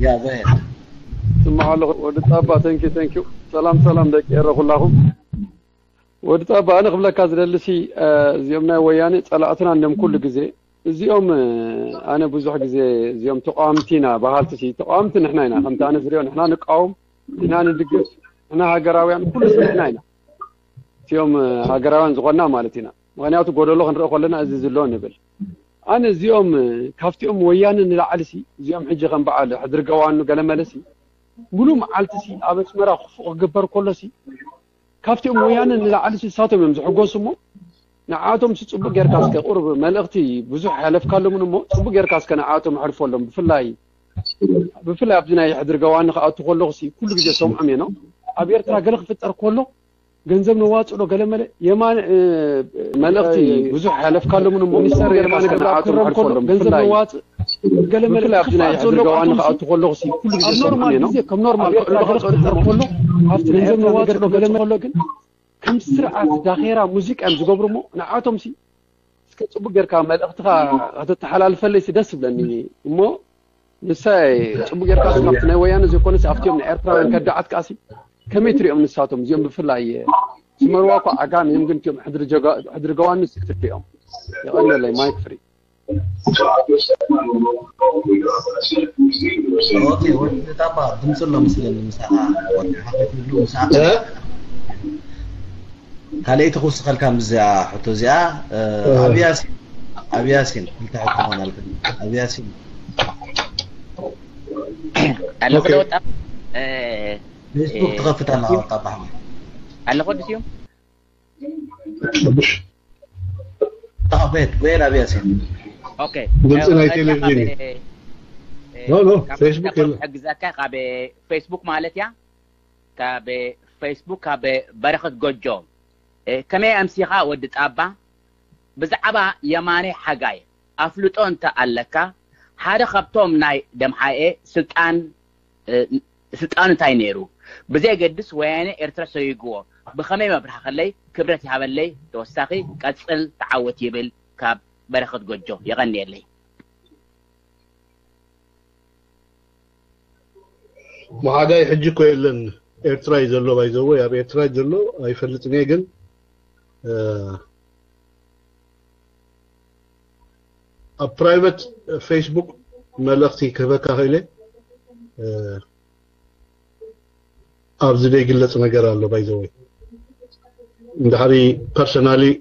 Yeah, go ahead. ስማዕ ኣለኹ ወዲ ጣባ። Thank you, thank you. ሰላም ሰላም ደቂ ኤረ ኩላኹም። ወዲ ጣባ፣ ኣነ ክብለካ ዝደልሲ፣ እዚኦም ናይ ወያኔ ጸላእትና እንደም ኩሉ ግዜ እዚኦም፣ ኣነ ብዙሕ ግዜ እዚኦም ተቃወምቲ ኢና በሃልቲ ሲ፣ ተቃወምቲ ንሕና ኢና። ከምቲ ኣነ ዝሪኦ ንሕና ንቃወም፣ ንሕና ንድግፍ፣ ንሕና ሃገራውያን ኩሉ ንሕና ኢና። እዚኦም ሃገራውያን ዝኾንና ማለት ኢና። ምኽንያቱ ጎደሎ ክንርኢ ከለና እዚ ዝሎ ንብል። ኣነ እዚኦም ካብቲኦም ወያነ ንላዕሊ ሲ፣ እዚኦም ሕጂ ከም በዓል ሕድሪ ገዋኑ ገለ መለ ሲ፣ ሙሉ መዓልቲ ሲ ኣብ ኣስመራ ክፉእ ክግበር ከሎ ሲ፣ ካብቲኦም ወያነ ንላዕሊ ሲ እሳቶም እዮም ዝሕጎሱ እሞ፣ ንዓቶም ሲ ጽቡቅ ጌርካ እስከ ቁሩብ መልእኽቲ ብዙሕ ያለፍካሎምን እሞ፣ ጽቡቅ ጌርካ እስከ ንዓቶም ሕልፈሎም። ብፍላይ ብፍላይ ኣብዚ ናይ ሕድሪ ገዋኒ ክኣቱ ከለኹ ሲ፣ ኩሉ ግዜ ሰምዖም እየ ነው። ኣብ ኤርትራ ገለ ክፍጠር ከሎ ገንዘብ ነዋጽሎ ገለ መለ የማን፣ እ፣ መልእኽቲ ብዙሕ ያለፍካሎምን እሞ፣ ሚስተር የማን ገብረኣብ ክረም ከሎ ገንዘብ ነዋጽ ገለ መለ ብፍላይ ኣብዚ ናይ ሕድሪ ገዋኒ ክኣቱ ከለኹ ሲ፣ ኩሉ ግዜ ኣብ ኖርማል ግዜ ከም ኖርማል ክዕሎ ከሎ ኣብቲ ገንዘብ ነዋጽሎ ገለ መለ ግን ከም ስርዓት ዳኼራ ሙዚቃ እዮም ዝገብሩ እሞ፣ ንዓቶም ሲ እስከ ጽቡቅ ጌርካ መልእኽትኻ ከተተሓላልፈለይ ሲ ደስ ይብለኒ እሞ፣ ንሳ ጽቡቅ ጌርካ ሲ ካብቲ ናይ ወያነ ዘይኮነ ሲ ኣብቲኦም ንኤርትራውያን ከዳዓት ከኣ ሲ ከመይ ትሪኦም ንሳቶም እዚኦም ብፍላይ ስመርዋ እኳ ዓጋም እዮም ግን እቲኦም ሕድሪ ጀጋ- ሕድሪ ገዋኒ ሲ ትሪኦም። የቐንየለይ ማይክ ፍሪ። ኦኬ፣ ወዲ ጣባ ድምፂ ኣሎ መስለኒ። ምሳኻ ወዲ ሓፈት ይብሉ ምሳኻ ካልኣይቲ ክውስኸልካ ምስዚኣ ሕቶ እዚኣ። ኣብያሲን ኣብያሲን ክልተ ሕቶ ኾናልካ። ኣብያሲን ኣለኹ ዶ ወጣ ፌስቡክ ትኸፍት ኣለኻ ወጣ ባሕማ ኣለኹ ወዲ ስዩም ተኸፈት ጎየድ ኣብያሲን ኦኬ ድምፂ ናይ ቴሌቪዥን እዩ። ኖ ኖ ፌስቡክ የለን። ሕግዘካ ካብ ፌስቡክ ማለት እያ ካብ ፌስቡክ ካብ በረኸት ጎጆ ከመይ ኣምሲኻ ወዲ ጣባ ብዛዕባ የማነ ሓጋይ ኣፍልጦ እንተ ኣለካ ሓደ ካብቶም ናይ ደምሓኤ ስልጣን ስልጣኑ እንታይ ነይሩ ብዘየገድስ ወያነ ኤርትራ ሰይግዎ ብኸመይ መብርሃ ከለይ ክብረት ይሃበለይ ተወሳኺ ቀጽል ተዓወት ይብል ካብ በረኸት ጎጆ የቐንየለይ መሓጋይ ሕጂ እኮ የለን ኤርትራ እዩ ዘሎ ባይዘወ ኣብ ኤርትራ እዩ ዘሎ ኣይፈልጥን እየ ግን ኣብ private Facebook መልእኽቲ ክህበካ ክእለ ኣብዚ ዘይግለፅ ነገር ኣሎ ባይዘወይ እንድሕሪ personally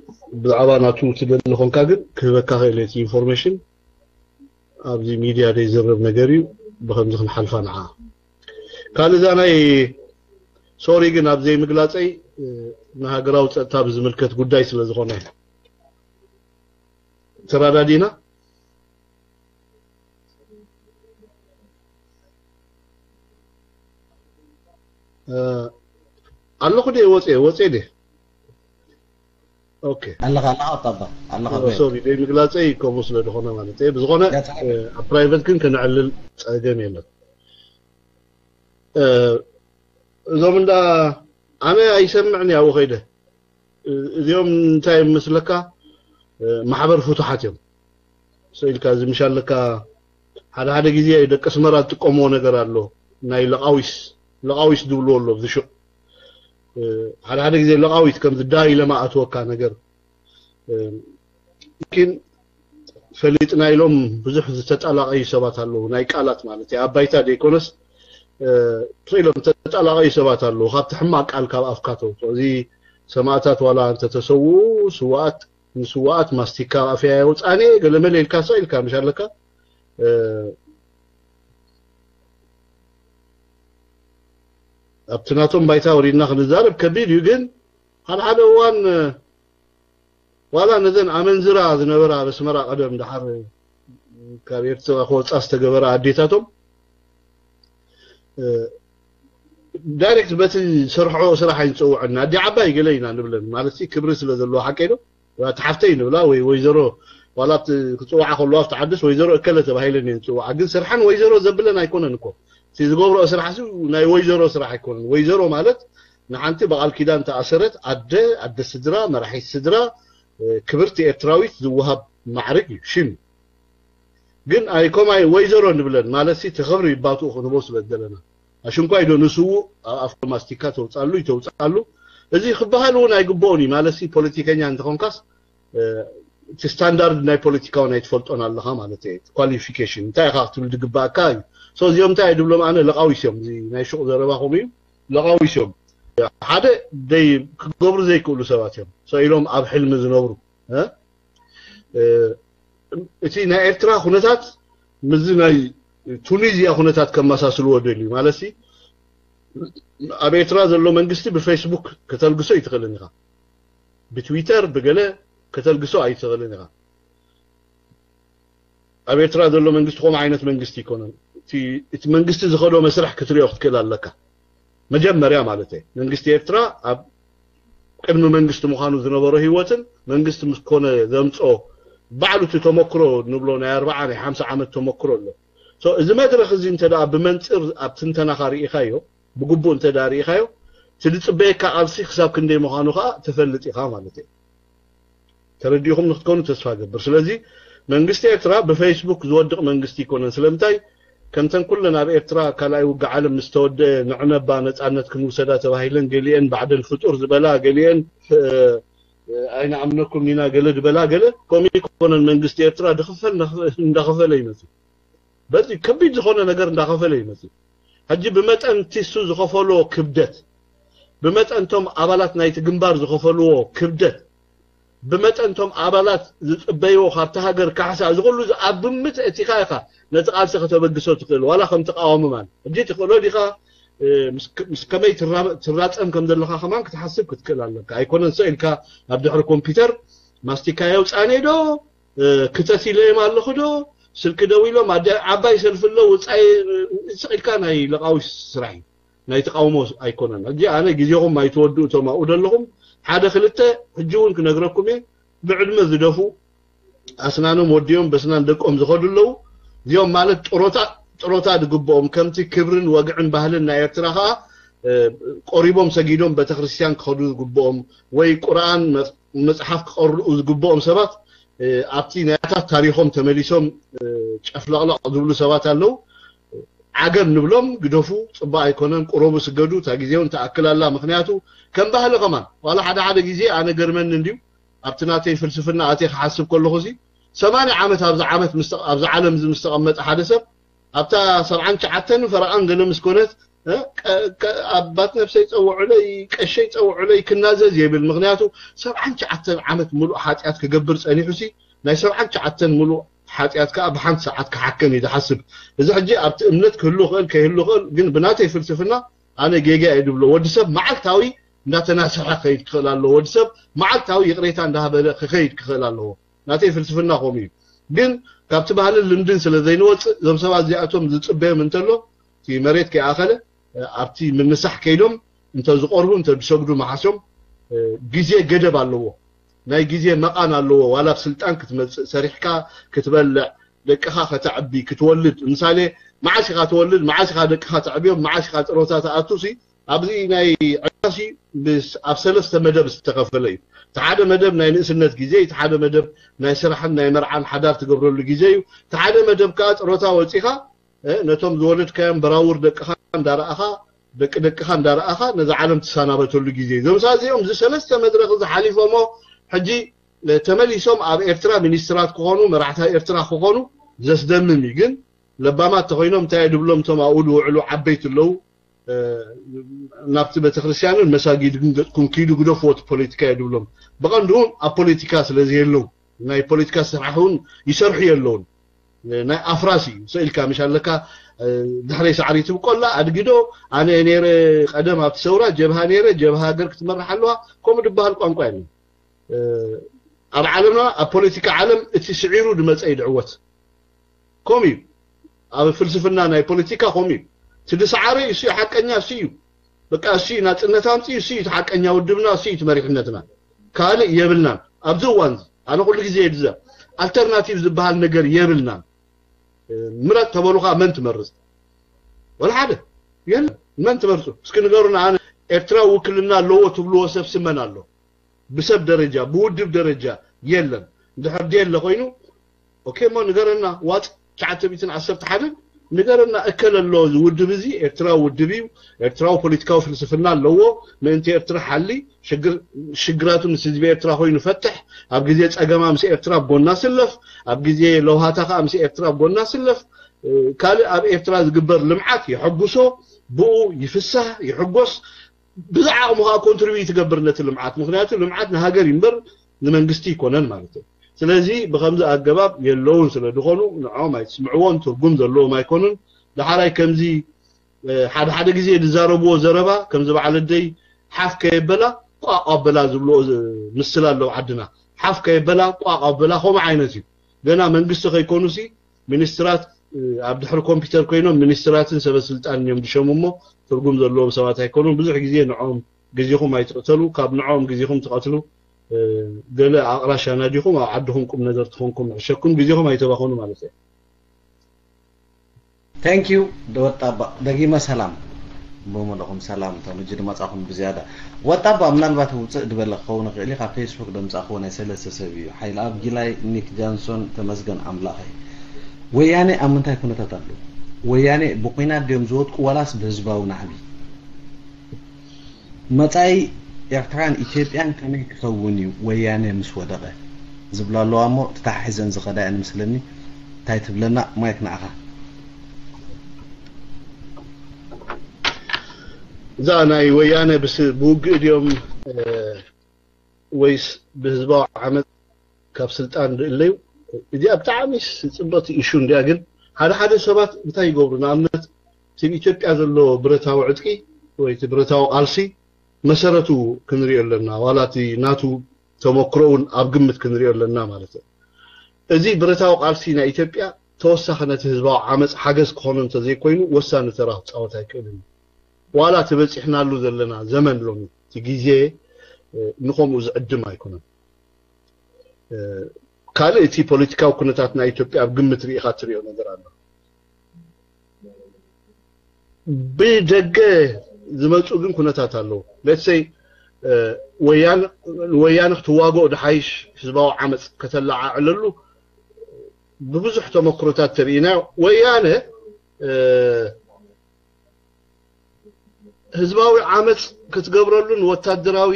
ብዛዕባ ናቱ ትደሊ ኾንካ ግን ክህበካ ክእለ እቲ information ኣብዚ ሚድያ ዘይዝረብ ነገር እዩ ብኸምዚ ክንሓልፋ ንዓ ካልእ እዛ ናይ sorry ግን ኣብ ዘይምግላፀይ ንሃገራዊ ፀጥታ ብዝምልከት ጉዳይ ስለ ዝኾነ ተራዳዲና ኣለኹ ደ ወፅየ ወፅየ ደ ኦኬ ኣለኻ ኣለኻ ወጣባ ኣለኻ ሶሪ ደይ ምግላፀይ ከምኡ ስለ ዝኾነ ማለት እየ ብዝኾነ ኣብ private ግን ከነዕልል ፀገም የለን እዞም እንዳ ኣነ ኣይሰምዕን ያው ኸይደ እዚኦም እንታይ መስለካ ማሕበር ፍቱሓት እዮም ስኢልካ እዚ ምሻለካ ሓደ ሓደ ግዜ ደቂ ኣስመራ ዝጥቀምዎ ነገር ኣሎ ናይ ለቃዊስ ለቃዊስ ዝብልዎ ኣሎ ብዝሹዕ ሓደ ሓደ ግዜ ለቃዊት ከም ዝዳይ ለማ ኣትወካ ነገር ግን ፈሊጥና ኢሎም ብዙሕ ዝተጣላቀዩ ሰባት ኣለዉ ናይ ቃላት ማለት እዩ ኣብ ባይታ ዘይኮነስ ትኢሎም ተጣላቀዩ ሰባት ኣለዉ ካብቲ ሕማቅ ቃል ካብ ኣፍካ ተውፅኦ እዚ ሰማእታት ዋላ እንተተሰውኡ ስዋኣት ንስዋኣት ማስቲካ ኣፍያ የውፃኔ ገለመለ ኢልካ ሰ ኢልካ ምሽ ኣለካ ኣብቲ ናቶም ባይታ ወሪድና ክንዛረብ ከቢድ እዩ ግን ሓደ ሓደ እዋን ዋላ ነዘን ኣመንዝራ ዝነበራ ኣብ ኣስመራ ቀደም ደሓር ካብ ኤርትራ ክወፃ ዝተገበራ ኣዴታቶም ዳይሬክት በቲ ዝሰርሖ ስራሕ ኣይንፀውዐን ኣዲ ዓባይ ገለ ኢና ንብለን ማለት ክብሪ ስለ ዘለዎ ሓቀይ ዶ እቲ ሓፍተይ ንብላ ወይ ወይዘሮ ዋላ ክፅውዓ ከለዋ ኣብቲ ዓድስ ወይዘሮ እከለ ተባሂለን እየን ዝፅውዓ ግን ስርሐን ወይዘሮ ዘብለን ኣይኮነን እኮ እቲ ዝገብረኦ ስራሕ ናይ ወይዘሮ ስራሕ ኣይኮነን ወይዘሮ ማለት ንሓንቲ በቓል ኪዳን ተኣሰረት ኣደ ኣደ ስድራ መራሒት ስድራ ክብርቲ ኤርትራዊት ዝወሃብ ማዕርግ እዩ ሽም ግን ኣይኮማይ ወይዘሮ ንብለን ማለት ሲ ተኸብሪ ይባትኡ ክንቦ ስለ ዘለና ኣሽንኳይ ዶ ንስዉ ኣብ ኣፍኮ ማስቲካ ተውፃሉ ይተውፃሉ። እዚ ክበሃል እውን ኣይግብኦን እዩ ማለት ሲ ፖለቲከኛ እንተኾንካስ እቲ ስታንዳርድ ናይ ፖለቲካውን ኣይትፈልጦን ኣለኻ ማለት እዩ። ኳሊፊኬሽን እንታይ ኢኻ ክትብል ዝግባእካ እዩ። ሶ እዚኦም እንታይ ድብሎም ኣነ ለቃዊስ እዮም። እዚ ናይ ሹቕ ዘረባ ከምኡ እዩ። ለቃዊስ እዮም። ሓደ ደይ ክገብሩ ዘይክእሉ ሰባት እዮም። ሶ ኢሎም ኣብ ሕልሚ ዝነብሩ እቲ ናይ ኤርትራ ኩነታት ምስዚ ናይ ቱኒዝያ ኩነታት ከመሳስልዎ ደልዩ ማለት ሲ ኣብ ኤርትራ ዘሎ መንግስቲ ብፌስቡክ ከተልግሶ ኣይትኽእልን ኢኻ፣ ብትዊተር ብገለ ከተልግሶ ኣይትኽእልን ኢኻ። ኣብ ኤርትራ ዘሎ መንግስቲ ከምኡ ዓይነት መንግስቲ ኣይኮነን። እቲ መንግስቲ ዝኸዶ መስርሕ ክትሪኦ ክትክእል ኣለካ። መጀመርያ ማለት እየ መንግስቲ ኤርትራ ኣብ ቅድሚ መንግስቲ ምዃኑ ዝነበሮ ህይወትን መንግስቲ ምስ ኮነ ዘምፅኦ ባዕሉ እቲ ተመክሮ ንብሎ ናይ ኣርባዓ ናይ ሓምሳ ዓመት ተመክሮ ኣሎ። እዚ መድረክ እዚ እንተ ብመንፅር ኣብ ትንተናኻ ርኢኻዮ ብግቡእ እንተ ርኢኻዮ እቲ ዝፅበየካ ቃልሲ ክሳብ ክንደይ ምዃኑ ከዓ ትፈልጥ ኢኻ ማለት እዩ። ተረዲእኹም ንክትኮኑ ተስፋ ገብር። ስለዚ መንግስቲ ኤርትራ ብፌስቡክ ዝወድቕ መንግስቲ ይኮነን። ስለምንታይ ከምተን ኩለን ኣብ ኤርትራ ካልኣይ ውግእ ዓለም ምስ ተወደአ ንዕነባ ነፃነት ክንውሰዳ ተባሂለን ገሊአን ባዕደን ፍጡር ዝበላ ገሊአን ኣይንኣምነኩም ኢና ገለ ዝበላ ገለ ከምኡ ይኮነን። መንግስቲ ኤርትራ ድኽፈል እንዳኸፈለ ይመፅእ። በዚ ከቢድ ዝኾነ ነገር እንዳኸፈለ ይመፅእ። ሕጂ ብመጠን እቲ እሱ ዝኸፈሎ ክብደት ብመጠንቶም ኣባላት ናይቲ ግንባር ዝኸፈልዎ ክብደት ብመጠንቶም ኣባላት ዝፅበይዎ ካብቲ ሃገር ካሕሳ እዚ ኩሉ ኣብ ግምት እቲኻ ኢኻ ነቲ ቃልሲ ከተበግሶ ትኽእል ዋላ ከም ተቃዋሚ ማለት ሕጂ ትኽእሎ ዲኻ ምስ ከመይ ትራፀም ከም ዘለኻ ከማን ክትሓስብ ክትክእል ኣለካ ኣይኮነን ሰ ኢልካ ኣብ ድሕሪ ኮምፒውተር ማስቲካ የውፃኒ ዶ ክተት ኢለዮም ኣለኹ ዶ ስልኪ ደው ኢሎም ዓባይ ሰልፊ ኣሎ ውፃይ ስቕ ኢልካ ናይ ለቃዊ ስራሕ እዩ ናይ ተቃውሞ ኣይኮነን። ሕጂ ኣነ ግዜኹም ኣይትወድኡ እቶም ኣብኡ ዘለኹም ሓደ ክልተ ሕጂ እውን ክነግረኩም እየ ብዕድመ ዝደፉ ኣስናኖም ወዲኦም በስናን ደቆም ዝኸዱ ኣለዉ። እዚኦም ማለት ጥሮታ ጥሮታ ዝግብኦም ከምቲ ክብርን ወግዕን ባህልን ናይ ኤርትራ ከዓ ቆሪቦም ሰጊዶም ቤተክርስትያን ክኸዱ ዝግብኦም ወይ ቁርኣን መጽሓፍ ክቐርኡ ዝግብኦም ሰባት ኣብቲ ናያታት ታሪኾም ተመሊሶም ጨፍለቕለቕ ዝብሉ ሰባት ኣለዉ። ዓገብ ንብሎም ግደፉ፣ ጽቡቕ ኣይኮነን፣ ቁረቡ ስገዱ፣ እታ ግዜ እውን ትኣክል ኣላ። ምኽንያቱ ከም ባህሊ ከማን ዋላ ሓደ ሓደ ግዜ ኣነ ገርመኒ እንድዩ ኣብቲ ናተይ ፍልስፍና ኣትየ ክሓስብ ከለኹ እዚ ሰማንያ ዓመት ኣብዚ ዓመት ኣብዚ ዓለም እዚ ምስ ተቐመጠ ሓደ ሰብ ኣብታ ሰብዓን ትሽዓተን ፈረቓን ገለ ምስ ኮነት ኣባት ነብሰይ ጸውዑለይ ቀሸይ ጸውዑለይ ክናዘዝ የብል። ምኽንያቱ ሰብዓን ትሽዓተን ዓመት ሙሉእ ሓጢኣት ክገብር ጸኒሑሲ ናይ ሰብዓን ትሽዓተን ሙሉእ ሓጢኣት ከኣ ብሓንቲ ሰዓት ክሓከም እዩ ዝሓስብ። እዚ ሕጂ ኣብቲ እምነት ክህሉ ይኽእል ከይህሉ ይኽእል፣ ግን ብናተይ ፍልስፍና ኣነ ጌጋ እየ ዝብሎ። ወዲ ሰብ መዓልታዊ እንዳተናስሐ ክኸይድ ክኽእል ኣለዎ። ወዲ ሰብ መዓልታዊ ይቕሬታ እንዳበለ ክኸይድ ክኽእል ኣለዎ። ናተይ ፍልስፍና ከምኡ እዩ። ግን ካብቲ ባህልን ልምድን ስለ ዘይንወፅእ እዞም ሰባት እዚኣቶም ዝፅበዮም እንተሎ እቲ መሬት ከይኣኸለ ኣብቲ ምንሳሕ ከይዶም እንተዝቐርቡ እንተዝሰግዱ መሓሾም ግዜ ገደብ ኣለዎ። ናይ ግዜ መቓን ኣለዎ። ዋላ ኣብ ስልጣን ክትመፅእ ሰሪሕካ ክትበልዕ ደቅኻ ከተዕቢ ክትወልድ ምሳሌ መዓስ ኢኻ ትወልድ መዓስ ኢኻ ደቅኻ ተዕብዮም መዓስ ኢኻ ጥሮታ ትኣቱ ሲ ኣብዚ ናይ ዕዳሲ ኣብ ሰለስተ መደብ ዝተኸፈለ እዩ። እቲ ሓደ መደብ ናይ ንእስነት ግዜ እዩ። እቲ ሓደ መደብ ናይ ስራሕን ናይ መርዓን ሓዳር ትገብረሉ ግዜ እዩ። እቲ ሓደ መደብ ከዓ ጥሮታ ወፂኻ ነቶም ዝወለድካዮም በራውር ደቅኻ እንዳረኣኻ ደቂ ደቅኻ እንዳረኣኻ ነዛ ዓለም ትሰናበተሉ ግዜ እዩ። እዞም ሳዚኦም እዚ ሰለስተ መድረኽ እዚ ሓሊፎሞ ሕጂ ተመሊሶም ኣብ ኤርትራ ሚኒስትራት ክኾኑ መራሕቲ ኤርትራ ክኾኑ ዘስደምም እዩ። ግን ለባማት ተኾይኖም እንታይ ድብሎም እቶም ኣብኡ ዝውዕሉ ዓበይቲ ኣለዉ ናብቲ ቤተክርስትያንን መሳጊድን ገጽኩም ኪዱ ግደፍዎ እቲ ፖለቲካ እየ ድብሎም። ብቐንዱ እውን ኣብ ፖለቲካ ስለ ዘየለዉ ናይ ፖለቲካ ስራሕ እውን ይሰርሑ የለውን። ናይ ኣፍራስ እዩ። ሰኢልካ ምሽ ኣለካ ድሕረይ ሳዕሪ ትብቆላ ኣድጊዶ ኣነ ነረ ቀደም ኣብቲ ሰውራ ጀብሃ ነረ ጀብሃ ሃገር ክትመርሕ ኣለዋ ከምኡ ድበሃል ቋንቋ የለን። ኣብ ዓለምና ኣብ ፖለቲካ ዓለም እቲ ስዒሩ ዝመፀ እዩ ድዕወት። ከምኡ እዩ ኣብ ፍልስፍና ናይ ፖለቲካ ከምኡ እዩ። እቲ ዝሰዓረ እዩ እሱ ሓቀኛ እሱ እዩ። በቃ እሱ እዩ ናፅነት ኣምፅኡ እሱ እዩ ሓቀኛ ውድብና እሱ እዩ መሪሕነትና። ካልእ የብልናን ኣብዚ እዋን ኣነ ኩሉ ግዜ ይድዘ ኣልተርናቲቭ ዝበሃል ነገር የብልናን። ምረጥ ተበሉካ መን ትመርፅ? ወላ ሓደ የለን። መን ትመርፁ እስኪ ንገሩና። ኣነ ኤርትራ ውክልና ኣለዎ ትብልዎ ሰብ ስመን ኣሎ? ብሰብ ደረጃ ብውድብ ደረጃ የለን። እንድሕር ደየለ ኮይኑ ኦኬ እሞ ንገረና ዋፅ ትሽዓተ ሚእትን ዓሰርተ ሓደን ንገረና፣ እከለ ኣሎ፣ እዚ ውድብ እዚ ኤርትራዊ ውድብ እዩ፣ ኤርትራዊ ፖለቲካዊ ፍልስፍና ኣለዎ፣ ምእንቲ ኤርትራ ሓሊ፣ ሽግራቱ ምስ ህዝቢ ኤርትራ ኮይኑ ፈትሕ፣ ኣብ ግዜ ጸገማ ምስ ኤርትራ ኣብ ጎና ስለፍ፣ ኣብ ግዜ ለውሃታ ከኣ ምስ ኤርትራ ኣብ ጎና ስለፍ። ካልእ ኣብ ኤርትራ ዝግበር ልምዓት የሐጉሶ፣ ብኡ ይፍሳህ ይሕጎስ። ብዝዓቕሙ ከኣ ኮንትሪቢዩት ይገብር ነቲ ልምዓት። ምኽንያቱ ልምዓት ንሃገር ይንበር ንመንግስቲ ይኮነን ማለት እዩ። ስለዚ ብኸምዚ ኣገባብ የለውን ስለ ዝኾኑ ንዕኦም ኣይትስምዕዎን፣ ትርጉም ዘለዎም ኣይኮኑን። ደሓራይ ከምዚ ሓደ ሓደ ግዜ ዝዛረብዎ ዘረባ ከምዚ በዓል ኣደይ ሓፍ ከየበላ ቋቕ ኣበላ ዝብልዎ ምስላ ኣለዉ ዓድና። ሓፍ ከየበላ ቋቕ ኣበላ ከምኡ ዓይነት እዩ። ገና መንግስቲ ከይኮኑሲ ሚኒስትራት ኣብ ድሕሪ ኮምፒውተር ኮይኖም ሚኒስትራትን ሰበ ስልጣንን እዮም ዝሸሙ እሞ ትርጉም ዘለዎም ሰባት ኣይኮኑን። ብዙሕ ግዜ ንዕኦም ግዜኹም ኣይትቕተሉ፣ ካብ ንዕኦም ግዜኹም ትቐትሉ ገለ ኣቕራሽ ኣናዲኹም ኣብ ዓድኹም ቁም ነገር ትኾንኩም ይሕሸኩም፣ ግዜኹም ኣይተባኸኑ ማለት እዩ። Thank you ወጣባ ደጊመ ሰላም። ብሙሉእኹም ሰላም ተምጅድ መጻኹም ብዝያዳ። ወጣባ ምናልባት ውፅእ ዝበለ ክኸውን ይኽእል እዩ፣ ካብ ፌስቡክ ደምጻእክዎ ናይ ሰለስተ ሰብ እዩ። ሓይልኣብ ጊላይ፣ ኒክ ጃንሶን፣ ተመስገን ኣምላኸይ። ወያኔ ኣብ ምንታይ ኩነታት ኣሎ? ወያኔ ብኩናት ድዮም ዝወድቁ ዋላስ ብህዝባዊ ናዕቢ? መጻኢ ኤርትራን ኢትዮጵያን ከመይ ክኸውን እዩ ወያነ ምስ ወደቐ ዝብላ ኣለዋ እሞ ተተሓሒዘን ዝኸዳ እየን ምስለኒ። እንታይ ትብለና? ማይክ ንዓኻ። እዛ ናይ ወያነ ብስ ብውግእ ድዮም ወይስ ብህዝባዊ ዓመፅ ካብ ስልጣን ዝእለዩ? እዚኣ ብጣዕሚ ፅብቕቲ ኢሹ እንዲያ። ግን ሓደ ሓደ ሰባት እንታይ ይገብሩ? ንኣብነት እቲ ኢትዮጵያ ዘሎ ብረታዊ ዕጥቂ ወይ እቲ ብረታዊ ቃልሲ መሰረቱ ክንሪኦ ኣለና። ዋላ እቲ ናቱ ተመክሮ እውን ኣብ ግምት ክንሪኦ ኣለና ማለት እዩ። እዚ ብረታዊ ቃልሲ ናይ ኢትዮጵያ ተወሳኺ ነቲ ህዝባዊ ዓመፅ ሓገዝ ክኾኖ እንተዘይኮይኑ ወሳኒ ተራ ክፃወት ኣይክእልን እዩ። ዋላ እቲ በፂሕናሉ ዘለና ዘመን ሎሚ እቲ ግዜ ንኸምኡ ዝዕድም ኣይኮነን። ካልእ እቲ ፖለቲካዊ ኩነታት ናይ ኢትዮጵያ ኣብ ግምት ርኢኻ ትሪኦ ነገር ኣሎ። ብደገ ዝመፁ ግን ኩነታት ኣለዉ። ለትሰይ ወያነ ክትዋግኦ ድሓይሽ ህዝባዊ ዓመፅ ከተለዓዕለሉ ብብዙሕ ተመክሮታት ተርኢና። ወያነ ህዝባዊ ዓመፅ ክትገብረሉን ወታደራዊ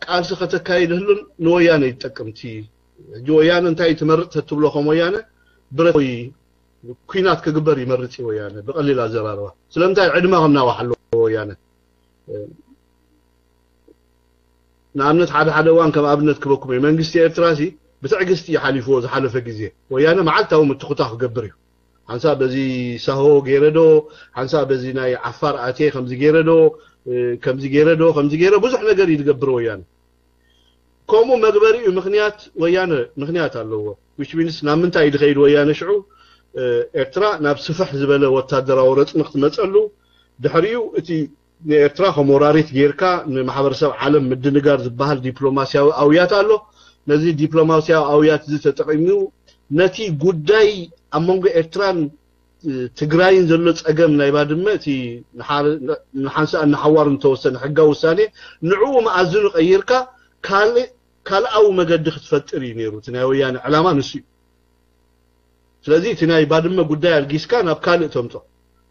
ቃልሲ ከተካይደሉን ንወያነ ይጠቅምቲ። ሕጂ ወያነ እንታይ ትመርፅ ተትብሎ ከም ወያነ ብረት ወይ ኩናት ክግበር ይመርፅ እዩ ወያነ። ብቀሊል ኣዘራርባ ስለምንታይ ዕድመ ከናዋሕ ኣለዎ ወያነ። ንኣብነት ሓደ ሓደ እዋን ከም ኣብነት ክበኩም እዩ። መንግስቲ ኤርትራ ሲ ብትዕግስቲ እዩ ሓሊፍዎ ዝሓለፈ ግዜ። ወያነ መዓልታዊ ምትኹታ ክገብር እዩ። ሓንሳ በዚ ሳሆ ገይረ ዶ፣ ሓንሳ በዚ ናይ ዓፋር ኣትየ ከምዚ ገይረ ዶ፣ ከምዚ ገይረ ዶ፣ ከምዚ ገይረ ብዙሕ ነገር እዩ ዝገብር ወያነ። ከምኡ መግበሪኡ ምኽንያት ወያነ ምኽንያት ኣለዎ። which means ናብ ምንታይ እዩ ዝኸይድ ወያነ ሽዑ? ኤርትራ ናብ ስፍሕ ዝበለ ወታደራዊ ረፅሚ ክትመፀሉ ድሕሪኡ እቲ ንኤርትራ ከም ወራሪት ጌርካ ንማሕበረሰብ ዓለም ምድንጋር ዝበሃል ዲፕሎማስያዊ ኣውያት ኣሎ። ነዚ ዲፕሎማስያዊ ኣውያት እዚ ተጠቒሙ ነቲ ጉዳይ ኣብ መንጎ ኤርትራን ትግራይን ዘሎ ፀገም ናይ ባድመ እቲ ንሓንሳእ ንሓዋር እንተወሰነ ሕጋዊ ውሳኔ ንዕኡ መኣዝኑ ቀይርካ ካልእ ካልኣዊ መገዲ ክትፈጥር እዩ ነይሩ። እቲ ናይ ወያነ ዕላማ ንሱ እዩ። ስለዚ እቲ ናይ ባድመ ጉዳይ ኣልጊስካ ናብ ካልእ ተምጾ፣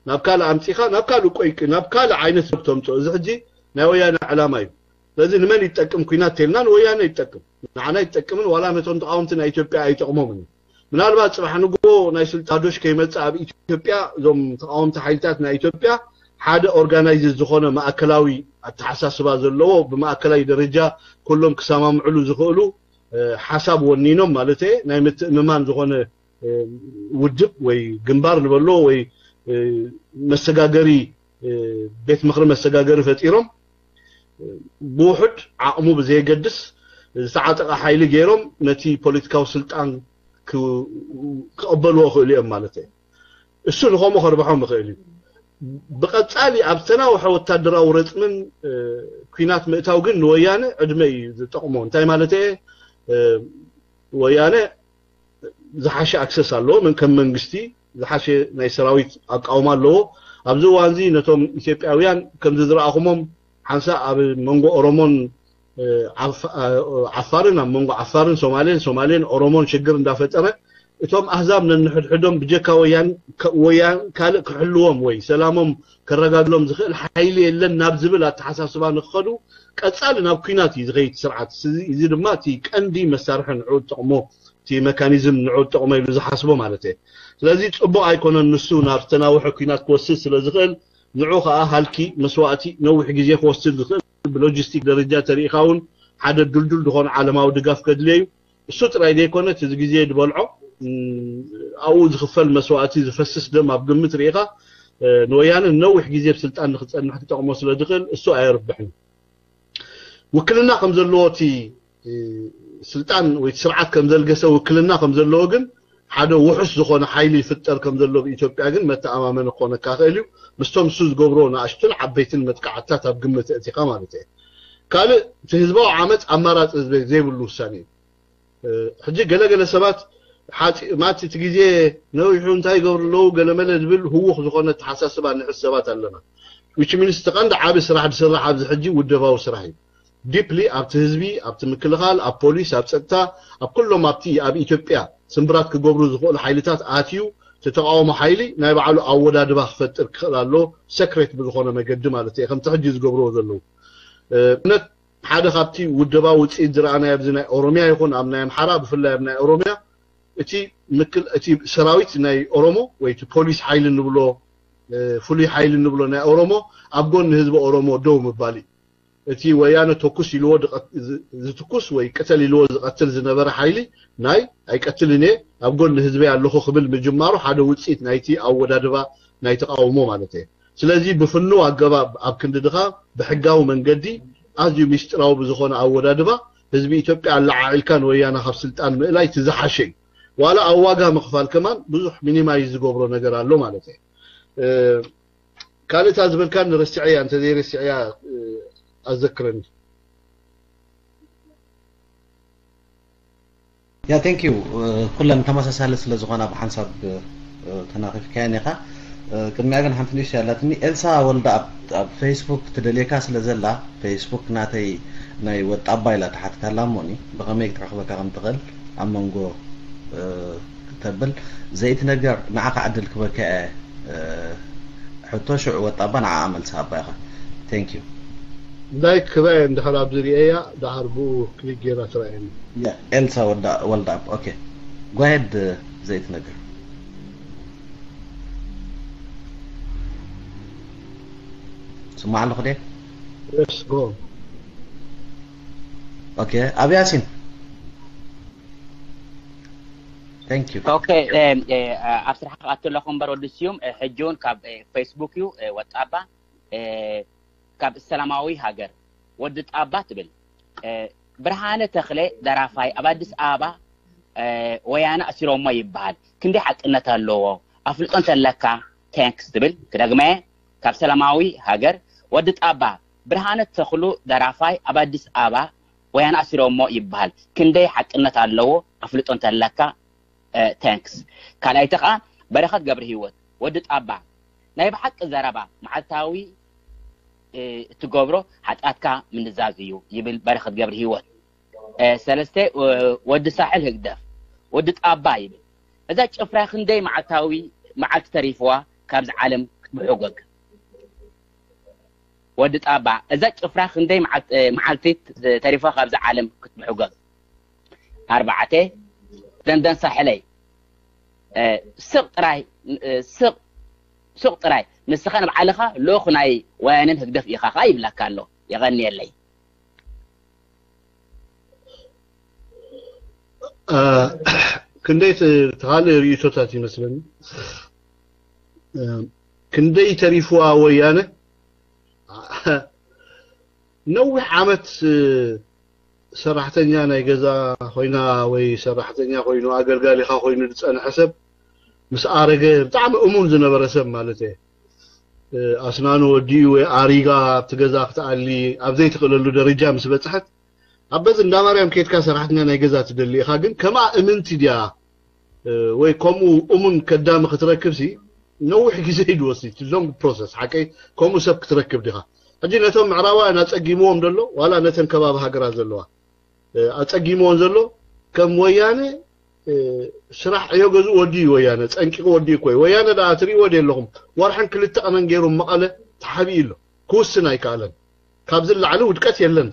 ናብ ካልእ ኣምጺኻ ናብ ካልእ ቆይቂ ናብ ካልእ ዓይነት ተምጾ። እዚ ሕጂ ናይ ወያነ ዕላማ እዩ። ስለዚ ንመን ይጠቅም ኩናት ተልና ንወያነ ይጠቅም፣ ንዓና ይጠቅምን ዋላ ነቶም ተቃወምቲ ናይ ኢትዮጵያ ኣይጠቅሞምን እዩ። ምናልባት ጽባሕ ንግሆ ናይ ስልጣን ዶሽ ከይመጽእ ኣብ ኢትዮጵያ እዞም ተቃወምቲ ሓይልታት ናይ ኢትዮጵያ ሓደ ኦርጋናይዝ ዝኾነ ማእከላዊ ኣተሓሳስባ ዘለዎ ብማእከላይ ደረጃ ኩሎም ክሰማምዕሉ ዝኽእሉ ሓሳብ ወኒኖም ማለት ናይ ምትእምማን ዝኾነ ውድብ ወይ ግንባር ንበሎ ወይ መሰጋገሪ ቤት ምኽሪ መሰጋገሪ ፈጢሮም ብውሑድ ዓቕሙ ብዘየገድስ ዝተዓጠቐ ሓይሊ ገይሮም ነቲ ፖለቲካዊ ስልጣን ክቐበልዎ ክእሉ እዮም ማለት እዩ። እሱ ንኸምኡ ከርብሖም ይኽእል እዩ። ብቐጻሊ ኣብ ዝተናውሐ ወታደራዊ ረፅምን ኩናት ምእታው ግን ንወያነ ዕድመ እዩ ዝጠቕሞ። እንታይ ማለት እየ? ወያነ ዝሓሸ ኣክሰስ ኣለዎ። ከም መንግስቲ ዝሓሸ ናይ ሰራዊት ኣቃውማ ኣለዎ። ኣብዚ እዋን እዚ ነቶም ኢትዮጵያውያን ከምዚ ዝረኣኹሞም ሓንሳእ ኣብ መንጎ ኦሮሞን ዓፋርን ኣብ መንጎ ዓፋርን ሶማሌን ሶማሌን ኦሮሞን ሽግር እንዳፈጠረ እቶም ኣህዛብ ነንሕድሕዶም ብጀካ ወያን ወያን ካልእ ክሕልዎም ወይ ሰላሞም ከረጋግሎም ዝኽእል ሓይሊ የለን ናብ ዝብል ኣተሓሳስባ ንክኸዱ ቀጻሊ ናብ ኲናት እዩ ዝኸይድ ስርዓት። እዚ ድማ እቲ ቀንዲ መሳርሒ ንዑ ዝጠቕሞ እቲ መካኒዝም ንዑ ዝጠቕሞ ኢሉ ዝሓስቦ ማለት እየ። ስለዚ ጽቡቕ ኣይኮነን ንሱ ናብ ዝተናውሐ ኲናት ክወስድ ስለ ዝኽእል ንዑ ከዓ ሃልኪ መስዋእቲ ነዊሕ ግዜ ክወስድ ዝኽእል ብሎጂስቲክ ደረጃ ተሪኢኻ እውን ሓደ ድልዱል ዝኾነ ዓለማዊ ድጋፍ ከድልዮ እዩ። እሱ ጥራይ ዘይኮነ እዚ ግዜ ዝበልዖ ኣብኡ ዝኽፈል መስዋእቲ ዝፈስስ ደም ኣብ ግምት ርኢኻ ንወያነ ነዊሕ ግዜ ብስልጣን ንክፀንሕ ክጠቕሞ ስለ ዝኽእል እሱ ኣየርብሕን። ውክልና ከም ዘለዎ እቲ ስልጣን ወይ ስርዓት ከም ዘልገሰ ውክልና ከም ዘለዎ ግን ሓደ ውሑስ ዝኾነ ሓይሊ ይፍጠር ከም ዘሎ ብኢትዮጵያ ግን መተኣማመኒ ክኾነካ ክእል እዩ። ምስቶም እሱ ዝገብሮ ንኣሽቱን ዓበይትን መጥቃዕትታት ኣብ ግምት እቲኻ ማለት እየ። ካልእ እቲ ህዝባዊ ዓመፅ ኣማራፂ ዘይብሉ ውሳኔ እዩ። ሕጂ ገለገለ ሰባት ሓፂ ማቲ እቲ ግዜ ነዊሑ እንታይ ይገብሩ ኣለዉ ገለመለ ዝብል ህውኽ ዝኾነ ተሓሳስባ ንሕስ ሰባት ኣለና። Which means እቲ ቀንዲ ዓቢ ስራሕ ዝስራሕ ኣብዚ ሕጂ ውደባዊ ስራሕ እዩ። ዲፕሊ ኣብቲ ህዝቢ ኣብቲ ምክልኻል ኣብ ፖሊስ ኣብ ፀጥታ ኣብ ኩሎም ኣብቲ ኣብ ኢትዮጵያ ስምብራት ክገብሩ ዝኽእሉ ሓይልታት ኣትዩ እቲ ተቃውሞ ሓይሊ ናይ ባዕሉ ኣወዳድባ ክፈጥር ክኽእል ኣሎ። ሰክሬት ብዝኾነ መገዲ ማለት እየ ከምቲ ሕጂ ዝገብርዎ ዘለዉ እምነት ሓደ ካብቲ ውደባዊ ውፅኢት ዝረኣናዮ ኣብዚ ናይ ኦሮሚያ ይኹን ኣብ ናይ ኣምሓራ ብፍላይ ኣብ ናይ ኦሮሚያ እቲ ምክል እቲ ሰራዊት ናይ ኦሮሞ ወይ እቲ ፖሊስ ሓይሊ ንብሎ ፍሉይ ሓይሊ ንብሎ ናይ ኦሮሞ ኣብ ጎኒ ህዝቢ ኦሮሞ ደው ምባል እዩ። እቲ ወያነ ተኩስ ኢልዎ ዝትኩስ ወይ ቅተል ኢልዎ ዝቐትል ዝነበረ ሓይሊ ናይ ኣይቀትልን እየ ኣብ ጎኒ ህዝበይ ኣለኹ ክብል ምጅማሩ ሓደ ውፅኢት ናይቲ ኣወዳድባ ናይ ተቃውሞ ማለት እየ። ስለዚ ብፍኑው ኣገባብ ኣብ ክንዲ ድኻ ብሕጋዊ መንገዲ ኣዝዩ ሚስጥራዊ ብዝኾነ ኣወዳድባ ህዝቢ ኢትዮጵያ ኣለዓዒልካ ንወያነ ካብ ስልጣን ምእላይ እቲ ዝሓሸ እዩ። ዋላ ኣብ ዋጋ ምኽፋል ከማን ብዙሕ ሚኒማይዝ ዝገብሮ ነገር ኣሎ ማለት እየ። ካልእታ ዝበልካ ንረስዐያ እንተዘይረስዐያ ኣዘክረኒ። ያ ቴንክ ዩ ኩለን ተመሳሳሊ ስለ ዝኾና ብሓንሳብ ተናኺፍካየን ኢኻ። ቅድሚያ ግን ሓንቲ ንእሽቶ ያላትኒ ኤልሳ ወልዳ ኣብ ፌስቡክ ትደልየካ ስለ ዘላ ፌስቡክ ናተይ ናይ ወጣባ ኢላ ተሓትካላ እሞኒ ብኸመይ ክትረኽበካ ከም ትኽእል ኣብ መንጎ ተብል ዘይትነገር ንዓኻ ዕድል ክበካ እየ ሕቶ ሽዑ ወጣባ ንዓኣ መልሳ ኣባ ኢኻ። ቴንክ ዩ። ላይክ ክበ እንድሕር ኣብዚ ርእየያ ደሓር ብኡ ክሊክ ጌራ ትረኣየኒ። ኤልሳ ወልዳ ወልዳ ኦኬ ጓሄድ ዘይትነግር ስማዕ ኣለኹ ደ Yes, go. ኦኬ ኣብ ያሲን ቴንክ ዩ ኦኬ ኣብ ስራሕ ክኣቱ ኣለኹ እምበር ወዲ ስዩም ሕጂ እውን ካብ ፌስቡክ እዩ ወጣባ ካብ ሰላማዊ ሃገር ወዲ ጣባ ትብል ብርሃነ ተኽለ ደራፋይ ኣብ ኣዲስ ኣበባ ወያነ ኣሲሮሞ ይበሃል ክንደይ ሓቅነት ኣለዎ ኣፍልጦ እንተለካ ቴንክስ ትብል ክደግመ ካብ ሰላማዊ ሃገር ወዲ ጣባ ብርሃነ ተኽሉ ደራፋይ ኣብ ኣዲስ ኣበባ ወያነ ኣሲሮሞ ይበሃል ክንደይ ሓቅነት ኣለዎ ኣፍልጦ እንተለካ ቴንክስ ካልኣይቲ ከዓ በረኸት ገብረ ህይወት ወዲ ጣባ ናይ ብሓቂ ዘረባ መዓልታዊ እትገብሮ ሓጢኣትካ ምንዛዝ እዩ ይብል በረኸት ገብረ ህይወት ሰለስተ ወዲ ሳሕል ህግደፍ ወዲ ጣባ ይብል እዛ ጭፍራ ክንደይ መዓልታዊ መዓልቲ ተሪፍዋ ካብዚ ዓለም ክትምሑገግ ወዲ ጣባ እዛ ጭፍራ ክንደይ መዓልቲ ተሪፍዋ ካብዚ ዓለም ክትምሑገግ ኣርባዕተ ደንደን ሳሕለይ ስቕ ጥራይ ስቕ ስቕ ጥራይ ንስኻ ንባዕልኻ ልኡኽ ናይ ወያነን ህግደፍ ኢኻ ኸዓ ይብለካ ኣሎ የቐንየለይ ክንደይ ተኻልእ ርእቶታት ይመስለኒ ክንደይ ተሪፍዋ ወያነ ነዊሕ ዓመት ሰራሕተኛ ናይ ገዛ ኮይና ወይ ሰራሕተኛ ኮይኑ ኣገልጋሊኻ ኮይኑ ዝፀንሐ ሰብ ምስ ኣረገ ብጣዕሚ እሙን ዝነበረ ሰብ ማለት እየ ኣስናኑ ወዲኡ ወይ ኣሪጋ ኣብቲ ገዛ ክትኣሊ ኣብ ዘይትኽእለሉ ደረጃ ምስ በፅሐት ኣብ በዚ እንዳ ማርያም ከይድካ ሰራሕተኛ ናይ ገዛ ትደሊ ኢኻ ግን ከምኣ እምንቲ ድያ ወይ ከምኡ እሙን ከዳሚ ክትረክብ ሲ ነዊሕ ግዜ እዩ ዝወስድ long process ሓቀይ ከምኡ ሰብ ክትረክብ ዲኻ ሕጂ ነቶም ምዕራባውያን ኣፀጊምዎም ደሎ ዋላ ነተን ከባቢ ሃገራት ዘለዋ ኣፀጊምዎን ዘሎ ከም ወያነ ስራሕ ዕዮ ገዝኡ ወዲኡ እዩ። ወያነ ጸንቂቑ ወዲኡ እኮ እዩ። ወያነ ደኣ ትርእይዎ ዶ ኣለኹም? ወርሕን ክልተ ቀነን ገይሩ መቐለ ተሓቢኡ ኣሎ። ክውስን ኣይከኣለን። ካብዚ ንላዕሊ ውድቀት የለን።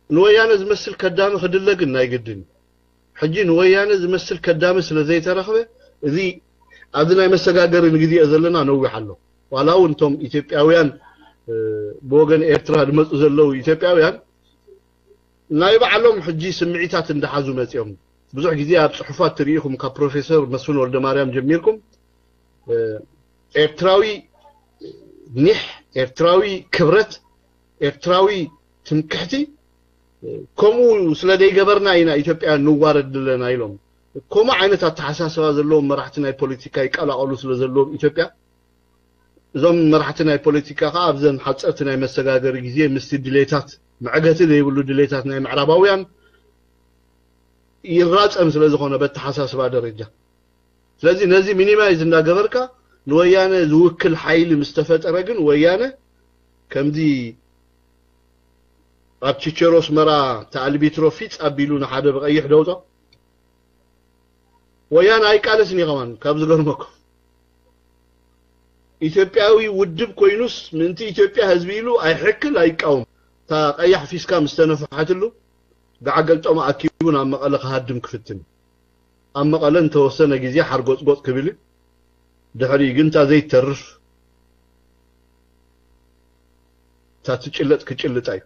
ንወያነ ዝመስል ከዳሚ ክድለ ግን ናይ ግድን እዩ። ሕጂ ንወያነ ዝመስል ከዳሚ ስለ ዘይተረኽበ፣ እዚ ኣብዚ ናይ መሰጋገሪ ንግዜኡ ዘለና ነዊሕ ኣሎ። ዋላ እውን እቶም ኢትዮጵያውያን ብወገን ኤርትራ ዝመፁ ዘለዉ ኢትዮጵያውያን ናይ ባዕሎም ሕጂ ስምዒታት እንዳሓዙ መፂኦም። ብዙሕ ግዜ ኣብ ፅሑፋት ትርኢኹም፣ ካብ ፕሮፌሰር መስፍን ወልደ ማርያም ጀሚርኩም ኤርትራዊ ኒሕ፣ ኤርትራዊ ክብረት፣ ኤርትራዊ ትምክሕቲ፣ ከምኡ ስለ ዘይገበርና ኢና ኢትዮጵያ ንዋረድ ዘለና ኢሎም። ከምኡ ዓይነት ኣተሓሳስባ ዘለዎም መራሕቲ ናይ ፖለቲካ ይቀላቐሉ ስለ ዘለዎም ኢትዮጵያ፣ እዞም መራሕቲ ናይ ፖለቲካ ከዓ ኣብዘን ሓፀርቲ ናይ መሰጋገሪ ግዜ ምስቲ ድሌታት፣ መዕገቲ ዘይብሉ ድሌታት ናይ ምዕራባውያን ይራፀም ስለ ዝኾነ በተሓሳስባ ደረጃ። ስለዚ ነዚ ሚኒማይዝ እንዳገበርካ ንወያነ ዝውክል ሓይሊ ምስ ተፈጠረ ግን ወያነ ከምዚ ኣብ ቺቸሮ ኣስመራ ተኣልቢትሮ ፊፅ ኣቢሉ ንሓደ ብቐይሕ ደውጦ ወያነ ኣይቃለስን እዩ ከማን ካብ ዝገርመኩም ኢትዮጵያዊ ውድብ ኮይኑስ ምእንቲ ኢትዮጵያ ህዝቢ ኢሉ ኣይሕክል ኣይቃወም። እታ ቀያሕ ፊስካ ምስ ተነፍሐትሉ ገዓገልጦም ኣኪቡ ናብ መቐለ ክሃድም ክፍትን ኣብ መቐለ እንተወሰነ ግዜ ሓርጎፅጎፅ ክብል ድሕሪ ግን እታ ዘይተርፍ እታ ትጭለጥ ክጭልጣ እዩ።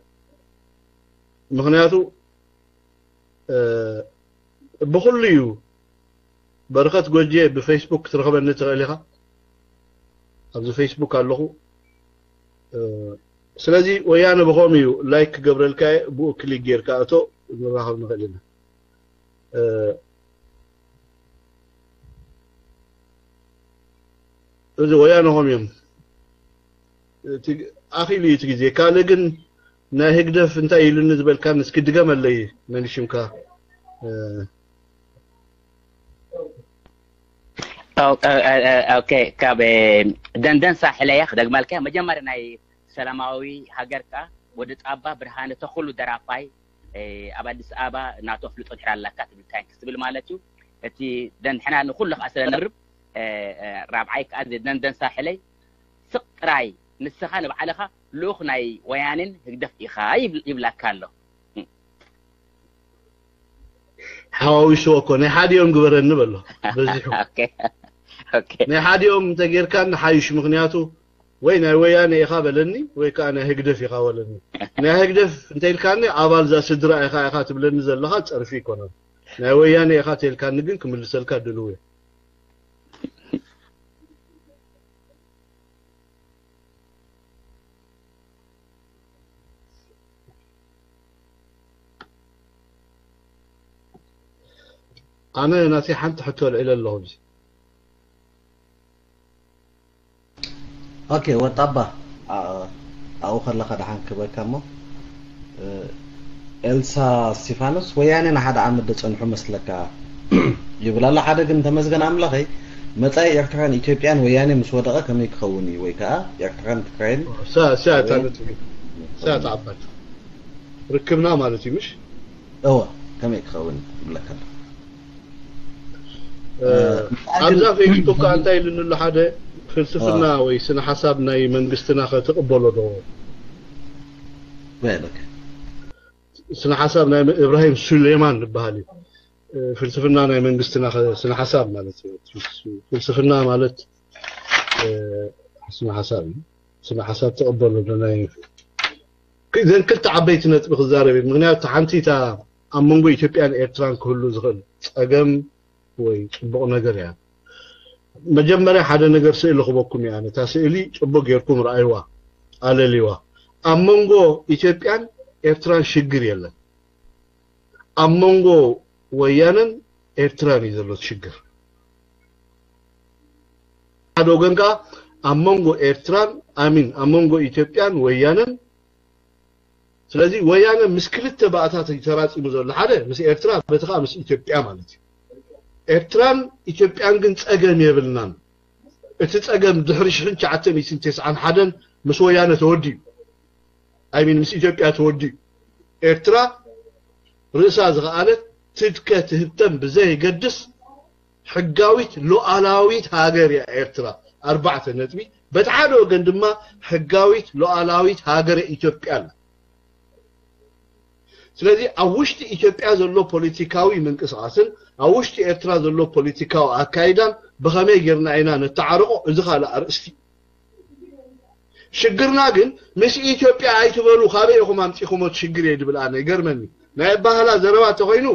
ምክንያቱ ብኩሉ እዩ። በረኸት ጎጄ ብፌስቡክ ክትረኽበኒ ትኽእል ኢኻ። ኣብዚ ፌስቡክ ኣለኹ። ስለዚ ወያነ ብኸም እዩ ላይክ ክገብረልካ እየ፣ ብኡ ክሊክ ጌርካ እቶ ንራኸብ ንኽእል ኢና። እዚ ወያነ ኸም እዮም ኣኺሉ እዩ እቲ ግዜ። ካልእ ግን ናይ ህግደፍ እንታይ ኢሉኒ ዝበልካን እስኪ ድገመለይ መን ሽምካ? ኦኬ፣ ካብ ደንደን ሳሕለያ ክደግመልካ። መጀመርያ ናይ ሰላማዊ ሃገርካ ወዲ ጣባ ብርሃነ ተኽሉ ደራፋይ ኣብ ኣዲስ ኣበባ ናቶ ኣፍልጦ ድሕር ኣላካ ትብል ታንክስ ትብል ማለት እዩ። እቲ ደንሕና ንኩሉ ከዓ ስለ ነርብ ራብዓይ ከዓ ደንደን ሳሕለይ ስቕ ጥራይ ንስኻ ንባዕልኻ ልኡኽ ናይ ወያኔን ህግደፍ ኢኻ ይብላካ ኣሎ። ሓዋዊስዎ እኮ ናይ ሓዲኦም ግበረኒ በሎ በዚሑ ናይ ሓዲኦም እንተጌርካኒ ሓይሽ ምክንያቱ ወይ ናይ ወያነ ኢኻ በለኒ ወይ ከዓ ናይ ህግደፍ ኢኻ በለኒ ናይ ህግደፍ እንተኢልካኒ ኣባል ዛ ስድራ ኢኻ ኢኻ ትብለኒ ዘለኻ ፀርፊ ይኮነን ናይ ወያነ ኢኻ ተኢልካኒ ግን ክምልሰልካ ድልው እየ ኣነ ናተይ ሓንቲ ሕቶ ኣልዒለ ኣለኹ ኣብዚ ኦኬ ወጣባ ኣብኡ ከለኻ ደሓን ክበካ እሞ ኤልሳ እስቲፋኖስ ወያነ ንሓደ ዓመት ደፀንሑ መስለካ ይብል ኣሎ ሓደ ግን ተመስገን ኣምላኸይ መፃኢ ኤርትራን ኢትዮጵያን ወያነ ምስ ወደቐ ከመይ ክኸውን እዩ ወይ ከዓ ኤርትራን ትግራይን ተዓባቱ ርክብና ማለት እዩ ምሽ እወ ከመይ ክኸውን ይብለካ ኣሎ ኣብዛ ፌስቡክ ከዓ እንታይ ኢልኒ ኣሎ ሓደ ፍልስፍና ወይ ስነ ሓሳብ ናይ መንግስትና ከትቕበሎ ዶ በለክ ስነ ሓሳብ ናይ እብራሂም ሱሌማን ዝበሃል እዩ ፍልስፍና ናይ መንግስትና ስነ ሓሳብ ማለት እዩ ፍልስፍና ማለት ስነ ሓሳብ እዩ ስነ ሓሳብ ትቕበሎ ዶ ናይ ዘን ክልተ ዓበይቲ ነጥቢ ክዛረብ እዩ ምክንያቱ ሓንቲ እታ ኣብ መንጎ ኢትዮጵያን ኤርትራን ክህሉ ዝኽእል ፀገም ወይ ፅቡቕ ነገር እያ መጀመርያ ሓደ ነገር ስእሊ ክበኩም እያ ነታ ስእሊ ፅቡቅ ጌርኩም ረኣይዋ ኣለልዋ ኣብ መንጎ ኢትዮጵያን ኤርትራን ሽግር የለን ኣብ መንጎ ወያነን ኤርትራን እዩ ዘሎ ሽግር ሓደ ወገን ከዓ ኣብ መንጎ ኤርትራን ኣሚን ኣብ መንጎ ኢትዮጵያን ወያነን ስለዚ ወያነ ምስ ክልተ ባእታት እዩ ተራፂሙ ዘሎ ሓደ ምስ ኤርትራ በቲ ከዓ ምስ ኢትዮጵያ ማለት እዩ ኤርትራን ኢትዮጵያን ግን ፀገም የብልናን እቲ ፀገም ድሕሪ ሽሕን ትሽዓተ ሚእትን ተስዓን ሓደን ምስ ወያነ ተወዲኡ ኣይሚን ምስ ኢትዮጵያ ተወዲኡ ኤርትራ ርእሳ ዝኸኣለት ትድከ ትህብተም ብዘይገድስ ሕጋዊት ሉዓላዊት ሃገር እያ ኤርትራ። ኣርባዕተ ነጥቢ። በቲ ሓደ ወገን ድማ ሕጋዊት ሉዓላዊት ሃገረ ኢትዮጵያ ኣላ። ስለዚ ኣብ ውሽጢ ኢትዮጵያ ዘሎ ፖለቲካዊ ምንቅስቃስን ኣብ ውሽጢ ኤርትራ ዘሎ ፖለቲካዊ ኣካይዳን ብኸመይ ጌርና ኢና ነተዓርቆ፣ እዚ ካልእ ኣርእስቲ። ሽግርና ግን ምስ ኢትዮጵያ ኣይትበሉ፣ ካበይ ኢኹም ኣምጺኹሞ እቲ ሽግር እየ ድብል ኣነ። ይገርመኒ። ናይ ኣባህላ ዘረባ እንተኾይኑ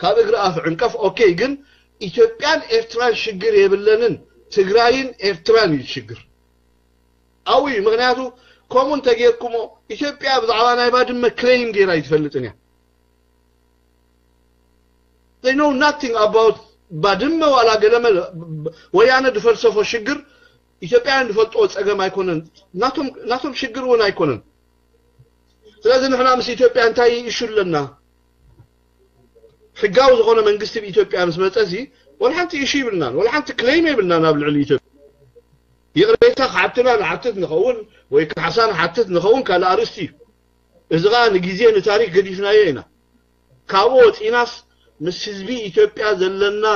ካብ እግሪ ኣፍ ዕንቀፍ፣ ኦኬ። ግን ኢትዮጵያን ኤርትራን ሽግር የብለንን፣ ትግራይን ኤርትራን እዩ ሽግር። ኣብኡ እዩ። ምኽንያቱ ከምኡ እንተጌርኩሞ፣ ኢትዮጵያ ብዛዕባ ናይ ባድመ ክሌም ጌራ ኣይትፈልጥን እያ። They know nothing about ባድመ ዋላ ገለመለ። ወያነ ዝፈልሰፎ ሽግር ኢትዮጵያውያን ዝፈልጥዎ ጸገም ኣይኮነን፣ ናቶም ናቶም ሽግር እውን ኣይኮነን። ስለዚ ንሕና ምስ ኢትዮጵያ እንታይ ኢሹ ኣለና? ሕጋዊ ዝኾነ መንግስቲ ብኢትዮጵያ ምስ መጸ ሲ ወላ ሓንቲ ኢሹ ይብልናን፣ ወላ ሓንቲ ክሌም የብልናን ኣብ ልዕሊ ኢትዮጵያ። ይቕሬታ፣ ክሓትና ንሓትት ንኸውን ወይ ካሕሳ ንሓትት ንኸውን ካልእ ኣርእስቲ እዩ። እዚ ኸኣ ንግዜ ንታሪኽ ገዲፍናዮ ኢና። ካብኡ ወጺናስ ምስ ህዝቢ ኢትዮጵያ ዘለና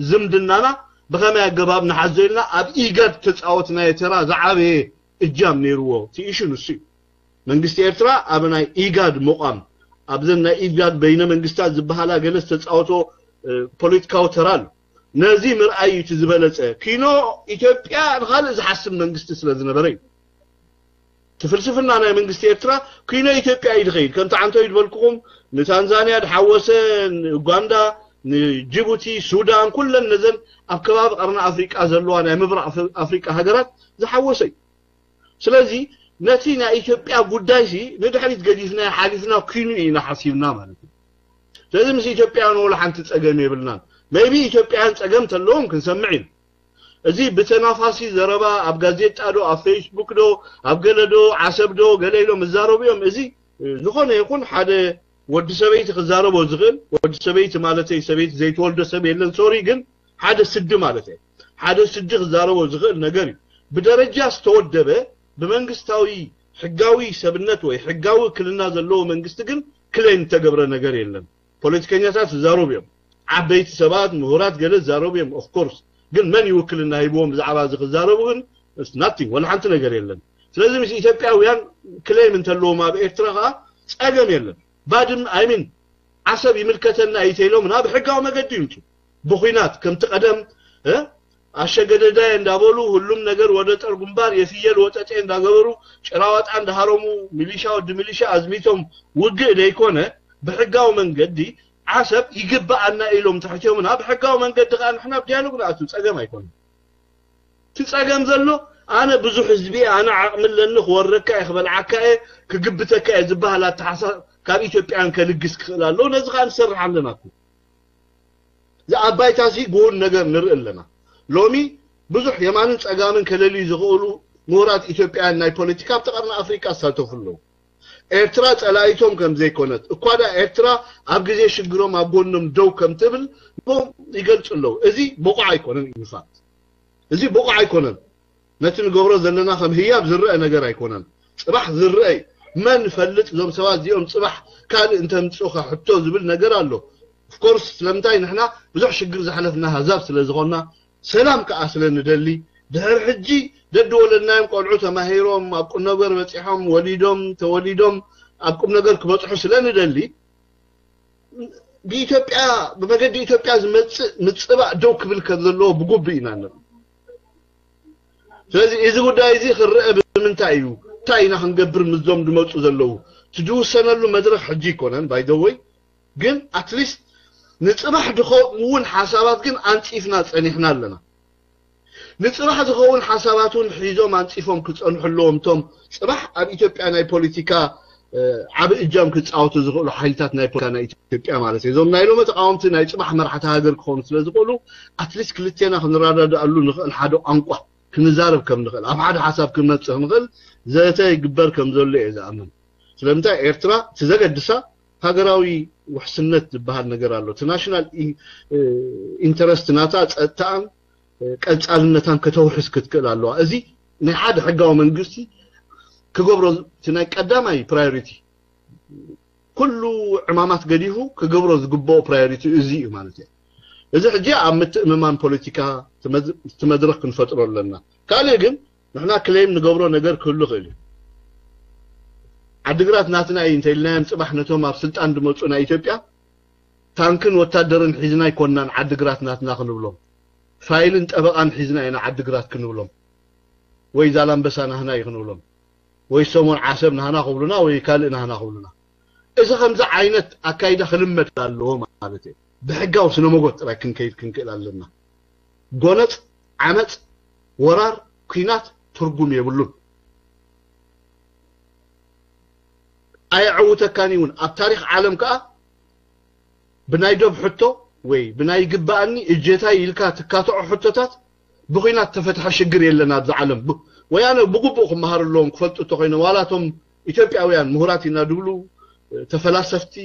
ዝምድናና ብኸመይ ኣገባብ ንሓዞ ኢልና ኣብ ኢጋድ ተጻወትናዮ ተራ ዝዓበየ እጃም ነይርዎ። እቲ ኢሹ ንሱ እዩ። መንግስቲ ኤርትራ ኣብ ናይ ኢጋድ ምቋም፣ ኣብዘን ናይ ኢጋድ በይነ መንግስታት ዝበሃላ ገለ ዝተጻወቶ ፖለቲካዊ ተራ ኣሎ። ነዚ ምርኣይ እዩ እቲ ዝበለጸ። ኪኖ ኢትዮጵያ ንኻልእ ዝሓስብ መንግስቲ ስለ ዝነበረ እዩ። እቲ ፍልስፍና ናይ መንግስቲ ኤርትራ ኪኖ ኢትዮጵያ እዩ ዝኸይድ። ከምቲ ዓንቶ እዩ ዝበልኩኹም፣ ንታንዛንያ ዝሓወሰ፣ ንኡጋንዳ፣ ንጅቡቲ፣ ሱዳን፣ ኩለን ነዘን ኣብ ከባቢ ቀርኒ ኣፍሪቃ ዘለዋ ናይ ምብራቕ ኣፍ-፣ ኣፍሪቃ ሃገራት ዝሓወሰ እዩ። ስለዚ ነቲ ናይ ኢትዮጵያ ጉዳይ ሲ ንድሕሪት ገዲፍና ሓሊፍና ኪኑ ኢና ሓሲብና ማለት እዩ። ስለዚ ምስ ኢትዮጵያውያን ወላ ሓንቲ ጸገም የብልናን። ሜይቢ ኢትዮጵያውያን ጸገም ተለዎም ክንሰምዕ ኢና። እዚ ብተናፋሲ ዘረባ ኣብ ጋዜጣ ዶ፣ ኣብ ፌስቡክ ዶ፣ ኣብ ገለ ዶ፣ ዓሰብ ዶ፣ ገለ ኢሎም ይዛረቡ እዮም። እዚ ዝኾነ ይኹን ሓደ ወዲ ሰበይቲ ክዛረቦ ዝኽእል፣ ወዲ ሰበይቲ ማለተይ ሰበይቲ ዘይተወልደ ሰብ የለን፣ ሶሪ፣ ግን ሓደ ስዲ ማለት እየ። ሓደ ስዲ ክዛረቦ ዝኽእል ነገር እዩ። ብደረጃ ዝተወደበ ብመንግስታዊ ሕጋዊ ሰብነት ወይ ሕጋዊ ውክልና ዘለዎ መንግስቲ ግን ክሌም ዝተገብረ ነገር የለን። ፖለቲከኛታት ዝዛረቡ እዮም። ዓበይቲ ሰባት፣ ምሁራት ገለ ዝዛረቡ እዮም፣ ኦፍ ኮርስ። ግን መን እዩ ውክልና ሂብዎም ብዛዕባ እዚ ክዛረቡ? ግን ናቲንግ፣ ወላ ሓንቲ ነገር የለን። ስለዚ ምስ ኢትዮጵያውያን ክሌም እንተለዎም ኣብ ኤርትራ ከዓ ጸገም የለን። ባድም፣ ኣይ ሚን፣ ዓሰብ ይምልከተና እዩ ተኢሎም ናብ ሕጋዊ መገዲ ይምጹ። ብኹናት ከምቲ ቀደም፣ እ፣ ኣሸገደዳይ እንዳበሉ፣ ሁሉም ነገር ወደ ጦር ግንባር፣ የፍየል ወጠጤ እንዳገበሩ፣ ጭራዋጣ እንዳሃረሙ፣ ሚሊሻ ወዲ ሚሊሻ ኣዝሚቶም ውግእ ደይኮነ፣ ብሕጋዊ መንገዲ ዓሰብ ይግብኣና ኢሎም ትሕትዮምና፣ ብሕጋዊ መንገዲ ከዓ ንሕና ኣብ ዲያሎግ ንኣቱ፣ ጸገም ኣይኮነን። እቲ ጸገም ዘሎ፣ ኣነ ብዙሕ ህዝቢ እየ፣ ኣነ ዓቕሚ ኣለኒ፣ ክወረካ እየ፣ ክበልዓካ እየ፣ ክግብተካ እየ ዝበሃል ኣተሓሳ-፣ ካብ ኢትዮጵያን ከልግስ ክኽእል ኣለዎ። ነዚ ከዓ ንሰርሕ ኣለና እኮ። እዚ ኣብ ባይታ ሲ ግሁድ ነገር ንርኢ ኣለና። ሎሚ ብዙሕ የማንን ጸጋምን ከለልዩ ዝኽእሉ ምሁራት ኢትዮጵያውያን ናይ ፖለቲካ ኣብቲ ቀርኒ ኣፍሪቃ ዝሳተፉ ኣለዉ። ኤርትራ ጸላኢቶም ከም ዘይኮነት፣ እኳ ደኣ ኤርትራ ኣብ ግዜ ሽግሮም ኣብ ጎኖም ደው ከም ትብል ንቦም ይገልጹ ኣለዉ። እዚ ብቑዕ ኣይኮነን። ኢንፋክት፣ እዚ ብቑዕ ኣይኮነን። ነቲ ንገብሮ ዘለና ከም ህያብ ዝረአ ነገር ኣይኮነን። ጽባሕ ዝረአ እዩ። መን ይፈልጥ፣ እዞም ሰባት እዚኦም ጽባሕ ካልእ እንተምጽኡኻ ሕቶ ዝብል ነገር ኣሎ። ኦፍኮርስ፣ ስለምንታይ ንሕና ብዙሕ ሽግር ዘሕለፍና ኣህዛብ ስለ ዝኾንና፣ ሰላም ከኣ ስለ ንደሊ፣ ድሕሪ ሕጂ ደድወለድናዮም ቆልዑ ተማሂሮም፣ ኣብ ቁም ነገር በጺሖም፣ ወሊዶም፣ ተወሊዶም፣ ኣብ ቁም ነገር ክበጽሑ ስለ ንደሊ፣ ብኢትዮጵያ፣ ብመገዲ ኢትዮጵያ ዝመጽእ ምጽባእ ደው ክብል ከም ዘለዎ ብግቡእ ኢና ንርኢ። ስለዚ እዚ ጉዳይ እዚ ክረአ ብምንታይ እዩ? እንታይ ኢና ክንገብር ምስዞም ዝመጹ ዘለዉ? እቲ ዝውሰነሉ መድረኽ ሕጂ ኣይኮነን፣ ባይ ዘ ወይ፣ ግን ኣትሊስት ንጽባሕ ዝኸውን ሓሳባት ግን ኣንጺፍና ጸኒሕና ኣለና። ንጽባሕ ዝኸውን ሓሳባት እውን ሒዞም ኣንጺፎም ክጸንሑ ኣለዎም። እቶም ጽባሕ ኣብ ኢትዮጵያ ናይ ፖለቲካ፣ እ፣ ዓቢ እጃም ክጻወቱ ዝኽእሉ ሓይልታት ናይ ፖለቲካ ናይ ኢትዮጵያ ማለት እዩ። እዞም ናይ ሎሚ ተቃወምቲ ናይ ጽባሕ መራሕቲ ሃገር ክኾኑ ስለ ዝኽእሉ፣ ኣትሊስት ክልቴና ክንረዳድኣሉ ንኽእል ሓደ ቋንቋ ክንዛረብ ከም ንኽእል፣ ኣብ ሓደ ሓሳብ ክንመጽእ ክንኽእል ዘተ ይግበር ከም ዘሎ እየ ዝኣምን። ስለምንታይ ኤርትራ እቲ ዘገድሳ ሃገራዊ ውሕስነት ዝበሃል ነገር ኣሎ። እቲ ናሽናል ኢ-፣ እ፣ ኢንተረስት ናታ፣ ጸጥታኣን፣ እ፣ ቀጻልነታን ከተውሕስ ክትክእል ኣለዋ። እዚ ናይ ሓደ ሕጋዊ መንግስቲ ክገብሮ እቲ ናይ ቀዳማይ ፕራዮሪቲ። ኩሉ ዕማማት ገዲፉ ክገብሮ ዝግብኦ ፕራዮሪቲ እዚ እዩ ማለት እዩ። እዚ ሕጂ ኣብ ምትእምማን ፖለቲካ እቲ መድረክ ክንፈጥሮ ኣለና። ካልእ ግን ንሕና ክሌም ንገብሮ ነገር ክህሉ ይኽእል እዩ። ዓድግራት ናትና እዩ እንተኢልናዮም፣ ጽባሕ ነቶም ኣብ ስልጣን ዝመጹ ናይ ኢትዮጵያ ታንክን ወታደርን ሒዝና ኣይኮንናን ዓድግራት ናትና ክንብሎም፣ ፋይልን ጠበቓን ሒዝና ኢና ዓድግራት ክንብሎም፣ ወይ ዛላምበሳ ናህና እዩ ክንብሎም፣ ወይ ሰሞን ዓሰብ ናህና ክብሉና፣ ወይ ካልእ ናህና ክብሉና። እዚ ከምዚ ዓይነት ኣካይዳ ክልመድ ኣለዎ ማለት እዩ። ብሕጋዊ ስነ መጎት ጥራይ ክንከይድ ክንክእል ኣለና። ጎነጽ፣ ዓመጽ፣ ወራር፣ ኲናት ትርጉም የብሉን። ኣየዐውተካን እውን ኣብ ታሪኽ ዓለም ከኣ ብናይ ዶብ ሕቶ ወይ ብናይ ግባኣኒ እጀታይ ኢልካ ትካትዖ ሕቶታት ብኹናት ተፈትሐ ሽግር የለን ኣብዚ ዓለም። ወያነ ብግቡእ ክመሃር ኣለዎም ክፈልጡ እንተኮይኖም ዋላ እቶም ኢትዮጵያውያን ምሁራት ኢና ዝብሉ ተፈላሰፍቲ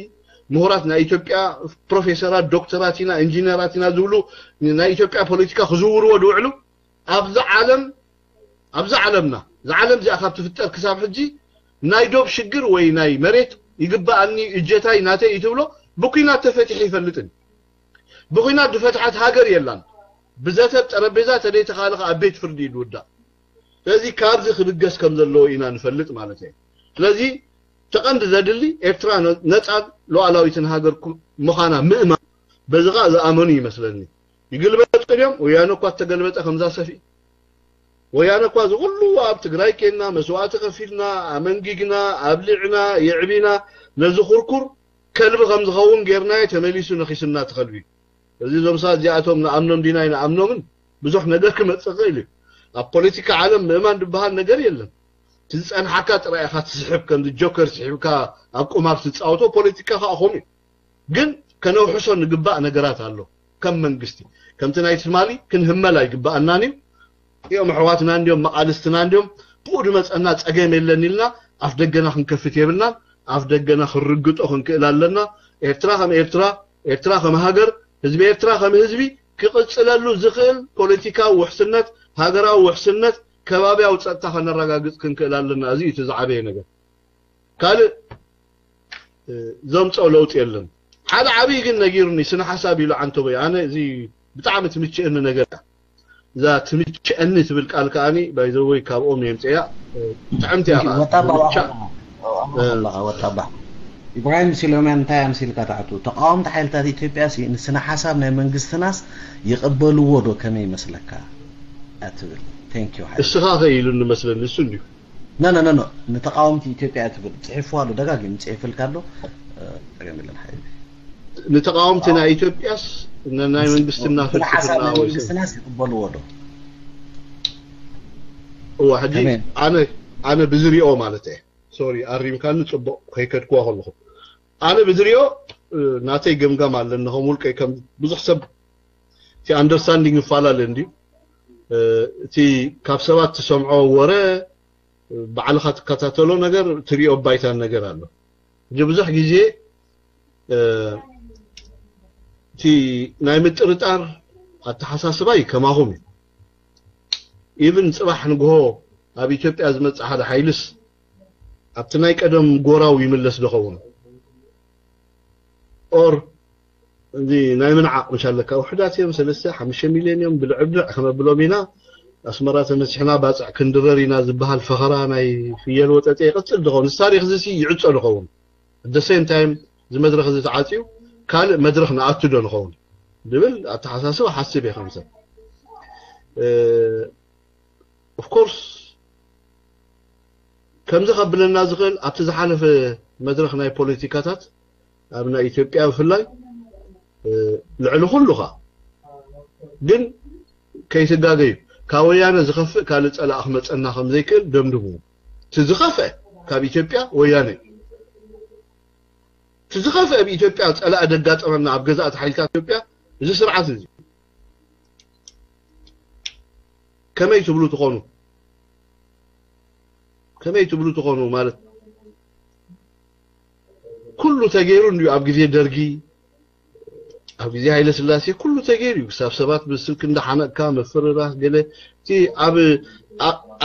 ምሁራት ናይ ኢትዮጵያ ፕሮፌሰራት ዶክተራት ኢና ኢንጂነራት ኢና ዝብሉ ናይ ኢትዮጵያ ፖለቲካ ክዝውርዎ ዝውዕሉ ኣብዚ ዓለም ኣብዚ ዓለምና እዛ ዓለም እዚኣ ካብ ትፍጠር ክሳብ ሕጂ ናይ ዶብ ሽግር ወይ ናይ መሬት ይግባኣኒ እጀታይ ናተይ እዩ ትብሎ ብኩናት ተፈቲሑ ይፈልጥን ብኩናት ዝፈትሐት ሃገር የላን ብዘተ ጠረጴዛ ተደይተኻልኸ ኣብ ቤት ፍርዲ ይድውዳእ ስለዚ ካብዚ ክብገስ ከም ዘለዎ ኢና ንፈልጥ ማለት እዩ ስለዚ ተቐንዲ ዘድሊ ኤርትራ ነፃን ሉዓላዊትን ሃገር ምዃና ምእማን በዚ ኸዓ ዝኣመኑ ይመስለኒ ይግልበጡ ድዮም ወያነ እኳ እተገልበጠ ከምዛ ሰፍኢ ወያነ እኳ ዝኹሉ ኣብ ትግራይ ኬንና መስዋእቲ ከፊልና ኣመንጊግና ኣብሊዕና የዕቢና ነዚ ኩርኩር ከልቢ ከም ዝኸውን ጌርናዮ ተመሊሱ ነኺስና ትኸልቢ እዚ ዞም ሰባት እዚኣቶም ንኣምኖም ዲና ኣይንኣምኖምን ብዙሕ ነገር ክመፅእ ይኽእል እዩ ኣብ ፖለቲካ ዓለም ምእማን ዝበሃል ነገር የለን እቲ ዝፀንሓካ ጥራይ ኢኻ ትስሕብ ከምዚ ጆከር ስሒብካ ኣብ ቁማር ትፃወቶ ፖለቲካ ከዓ ከምኡ እዩ ግን ከነውሕሶ ንግባእ ነገራት ኣሎ ከም መንግስቲ ከምቲ ናይ ትማሊ ክንህመል ኣይግባኣናን እዩ እዮም ኣሕዋትና እንዲዮም መቃልስትና እንዲዮም ብኡ ድመፀና ፀገም የለን ኢልና ኣፍ ደገና ክንከፍት የብልናን ኣፍ ደገና ክንርግጦ ክንክእል ኣለና ኤርትራ ከም ኤርትራ ኤርትራ ከም ሃገር ህዝቢ ኤርትራ ከም ህዝቢ ክቕፅለሉ ዝኽእል ፖለቲካዊ ውሕስነት ሃገራዊ ውሕስነት ከባቢያዊ ፀጥታ ከነረጋግፅ ክንክእል ኣለና እዚ እዩ እቲ ዝዓበየ ነገር ካልእ ዘምፀኦ ለውጢ የለን ሓደ ዓብይ ግን ነጊሩኒ ስነ ሓሳብ ኢሉ ዓንተቦይ ኣነ እዚ ብጣዕሚ ትምችእኒ ነገር እያ እዛ ትምችአኒ ትብል ቃል ከዓኒ ባይዘወይ ካብኦም የምፅያ ጥዕምቲ እያ ከዓ ወታባ ምርጫ ኣለኻ ወታባ ኢብራሂም ሲሎምያን እንታይ ኣምሲልካ ትኣቱ ተቃወምቲ ሓይልታት ኢትዮጵያ ሲ ንስነ ሓሳብ ናይ መንግስትናስ ይቕበልዎ ዶ ከመይ ይመስለካ እያ ትብል thank you ሓይሉ እስኻ ከ ኢሉኒ መስለኒ እሱ እንድዩ No, no, no, no. ንተቃወምቲ ኢትዮጵያ ትብል ጽሒፍዋ ኣሎ ደጋጊሙ ጽሒፍልካ ኣሎ እ፣ ጸገም የለን ሓቢቢ። ንተቃወምቲ ናይ ኢትዮጵያስ ን- ናይ መንግስትና ፍልስፍና ሓሳብ ናይ ወይ መንግስትናስ ይቅበልዎ ዶ? እዋ ሕጂ ከመይ? ኣነ ኣነ ብዝሪኦ ማለት እየ ሶሪ ኣሪምካኒ ጽቡቅ ከይከድክዋ ከለኹ ኣነ ብዝሪኦ እ፣ ናተይ ገምጋም ኣለኒ ከም ውልቀይ ከም ብዙሕ ሰብ እቲ ኣንደርስታንዲንግ ይፈላለ እንድዩ እ፣ እቲ ካብ ሰባት ትሰምዖ ወረ ባዕልኻ ትከታተሎ ነገር ትሪኦ ባይታን ነገር ኣሎ ሕጂ ብዙሕ ግዜ እቲ ናይ ምጥርጣር ኣተሓሳስባይ ከማኹም እዩ ኢቭን ፅባሕ ንግሆ ኣብ ኢትዮጵያ ዝመፅእ ሓደ ሓይልስ ኣብቲ ናይ ቀደም ጎራው ይምለስ ዝኸውን ኦር እዚ ናይ ምንዓቕ ምሽ ኣለካ ውሕዳት እዮም ሰለስተ ሓሙሽተ ሚልዮን እዮም ብልዕብልዕ ከነብሎም ኢና ኣስመራ ተነሲሕና ባፅዕ ክንድረር ኢና ዝበሃል ፈኸራ ናይ ፍየል ወጠጠ ይቕፅል ዝኸውን እዚ ታሪክ እዚ ይዕፆ ዝኸውን ደሴም ታይም እዚ መድረክ እዚ ተዓፅዩ ካልእ መድረክ ንኣቱ ዶ ንኸውን ዝብል ኣተሓሳስባ ሓስብ እየ ከምሰብ ኦፍኮርስ ከምዚ ከብለና ዝኽእል ኣብቲ ዝሓለፈ መድረኽ ናይ ፖለቲካታት ኣብ ናይ ኢትዮጵያ ብፍላይ ልዕሊ ኩሉ ኸዓ ግን ከይትጋገዩ ካብ ወያነ ዝኸፍእ ካልእ ፀላእ ክመፀና ከም ዘይክእል ደምድምዎ እቲ ዝኸፍአ ካብ ኢትዮጵያ ወያነ እዩ እቲ ዝኸፍአ ብኢትዮጵያ ፀላኢ ደጋጠመና ኣብ ገዛእቲ ሓይልታት ኢትዮጵያ እዚ ስርዓት እዚ ከመይ ትብሉ ትኾኑ ከመይ ትብሉ ትኾኑ ማለት ኩሉ ተገይሩ እንዲዩ ኣብ ግዜ ደርጊ ኣብ ግዜ ሃይለ ስላሴ ኩሉ ተገይሩ እዩ ክሳብ ሰባት ብስልክ እንዳሓነቅካ ምፍርራህ ገለ እቲ ኣብ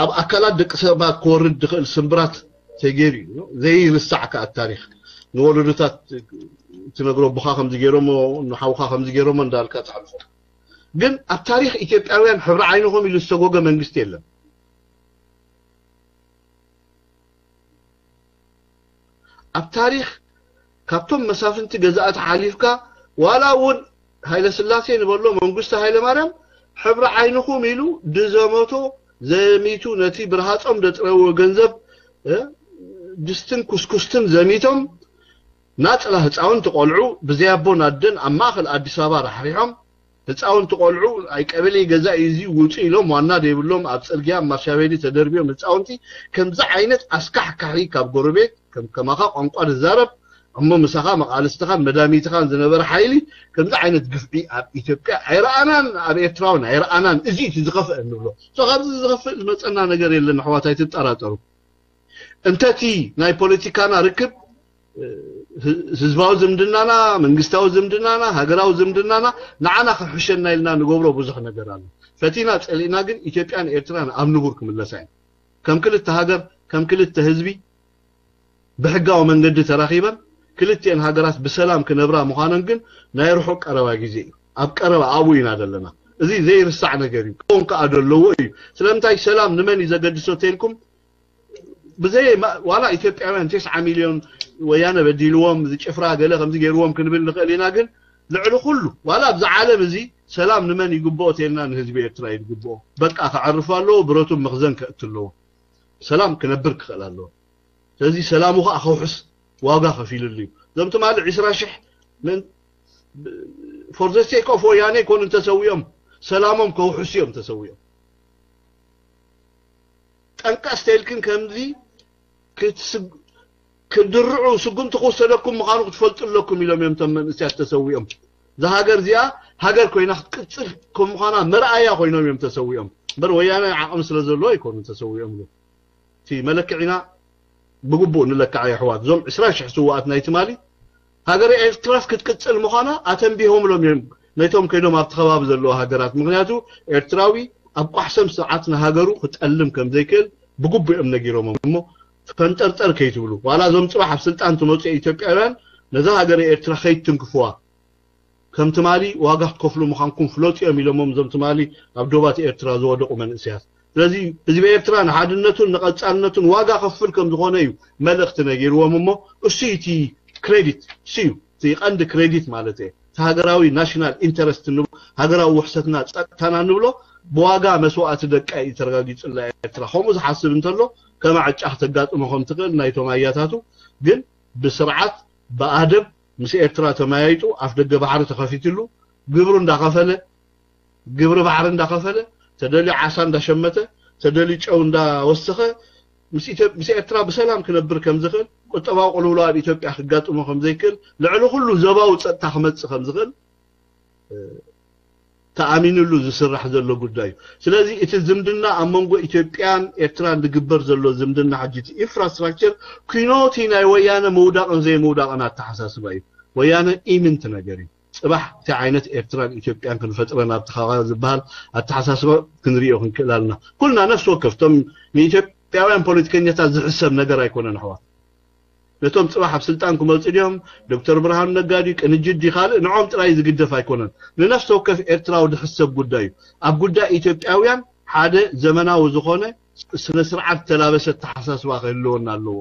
ኣብ ኣካላት ደቂ ሰባት ክወርድ ዝኽእል ስምብራት ተገይሩ እዩ ዘይርሳዕ ከኣ ታሪክ ንወለዶታት ትነግሮ ኣቦኻ ከምዚ ገይሮሞ፣ ንሓውኻ ከምዚ ገይሮሞ እንዳልካ ትሓልፎ። ግን ኣብ ታሪኽ ኢትዮጵያውያን ሕብሪ ዓይንኹም ኢሉ ዝተጎገ መንግስቲ የለን። ኣብ ታሪኽ ካብቶም መሳፍንቲ ገዛእቲ ሓሊፍካ ዋላ እውን ሃይለ ስላሴ ንበሎ መንግስቲ ሃይለ ማርያም ሕብሪ ዓይንኹም ኢሉ ድዘመቶ ዘሚቱ ነቲ ብርሃጾም ደጥረዎ ገንዘብ ድስትን ኩስኩስትን ዘሚቶም ናጽላ ህፃውንቲ ቆልዑ ብዘይ ኣቦን ኣደን ኣብ ማእኸል ኣዲስ ኣበባ ራሕሪሖም ህፃውንቲ ቆልዑ ኣይ ቀበሌ ገዛ እዩ እዚ ውፁ ኢሎም ዋና ዘይብሎም ኣብ ፅርግያ ኣብ ማሻቤዲ ተደርቢዮም ህፃውንቲ ከምዚ ዓይነት ኣስካሕካሒ ካብ ጎረቤት ከም ከማኻ ቋንቋ ዝዛረብ እሞ ምሳኻ መቓልስትኻን መዳሚትኻን ዝነበረ ሓይሊ ከምዚ ዓይነት ግፍዒ ኣብ ኢትዮጵያ ኣይረኣናን ኣብ ኤርትራ እውን ኣይረኣናን እዚ እቲ ዝኸፍአ ንብሎ so ካብዚ ዝኸፍእ ዝመፀና ነገር የለን ኣሕዋት ኣይትጠራጠሩ እንተቲ ናይ ፖለቲካና ርክብ ህዝባዊ ዝምድናና መንግስታዊ ዝምድናና ሃገራዊ ዝምድናና ንዓና ክሕሸና ኢልና ንገብሮ ብዙሕ ነገር ኣሎ ፈቲና ፀሊእና ግን ኢትዮጵያን ኤርትራን ኣብ ንቡር ክምለሳ እየን ከም ክልተ ሃገር ከም ክልተ ህዝቢ ብሕጋዊ መንገዲ ተራኺበን ክልቲኤን ሃገራት ብሰላም ክነብራ ምዃነን ግን ናይ ርሑቕ ቀረባ ግዜ እዩ ኣብ ቀረባ ኣብኡ ኢና ዘለና እዚ ዘይርሳዕ ነገር እዩ ክኾን ከዓ ዘለዎ እዩ ስለምንታይ ሰላም ንመን እዩ ዘገድሶ ተልኩም ብዘይ ዋላ ኢትዮጵያውያን ተስዓ ሚልዮን ወያነ በዲልዎም ዝጭፍራ ገለ ከምዚ ገይርዎም ክንብል ንኽእል ኢና ግን ልዕሊ ኩሉ ዋላ ኣብዚ ዓለም እዚ ሰላም ንመን ይግብኦ ተልና ንህዝቢ ኤርትራ እዩ ዝግብኦ በቃ ክዓርፍ ኣለዎ ብረቱ መኽዘን ከእቲ ኣለዎ ሰላም ክነብር ክኽእል ኣለዎ ስለዚ ሰላሙ ከዓ ከውሕስ ዋጋ ከፊልሉ እዩ እዞም ትማሊ ዕስራ ሽሕ for the sake of ወያነ ይኮኑ ተሰዊኦም ሰላሞም ከውሕሱ እዮም ተሰዊኦም ጠንቀስ ተልክን ከምዚ ክድርዑ ስጉምቲ ክወሰደኩም ምዃኑ ክትፈልጡ ኣለኩም ኢሎም እዮም ቶም መንእስያት ተሰዊኦም እዛ ሃገር እዚኣ ሃገር ኮይና ክትቅፅል ከም ምዃና መርኣያ ኮይኖም እዮም ተሰዊኦም እምበር ወያነ ዓቕሚ ስለ ዘለዎ ኣይኮኑ ተሰዊኦም እቲ መለክዒና ብግቡእ ንለክዓ የሕዋት እዞም ዕስራ ሽሕ ስዋኣት ናይ ትማሊ ሃገረ ኤርትራስ ክትቅፅል ምዃና ኣተንቢሆምሎም እዮም ነቶም ከይዶም ኣብቲ ከባቢ ዘለዎ ሃገራት ምክንያቱ ኤርትራዊ ኣብ ቋሕሰም ስርዓት ንሃገሩ ክጠልም ከም ዘይክእል ብግቡእ እዮም ነጊሮሞም እሞ ፈንጠርጠር ከይትብሉ ዋላ እዞም ፅባሕ ኣብ ስልጣን ትመፁ ኢትዮጵያውያን ነዛ ሃገረ ኤርትራ ከይትንክፍዋ ከም ትማሊ ዋጋ ክትከፍሉ ምዃንኩም ፍለጡ እዮም ኢሎሞም እዞም ትማሊ ኣብ ዶባት ኤርትራ ዝወደቑ መንእስያት ስለዚ ህዝቢ ኤርትራ ንሓድነቱን ንቐጻልነቱን ዋጋ ከፍል ከም ዝኾነ እዩ መልእኽቲ ነጊርዎም እሞ እሱ እቲ ክሬዲት እሱ እዩ እቲ ቀንዲ ክሬዲት ማለት እየ እቲ ሃገራዊ ናሽናል ኢንተረስት ንብሎ ሃገራዊ ውሕሰትና ጸጥታና ንብሎ ብዋጋ መስዋእቲ ደቃ እዩ ተረጋጊጹላ ኤርትራ ከምኡ ዝሓስብ እንተሎ ከመ ዕጫ ክተጋጥሞ ከም ትኽእል ናይቶም ኣያታቱ ግን ብስርዓት ብኣደብ ምስ ኤርትራ ተመያይጡ ኣፍ ደገ ባሕሪ ተኸፊትሉ ግብሩ እንዳኸፈለ ግብሪ ባሕሪ እንዳኸፈለ ተደልዩ ዓሳ እንዳሸመተ ተደልዩ ጨው እንዳወሰኸ ምስ ኤርትራ ብሰላም ክነብር ከም ዝኽእል ቁጠባዊ ቅልውላው ኣብ ኢትዮጵያ ክጋጥሞ ከም ዘይክእል ልዕሊ ኩሉ ዞባዊ ፀጥታ ክመፅእ ከም ዝኽእል ተኣሚንሉ ዝስራሕ ዘሎ ጉዳይ እዩ። ስለዚ እቲ ዝምድና ኣብ መንጎ ኢትዮጵያን ኤርትራን ዝግበር ዘሎ ዝምድና ሕጂ እቲ ኢንፍራስትራክቸር ኪኖቲ ናይ ወያነ ምውዳቕን ዘይምውዳቕን ኣተሓሳስባ እዩ። ወያነ ኢምንት ነገር እዩ። ጽባሕ እቲ ዓይነት ኤርትራን ኢትዮጵያን ክንፈጥረን ኣብቲ ኻባ ዝበሃል ኣተሓሳስባ ክንሪኦ ክንክእል ኣለና። ኩልና ነፍሲ ወከፍ እቶም ንኢትዮጵያውያን ፖለቲከኛታት ዝሕሰብ ነገር ኣይኮነን ኣሕዋት። ነቶም ጽባሕ ኣብ ስልጣን ክመጹ ድዮም ዶክተር ብርሃኑ ነጋ ድዩ ቅንጅት ድዩ ካልእ ንዖም ጥራይ ዝግደፍ ኣይኮነን። ንነፍሲ ወከፍ ኤርትራዊ ዝሕሰብ ጉዳይ እዩ። ኣብ ጉዳይ ኢትዮጵያውያን ሓደ ዘመናዊ ዝኾነ ስነ ስርዓት ዝተላበሰ ኣተሓሳስባ ክህልወና ኣለዎ።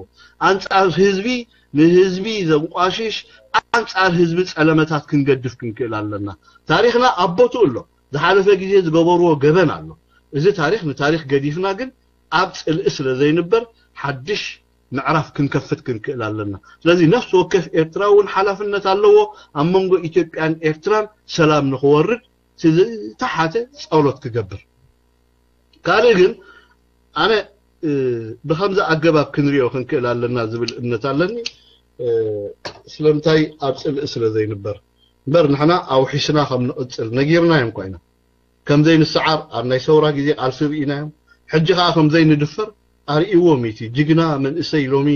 ኣንጻር ህዝቢ ንህዝቢ ዘንቋሽሽ ኣንጻር ህዝቢ ጸለመታት ክንገድፍ ክንክእል ኣለና። ታሪኽና ኣብ ቦትኡ ኣሎ። ዝሓለፈ ግዜ ዝገበርዎ ገበን ኣሎ። እዚ ታሪኽ ንታሪኽ ገዲፍና ግን ኣብ ጽልኢ ስለ ዘይንበር ሓድሽ ምዕራፍ ክንከፍት ክንክእል ኣለና። ስለዚ ነፍሲ ወከፍ ኤርትራዊ እውን ሓላፍነት ኣለዎ ኣብ መንጎ ኢትዮጵያን ኤርትራን ሰላም ንኽወርድ እቲ ዝተሓተ ጸሎት ክገብር። ካልእ ግን ኣነ ብኸምዚ ኣገባብ ክንሪኦ ክንክእል ኣለና ዝብል እምነት ኣለኒ። ስለምንታይ ኣብ ጽልኢ ስለ ዘይንበር እምበር ንሕና ኣውሒስና ከም ንቕጽል ነጊርናዮም እኳ ኢና። ከም ዘይንሰዓር ኣብ ናይ ሰውራ ግዜ ቃልሲ ርኢናዮም። ሕጂ ከኣ ከም ዘይንድፈር ኣርእይዎም እዩ እቲ ጅግና መንእሰይ ሎሚ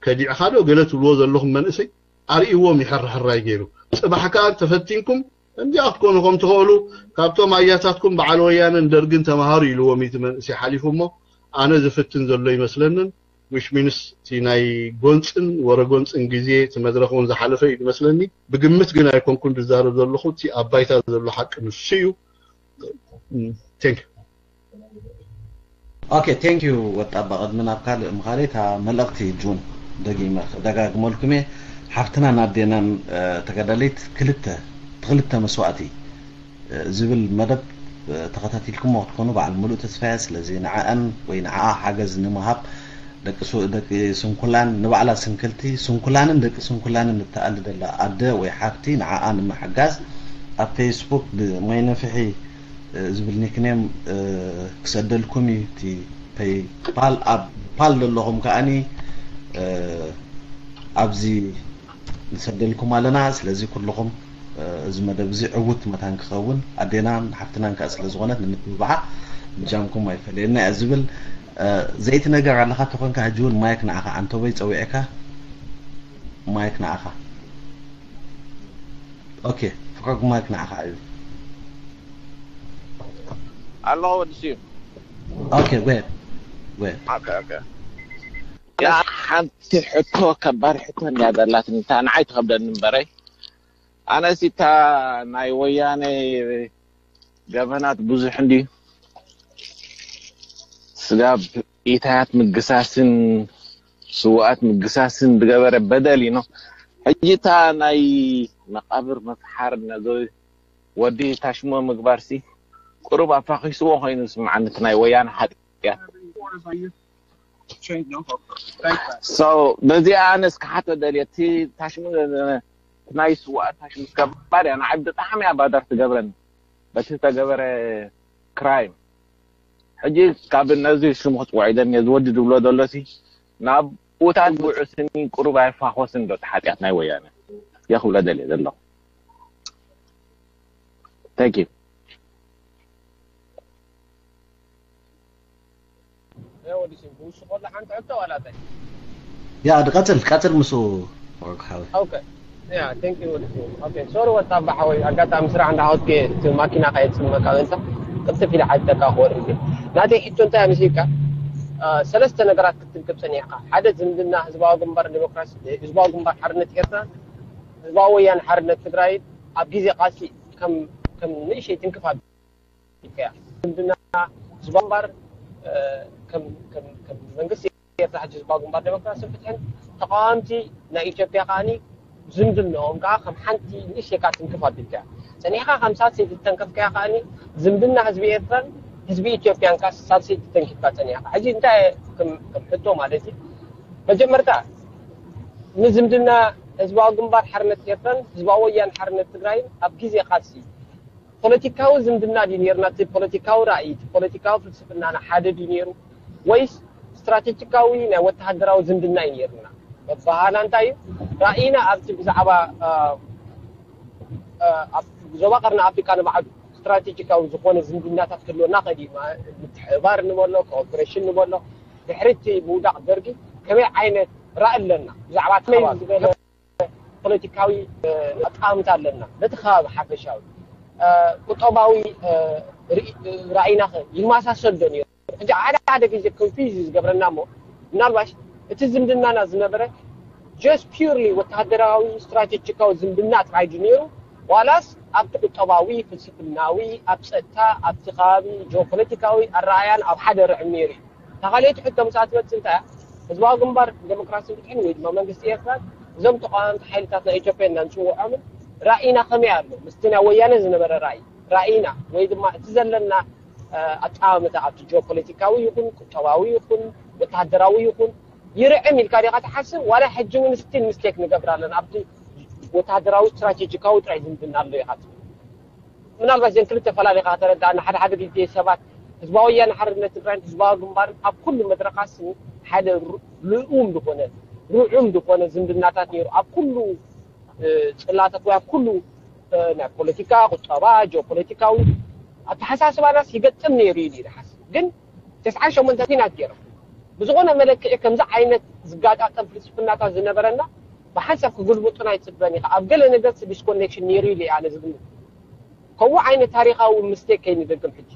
ከዲዕኻ ዶ ገለ ትብልዎ ዘለኹም መንእሰይ ኣርእይዎም እዩ ሕርሕራይ ገይሩ። ጽባሕ ከኣ ተፈቲንኩም ከምዚኣ ክትኮኑ ከም ትኽእሉ ካብቶም ኣያታትኩም በዓል ወያነን ደርግን ተማሃሩ ኢልዎም እዩ እቲ መንእሰይ ሓሊፉ እሞ ኣነ ዝፍትን ዘሎ ይመስለንን which means እቲ ናይ ጎንፅን ወረ ጎንፅን ግዜ እቲ መድረክ እውን ዝሓለፈ እዩ ዝመስለኒ። ብግምት ግን ኣይኮንኩን ዝዛረብ ዘለኹ፣ እቲ ኣብ ባይታ ዘሎ ሓቂ ንሱ እዩ። Thank you። Okay, thank you ወጣባ። ቅድሚ ናብ ካልእ ምኻደይ እታ መልእኽቲ ጁን ደጊመ ደጋግመልኩም እየ። ሓፍትናን ኣዴናን ተጋዳሊት ክልተ ክልተ መስዋእቲ ዝብል መደብ ተኸታቲልኩሞ ክትኮኑ በዓል ሙሉእ ተስፋ እየ። ስለዚ ንዓኣን ወይ ንዓኣ ሓገዝ ንምሃብ ደቂ ስንኩላን ንባዕላ ስንክልቲ ስንኩላንን ደቂ ስንኩላንን እተኣሊ ደላ ኣደ ወይ ሓፍቲ ንዓኣ ንምሕጋዝ ኣብ ፌስቡክ ብማይነፍሒ ዝብል ኒክኔም ክሰደልኩም እዩ። እቲ ፓል ኣብ ፓል ዘለኹም ከኣኒ ኣብዚ ንሰደልኩም ኣለና። ስለዚ ኩልኹም እዚ መደብ እዚ ዕውት መታን ክኸውን ኣዴናን ሓፍትናን ከኣ ስለ ዝኾነት ንምትብባዓ ብጃምኩም ኣይፈለየና እያ ዝብል። ዘይቲ ነገር ኣለኻ ተኾንካ ሕጂ እውን ማይክ ንዓኻ ዓንተቦይ ጸዊዕካ ማይክ ንዓኻ። ኦኬ ፍቃድ ማይክ ንዓኻ እዩ። ኣለኹ ወዲ ስዩ። ኦኬ ጎየ ጎየ። ኦኬ ኦኬ። ያ ሓንቲ ሕቶ ከባድ ሕቶ እንድያ ዘላትኒ እታ ንዓይ ትኸብደኒ እምበረይ ኣነሲ እታ ናይ ወያነ ገበናት ብዙሕ እንድዩ ስጋብ ኢታያት ምግሳስን ስውኣት ምግሳስን ዝገበረ በደል እዩ ነው። ሕጂ እታ ናይ መቃብር መፍሓር ነዚ ወዲ ታሽሞ ምግባርሲ ቁሩብ ኣፋኺስዎ ኮይኑ ዝስምዓኒ እቲ ናይ ወያነ ሓጢኣት። So በዚኣ ኣነስ ክሓቶ ደልየ እቲ ታሽሞ ናይ ስውኣት ታሽሞ ስጋብ ባርያ ንዓይ ብጣዕሚ እያ ባደር ትገብረኒ በቲ ዝተገበረ ክራይም። ሕጂ ካብ ነዚ ሽሙ ክፅውዖ ኢለኒ ዝወዲ ዝብሎ ዘሎሲ ናብ ኡታት ውዑስኒ ቁሩብ ኣይፋኾስን ዶ ሓጢኣት ናይ ወያነ የኽብሎ ደልየ ዘለኹ። Thank you። ወዲ ሲም ብውስኾ ሓንቲ ሕቶ ዋላ እንታይ? ያ ድቀጽል ቀጽል ምስ ወርቅ ሓወይ። ኦኬ ያ thank you ወዲ ሲም። ኦኬ ሶሪ ወጣ ባሓወይ ኣጋጣሚ ስራሕ እንዳሃወትከ እቲ ማኪና ካየት ስመካ እንታ ቅልጥፍ ኢለ ሓጅተካ ክወርድ። ናተይ ሕቶ እንታይ ኣምሲካ ሰለስተ ነገራት ክትንክብ ጸኒሕካ። ሓደ ዝምድና ህዝባዊ ግንባር ዲሞክራሲ ህዝባዊ ግንባር ሓርነት ኤርትራ ህዝባዊ ወያነ ሓርነት ትግራይ ኣብ ግዜ ቃልሲ ከም ከም ንእሽተይ ትንክፍ ኣቢልካያ። ዝምድና ህዝባዊ ግንባር ከም ከም ከም መንግስቲ ኤርትራ ሕጂ ህዝባዊ ግንባር ዴሞክራስን ፍትሕን ተቃወምቲ ናይ ኢትዮጵያ ከኣኒ ዝምድንኦም ከዓ ከም ሓንቲ ንእሽተይ እካ ትንክፍ ኣቢልካያ። ጸኒሕካ ከም ሳልሰይቲ ዝተንከፍካያ ከኣኒ ዝምድና ህዝቢ ኤርትራን ህዝቢ ኢትዮጵያን ከኣ ሳልሰይቲ ተንኪፍካ ጸኒሕካ። ሕጂ እንታይ ከም ከም ሕቶ ማለት እዩ መጀመርታ ንዝምድና ህዝባዊ ግንባር ሓርነት ኤርትራን ህዝባዊ ወያነ ሓርነት ትግራይን ኣብ ግዜ ቃልሲ ፖለቲካዊ ዝምድና ድዩ ነይርና? እቲ ፖለቲካዊ ራእይ፣ እቲ ፖለቲካዊ ፍልስፍናና ሓደ ድዩ ነይሩ? ወይስ ስትራቴጂካዊ ናይ ወተሃደራዊ ዝምድና እዩ ነይርና? መበሃህና እንታይ እዩ? ራእይና ኣብቲ ብዛዕባ ኣብ ዞባ ቀርኒ ኣፍሪቃ ንባዕሉ ስትራቴጂካዊ ዝኾነ ዝምድናታት ክህልወና ከዲ ምትሕብባር ንበሎ ኮኦፕሬሽን ንበሎ ድሕሪ እቲ ምውዳቕ ደርጊ ከመይ ዓይነት ራእይ ኣለና ብዛዕባ እቲ ከባቢ? ፖለቲካዊ ኣጠማምታ ኣለና። በቲ ከባቢ ሓፈሻዊ ቁጠባዊ ራእይና ከ ይመሳሰል ዶ ነይሩ? ሕጂ ሓደ ሓደ ግዜ ኮንፊዝ እዩ ዝገብረና እሞ ምናልባሽ እቲ ዝምድናና ዝነበረ just purely ወተሃደራዊ ስትራቴጂካዊ ዝምድና ጥራይ ድዩ ነይሩ ዋላስ ኣብቲ ቁጠባዊ፣ ፍልስፍናዊ፣ ኣብ ፀጥታ፣ ኣብቲ ከባቢ ጂኦፖለቲካዊ ኣረኣያን ኣብ ሓደ ርዕም ነይሩ እዩ? እታ ካልኣይቲ ሕቶ ምስኣ ትመፅእ እንታይ እያ? ህዝባዊ ግንባር ዴሞክራስን ፍትሕን ወይ ድማ መንግስቲ ኤርትራን እዞም ተቃወምቲ ሓይልታት ናይ ኢትዮጵያ ኢልና ንፅውዖምን ራእይና ከመይ ኣሎ? ምስቲ ናይ ወያነ ዝነበረ ራእይ ራእይና ወይ ድማ እቲ ዘለና ኣጠማምታ ኣብቲ ጂኦፖለቲካዊ ይኹን ቁጠባዊ ይኹን ወተሃደራዊ ይኹን ይርዕም ኢልካ ዲኻ ትሓስብ? ዋላ ሕጂ እውን ስቲል ሚስቴክ ንገብር ኣለና ኣብቲ ወተሃደራዊ ስትራቴጂካዊ ጥራይ ዝምድና ኣሎ ኢኻ ትብል? ምናልባት ዘን ክልተ ፈላሊኻ ከተረድኣና ሓደ ሓደ ግዜ ሰባት ህዝባዊ ወያነ ሓርነት ትግራይን ህዝባዊ ግንባርን ኣብ ኩሉ መድረኻት ስኒ ሓደ ልኡም ዝኾነ ርዑም ዝኾነ ዝምድናታት ነይሩ ኣብ ኩሉ ፅላታት ወይ ኣብ ኩሉ ናይ ፖለቲካ ቁጠባ ጂኦፖለቲካዊ ኣተሓሳስባናስ ይገጥም ነይሩ ኢሉ ይሓስብ ግን ተስዓን ሸሞንተን ኲናት ገይሮም ብዝኾነ መለክዒ ከምዚ ዓይነት ዝጋጣጠም ፍልስፍናታት ዝነበረና ብሓንሳብ ክግልብጡና ይፅበን ኢኻ ኣብ ገለ ነገር ዲስኮኔክሽን ነይሩ ኢለ ኣነ ዝግምት ከምኡ ዓይነት ታሪኻዊ ምስቴክ ከይንደግም ሕጂ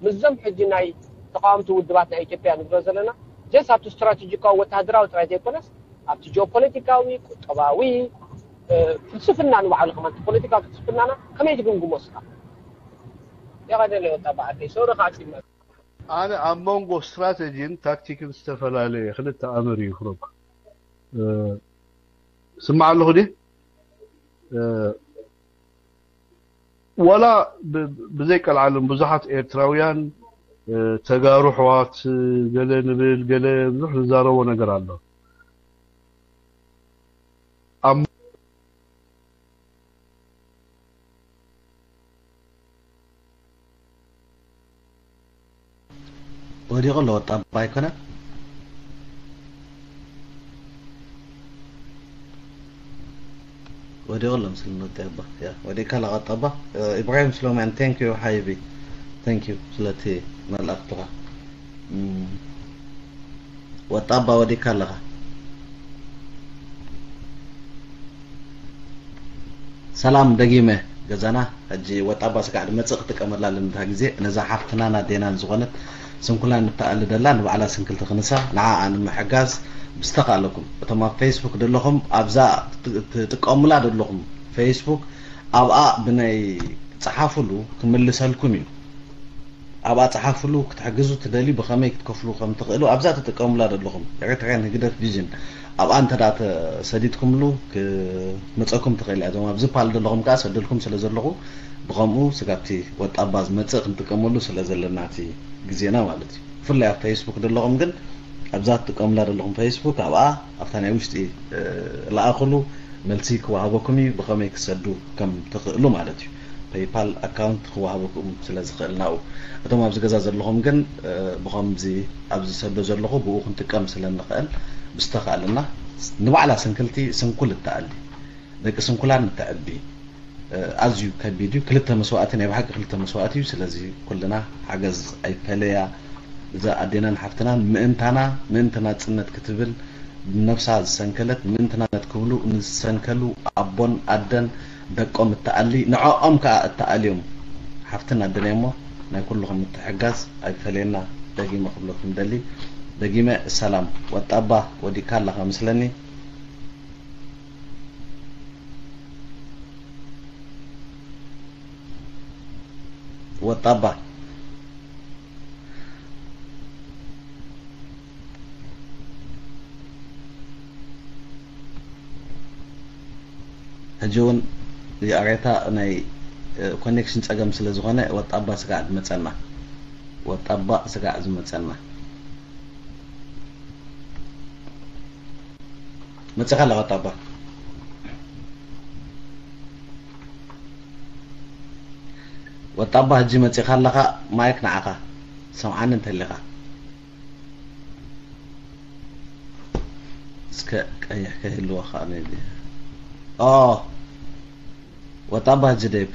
ምስዞም ሕጂ ናይ ተቃወምቲ ውድባት ናይ ኢትዮጵያ ንብሎ ዘለና ጀስ ኣብቲ ስትራቴጂካዊ ወተሃደራዊ ጥራይ ዘይኮነስ ኣብቲ ጂኦፖለቲካዊ፣ ቁጠባዊ፣ ፍልስፍና ንባዕሉ ከማን ፖለቲካዊ ፍልስፍናና ከመይ ትግምግሞ እስካ? የቐደለ ወጣ በዓደይ ሰውረ ካዕፂ ኣነ ኣብ መንጎ ስትራተጂን ታክቲክን ዝተፈላለየ ክልተ ኣምር እዩ ክረኩ ስማዕ ኣለኹ ዲ ወላ ብዘይቀልዓለም ብዙሓት ኤርትራውያን ተጋሩ ሕዋት ገለ ንብል ገለ ብዙሕ ዝዛረቦ ነገር ኣሎ። ወዲቑ ኣሎ ወጣባ ኣይኮነን። ወዲቑ ኣሎ ምስል ወጣባ ያ ወዲካ ለቀጣባ ኢብራሂም ስሎማን thank you ሓይቢ thank you ስለቲ መልእክትኻ ወጣባ ወዲካ ኣለኻ። ሰላም ደጊመ ገዛና ሕጂ ወጣባ ስጋዕ ድመጽእ ክትጥቀመላ ኣለንታ ግዜ ነዛ ሓፍትናን ኣዴናን ዝኾነት ስንኩላን ንተኣሊ ደላ ንባዕላ ስንክልቲ ክንሳ ንዓኣ ንምሕጋዝ ብዝተኻለኩም እቶም ኣብ ፌስቡክ ደለኹም ኣብዛ ትጥቀሙላ ደለኹም ፌስቡክ ኣብኣ ብናይ ጸሓፉሉ ክምልሰልኩም እዩ። ኣብኣ ጸሓፉሉ ክትሕግዙ ትደልዩ ብኸመይ ክትከፍሉ ከም ትኽእሉ ኣብዛ ትጥቀሙላ ዘለኹም Eritrean ህግደፍ vision ኣብኣ እንተ ደኣ ተሰዲድኩምሉ ክመጸኩም ትኽእል እያ። እዞም ኣብዚ ፓል ዘለኹም ከኣ ሰደልኩም ስለ ዘለኹ ብኸምኡ ስጋብቲ ወጣባ ዝመጽእ ክንጥቀመሉ ስለ ዘለና እቲ ግዜና ማለት እዩ። ብፍላይ ኣብ ፌስቡክ ዘለኹም ግን ኣብዛ ትጥቀሙላ ዘለኹም ፌስቡክ ኣብኣ ኣብታ ናይ ውሽጢ ለኣኽሉ መልሲ ክወሃበኩም እዩ ብኸመይ ክሰዱ ከም ትኽእሉ ማለት እዩ። ፔይፓል ኣካውንት ክወሃበኩም ስለ ዝኽእል ናብኡ እቶም ኣብዚ ገዛ ዘለኹም ግን ብኸምዚ ኣብዚ ዝሰዶ ዘለኹ ብኡ ክንጥቀም ስለ ንኽእል ብዝተኻእለና ንባዕላ ስንክልቲ ስንኩል እተኣሊ ደቂ ስንኩላን እተዕቢ ኣዝዩ ከቢድ እዩ። ክልተ መስዋእቲ ናይ ብሓቂ ክልተ መስዋእቲ እዩ። ስለዚ ኩልና ሓገዝ ኣይፈለያ እዛ ኣዴናን ሓፍትናን ምእንታና ምእንቲ ናጽነት ክትብል ነብሳ ዝሰንከለት ምእንቲ ናጽነት ክብሉ ንዝሰንከሉ ኣቦን ኣደን ደቆም እተኣሊ ንዕኦም ከኣ እተኣልዮም ሓፍትን ኣደን እሞ ናይ ኩልኹም ምትሕጋዝ ኣይፈለየና። ደጊመ ክብለኩም ደሊ ደጊመ ሰላም ወጣባ ወዲካ ኣለኻ ምስለኒ ወጣባ ሕጂ እውን የኣሬታ ናይ ኮኔክሽን ፀገም ስለ ዝኾነ ወጣባ ስጋዕ ዝመፀና ወጣባ ስጋዕ ዝመፀና መፅኻ ኣለኻ ወጣባ ወጣባ ሕጂ መፂኻ ኣለኻ ማይክ ንዓኻ ሰምዓኒ እንተሊኻ እስከ ቀይሕ ከይህልዎ ከዓ maybe ኦ ወጣባ ሕጂ ደይብ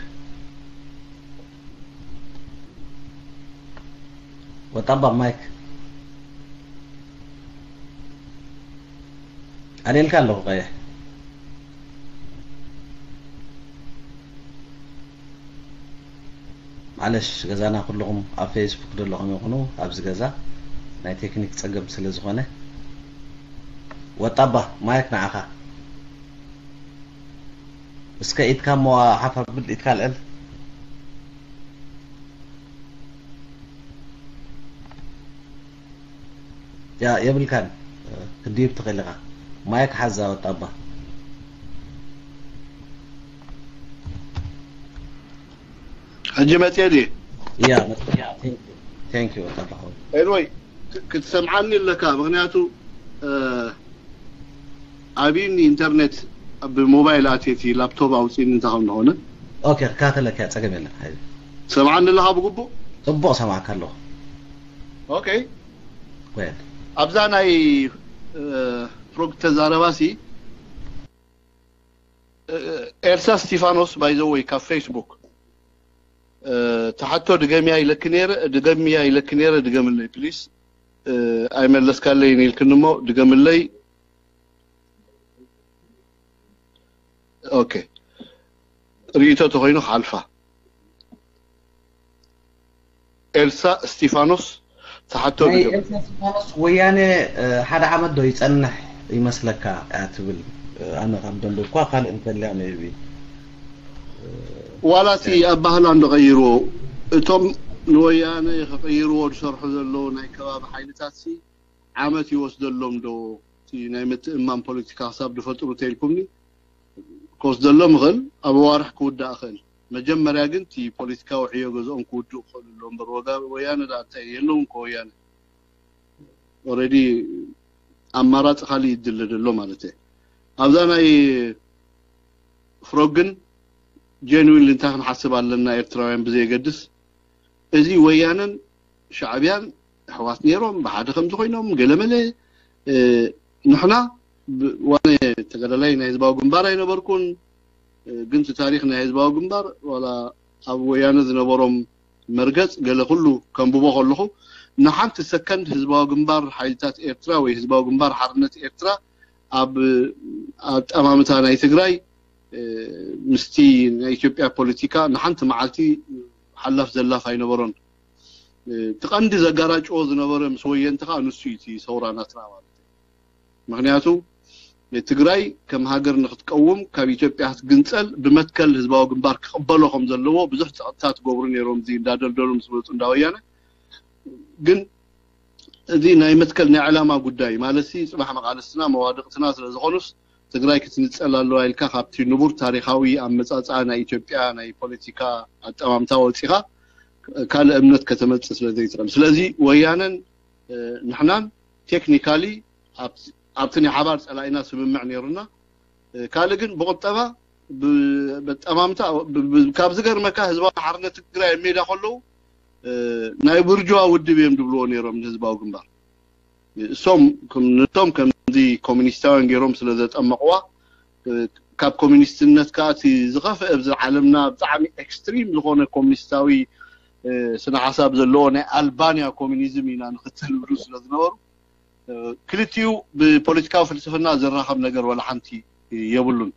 ወጣባ ማይክ ኣልየልካ ኣለኹ ቀይሕ ማለሽ ገዛና ኩልኹም ኣብ ፌስቡክ ዘለኹም ይኹኑ ኣብዚ ገዛ ናይ ቴክኒክ ፀገም ስለ ዝኾነ ወጣባ ማይክ ንዓኻ እስከ ኢድካ እሞ ሓፍ ኣብል ኢድካ ኣልዕል ያ የብልካን ክትድይብ ትኽእል ኢኻ ማይክ ሓዛ ወጣባ ሕጂ መፅየ ድየ ያ thank you ወጣባ ሓወይ ኤንወይ ክትሰምዓኒ ኣለካ ምክንያቱ ኣብኒ ኢንተርኔት ብሞባይል ኣትየ እቲ ላፕቶፕ ኣውፅእኒ እንታይ ከም ዝኾነ ኦኬ ክከታተለካ እየ ፀገም የለን ሓይሉ ሰምዓኒ ኣለኻ ብግቡእ ፅቡቕ ሰማዕካ ኣለኹ ኦኬ ወየል ኣብዛ ናይ ፕሮግ ተዛረባሲ ኤልሳ ስቲፋኖስ ባይዘወይ ካብ ፌስቡክ ተሓቶ ድገምያ ኢለኪ ነይረ ድገምያ ኢለኪ ነይረ ድገምለይ ፕሊስ ኣይመለስካለይን ኢልክኒ እሞ ድገምለይ ኦኬ ርእይቶ ተኮይኑ ክሓልፋ ኤልሳ እስቲፋኖስ ተሓቶ ናይ ግደፍ። ኤልሳ እስጢፋኖስ፣ ወያነ ሓደ ዓመት ዶ ይጸንሕ ይመስለካ እያ ትብል? ኣነ ከም ደንበብኳ ካልእ እንተልያ maybe። ዋላ እቲ ኣባህላ እንዶ ቀይርዎ፣ እቶም ንወያነ ክቕይርዎ ዝሰርሑ ዘለዉ ናይ ከባቢ ሓይልታት ሲ ዓመት ይወስደሎም ዶ? እቲ ናይ ምትእማን ፖለቲካ ክሳብ ዝፈጥሩ ተይልኩምኒ ክወስደሎም ይኽእል፣ ኣብ ኣዋርሕ ክውዳእ ይኽእል። መጀመርያ ግን እቲ ፖለቲካዊ ዕዮ ገዝኦም ክውድኡ ክኽእሉ ኣለዎም እምበር፣ ወጋ-፣ ወያነ ደኣ እንታይ የለውን ከወያነ። Already ኣማራፂ ካሊእ ይድለ ዘሎ ማለት እየ። ኣብዛ ናይ ፍሮግ ግን ጀንዊን እንታይ ክንሓስብ ኣለና ኤርትራውያን ብዘየገድስ፣ እዚ ወያነን ሻዕብያን ኣሕዋት ነይሮም፣ ብሓደ ከምዚ ኮይኖም ገለመለ። ንሕና ዋነ ተጋዳላይ ናይ ህዝባዊ ግንባር ኣይነበርኩን። ግን እቲ ታሪክ ናይ ህዝባዊ ግንባር ዋላ ኣብ ወያነ ዝነበሮም መርገፅ ገለ ኩሉ ከንብቦ ከለኹ፣ ንሓንቲ ሰከንድ ህዝባዊ ግንባር ሓይልታት ኤርትራ ወይ ህዝባዊ ግንባር ሓርነት ኤርትራ ኣብ ኣጠማምታ ናይ ትግራይ ምስቲ ናይ ኢትዮጵያ ፖለቲካ ንሓንቲ መዓልቲ ሓላፍ ዘላፍ ኣይነበሮን። እቲ ቀንዲ ዘጋራጭዎ ዝነበረ ምስ ወየንቲ ከዓ ንሱ እዩ፣ እቲ ሰውራ ናትና ማለት እዩ። ምክንያቱ ትግራይ ከም ሃገር ንክትቀውም፣ ካብ ኢትዮጵያ ክትግንፀል ብመትከል ህዝባዊ ግንባር ክቕበሎ ከም ዘለዎ ብዙሕ ፀቕጥታት ትገብሩ ነይሮም፣ እዚ እንዳደልደሉ ምስ መፁ እንዳ ወያነ። ግን እዚ ናይ መትከል ናይ ዕላማ ጉዳይ ማለት ሲ፣ ፅባሕ መቃልስትና መዋድቕትና ስለ ዝኾኑስ ትግራይ ክትንፀል ኣለዋ ኢልካ ካብቲ ንቡር ታሪካዊ ኣመፃፅኣ ናይ ኢትዮጵያ ናይ ፖለቲካ ኣጠማምታ ወፂኻ ካልእ እምነት ከተመፅእ ስለ ዘይትኽእል። ስለዚ ወያነን ንሕናን ቴክኒካሊ ኣብቲ ናይ ሓባር ፀላኢና ስምምዕ ነይሩና። ካልእ ግን ብቁጠባ፣ ብኣጠማምታ፣ ካብ ዝገርመካ ህዝባዊ ሓርነት ትግራይ ኣብ ሜዳ ከለዉ ናይ ብርጅዋ ውድብ እዮም ድብልዎ ነይሮም ንህዝባዊ ግንባር። እሶም ነቶም ከምዚ ኮሚኒስታውያን ገይሮም ስለ ዘጠመቕዋ፣ ካብ ኮሚኒስትነት ከዓ እቲ ዝኸፍአ ኣብዚ ዓለምና ብጣዕሚ ኤክስትሪም ዝኾነ ኮሚኒስታዊ ስነ ሓሳብ ዘለዎ ናይ ኣልባንያ ኮሚኒዝም ኢና ንኽተል ዝብሉ ስለ ዝነበሩ፣ ክልቲኡ ብፖለቲካዊ ፍልስፍና ዘራኸብ ነገር ዋላ ሓንቲ የብሉን።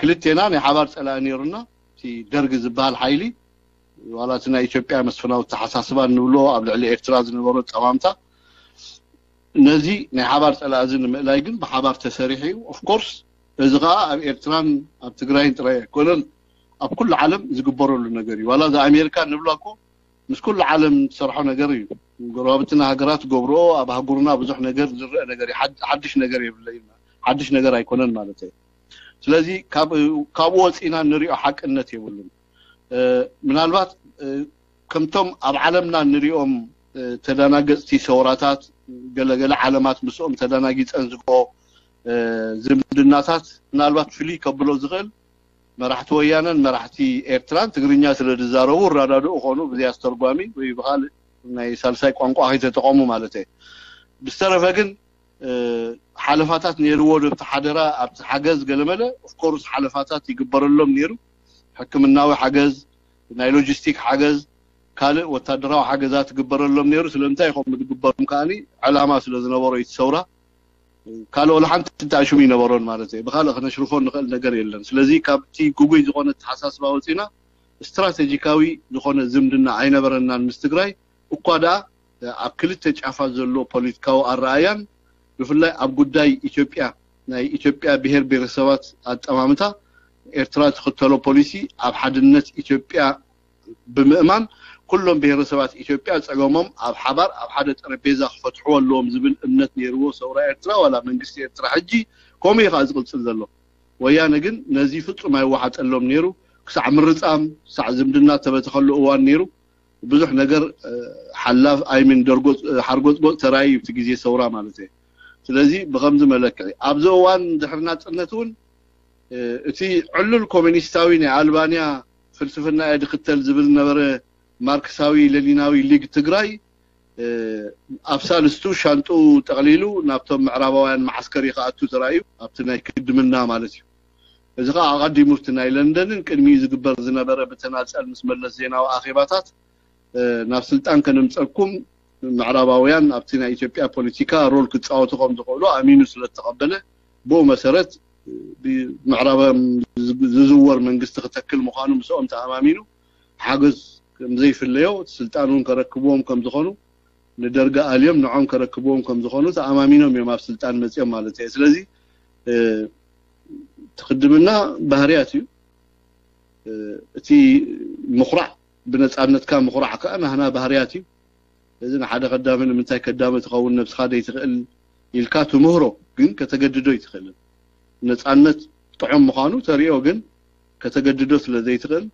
ክልቴና ናይ ሓባር ፀላኢ ነይሩና። እቲ ደርግ ዝበሃል ሓይሊ ዋላ እቲ ናይ ኢትዮጵያ መስፍናዊ ኣተሓሳስባ እንብሎ ኣብ ልዕሊ ኤርትራ ዝነበሮ ጠማምታ፣ ነዚ ናይ ሓባር ፀላኢ እዚ ንምእላይ ግን ብሓባር ተሰሪሑ እዩ። ኦፍኮርስ እዚ ከዓ ኣብ ኤርትራን ኣብ ትግራይን ጥራይ ኣይኮነን፣ ኣብ ኩሉ ዓለም ዝግበረሉ ነገር እዩ። ዋላ እዚ ኣሜሪካ እንብላ እኮ ምስ ኩሉ ዓለም ትሰርሖ ነገር እዩ። ጎረባብትና ሃገራት ገብርኦ ኣብ ኣህጉርና ብዙሕ ነገር ዝረአ ነገር እዩ። ሓድ-፣ ሓድሽ ነገር የብለይና፣ ሓድሽ ነገር ኣይኮነን ማለት እዩ። ስለዚ ካብ-፣ ካብኡ ወፂና ንሪኦ ሓቅነት የብሉን። ምናልባት ከምቶም ኣብ ዓለምና ንሪኦም ተደናገፅቲ ሰውራታት፣ ገለገለ ዓለማት ምስኦም ተደናጊፀን ዝግኦ ዝምድናታት ምናልባት ፍልይ ከብሎ ዝኽእል መራሕቲ ወያነን መራሕቲ ኤርትራን ትግርኛ ስለ ዝዛረቡ እራዳድኡ ኾኑ ብዘይ ኣስተርጓሚ ወይ ብኻልእ ናይ ሳልሳይ ቋንቋ ከይተጠቐሙ ማለት እየ። ብዝተረፈ ግን ሓለፋታት ነይርዎ ዶ ኣብቲ ሓደራ ኣብቲ ሓገዝ ገለመለ? ኦፍኮርስ ሓለፋታት ይግበረሎም ነይሩ። ሕክምናዊ ሓገዝ፣ ናይ ሎጂስቲክ ሓገዝ፣ ካልእ ወታደራዊ ሓገዛት ይግበረሎም ነይሩ። ስለምንታይ ይኸም ዝግበሮም ከዓኒ ዕላማ ስለ ዝነበሮ እዩ እቲ ሰውራ። ካልእ ወላ ሓንቲ እንታይ ሽሙ ይነበሮን ማለት እዩ። ብኻልእ ክነሽርፎ ንኽእል ነገር የለን። ስለዚ ካብቲ ግጉይ ዝኾነ ኣተሓሳስባ ወፂና ስትራቴጂካዊ ዝኾነ ዝምድና ኣይነበረናን ምስ ትግራይ። እኳ ደኣ ኣብ ክልተ ጫፋት ዘሎ ፖለቲካዊ ኣረኣያን ብፍላይ ኣብ ጉዳይ ኢትዮጵያ ናይ ኢትዮጵያ ብሄር ብሄረሰባት ኣጠማምታ ኤርትራ ትኽተሎ ፖሊሲ ኣብ ሓድነት ኢትዮጵያ ብምእማን ኩሎም ብሄረሰባት ኢትዮጵያ ፀገሞም ኣብ ሓባር ኣብ ሓደ ጠረጴዛ ክፈትሕዎ ኣለዎም ዝብል እምነት ነይርዎ ሰውራ ኤርትራ ዋላ መንግስቲ ኤርትራ ሕጂ ከምኡ እዩ ከዓ ዝቕፅል ዘሎ። ወያነ ግን ነዚ ፍፁም ኣይወሓጠሎም ነይሩ። ክሳዕ ምርፃም ክሳዕ ዝምድና ተበተኸሉ እዋን ነይሩ። ብዙሕ ነገር ሓላፍ ኣይምን ደርጎፅ ሓርጎፅጎፅ ተራእዩ እቲ ግዜ ሰውራ ማለት እየ። ስለዚ ብኸምዚ መለክዒ ኣብዚ እዋን ድሕሪ ናፅነት እውን እቲ ዕሉል ኮሚኒስታዊ ናይ ኣልባንያ ፍልስፍና እየ ድኽተል ዝብል ነበረ ማርክሳዊ ሌኒናዊ ሊግ ትግራይ ኣብ ሳልስቱ ሻንጡ ጠቕሊሉ ናብቶም ምዕራባውያን መዓስከር ይክኣቱ ተራእዩ ኣብቲ ናይ ክድምና ማለት እዩ። እዚ ከዓ ኣቐዲሙ እቲ ናይ ለንደንን ቅድሚኡ ዝግበር ዝነበረ ብተናፀል ምስ መለስ ዜናዊ ኣኼባታት ናብ ስልጣን ከነምፀኩም ምዕራባውያን ኣብቲ ናይ ኢትዮጵያ ፖለቲካ ሮል ክፃወቱ ከም ዝኽእሉ ኣሚኑ ስለ ዝተቐበለ ብኡ መሰረት ምዕራባውያን ዝዝወር መንግስቲ ክተክል ምዃኑ ምስኦም ተኣማሚኑ ሓገዝ ከም ዘይፍለዮ ስልጣን እውን ከረክብዎም ከም ዝኾኑ ንደርጊ ኣልዮም ንዖም ከረክብዎም ከም ዝኾኑ ተኣማሚኖም እዮም ኣብ ስልጣን መፅኦም ማለት እዩ። ስለዚ ትክድምና ባህርያት እዩ። እቲ ምኹራዕ ብነፃነትካ ምኹራዕ ከዓ ናህና ባህርያት እዩ። እዚ ንሓደ ከዳሚ ንምንታይ ከዳሚ ትኸውን ነብስኻ ደይትኽእል ኢልካ ትምህሮ ግን ከተገድዶ ኣይትኽእልን። ነፃነት ጥዑም ምዃኑ ተሪኦ ግን ከተገድዶ ስለ ዘይትኽእል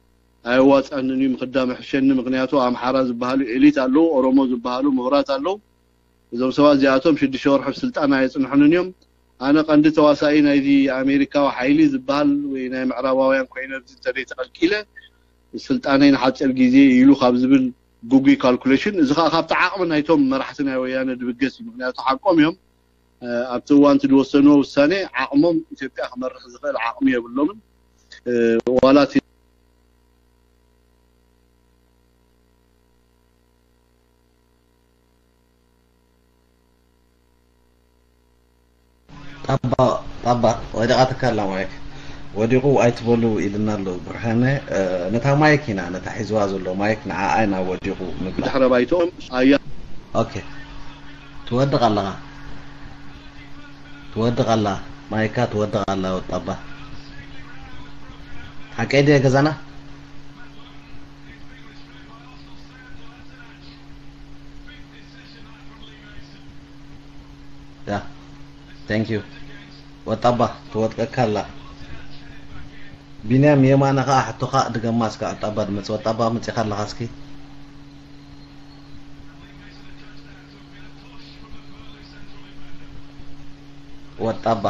ኣየዋፅኣንን እዩ ምኽዳም ሕሸኒ። ምክንያቱ ኣምሓራ ዝበሃሉ ኤሊት ኣለዉ፣ ኦሮሞ ዝበሃሉ ምሁራት ኣለዉ። እዞም ሰባት እዚኣቶም ሽዱሽተ ወርሒ ኣብ ስልጣን ኣየፅንሑንን እዮም። ኣነ ቀንዲ ተዋሳኢ ናይዚ ኣሜሪካዊ ሓይሊ ዝበሃል ወይ ናይ ምዕራባውያን ኮይነ ኣብዚ እንተደይ ተቐልቂለ ስልጣነይ ንሓፂር ግዜ ኢሉ ካብ ዝብል ግጉይ ካልኩሌሽን፣ እዚ ከዓ ካብቲ ዓቕሚ ናይቶም መራሕቲ ናይ ወያነ ድብገስ እዩ። ምክንያቱ ሓቆም እዮም። ኣብቲ እዋን እቲ ዝወሰንዎ ውሳኔ ዓቕሞም ኢትዮጵያ ክመርሕ ዝኽእል ዓቕሚ የብሎምን። ዋላ እቲ ጣባ ጣባ ወዲቓትካ ኣላ ማይክ። ወዲቑ ኣይትበሉ ኢልና ኣሎ ብርሃነ። ነታ ማይክ ኢና፣ ነታ ሒዝዋ ዘሎ ማይክ ንዓኣ ኢና ወዲቑ ንብላ። ድሕረ ባይትኦም ኣያ ኦኬ። ትወድቕ ኣለኻ። ትወድቕ ኣላ። ማይካ ትወድቕ ኣላ ወጣባ። ሓቀይ ድየ ገዛና? ያ thank you። ወጣባ ትወጥቀካ ኣላ። ቢንያም የማነ ከኣ ሕቶኻ ድገማ እስከ። ወጣባ ድመጽ ወጣባ መጺኻ ኣለኻ እስኪ። ወጣባ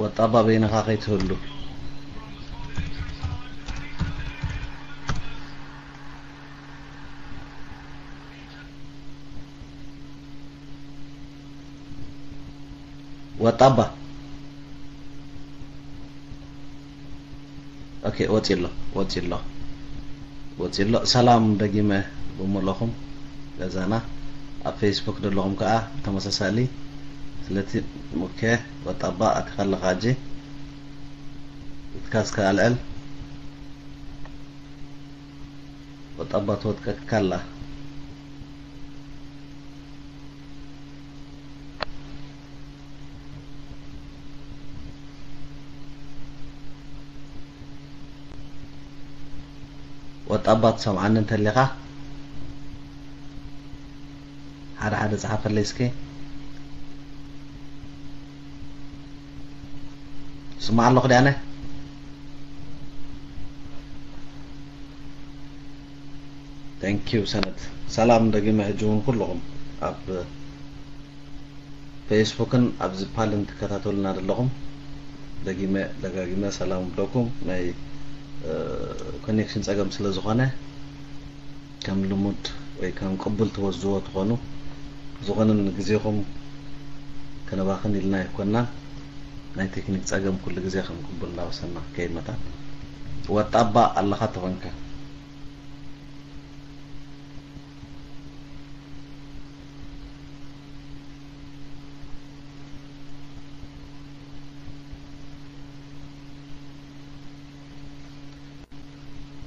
ወጣባ በይንኻ ከይትህሉ። ወጣባ ኦኬ ወፂ ኣሎ ወፂ ኣሎ ወፂ ኣሎ። ሰላም ደጊመ ብምለኹም ገዛና ኣብ ፌስቡክ ዘለኹም ከዓ ብተመሳሳሊ ስለቲ ኦኬ ወጣባ ኣቲ ከለኻ እጂ ኢትካ እስከ ኣልዕል። ወጣባ ትወጥቀካ ኣላ። ወጣባ ትሰምዓኒ እንተሊኻ ሓደ ሓደ ጸሓፈለይ እስኪ። ስማዕ ኣለኹ ድያነ? Thank you ሰነድ። ሰላም ደጊመ ሕጂ እውን ኩልኹም ኣብ ፌስቡክን ኣብዚ ፓልን ትከታተሉና ዘለኹም ደጊመ ደጋጊመ ሰላም ብለኩም። ናይ ኮኔክሽን ጸገም ስለ ዝኾነ ከም ልሙድ ወይ ከም ቅቡል ትወስድዎ ትኾኑ። ዝኾነ ንግዜኹም ከነባኽን ኢልና ኣይኮናን። ናይ ቴክኒክ ጸገም ኩሉ ግዜ ከም ቅቡል እናወሰና ከይመታን። ወጣባ ኣለኻ ተኾንካ።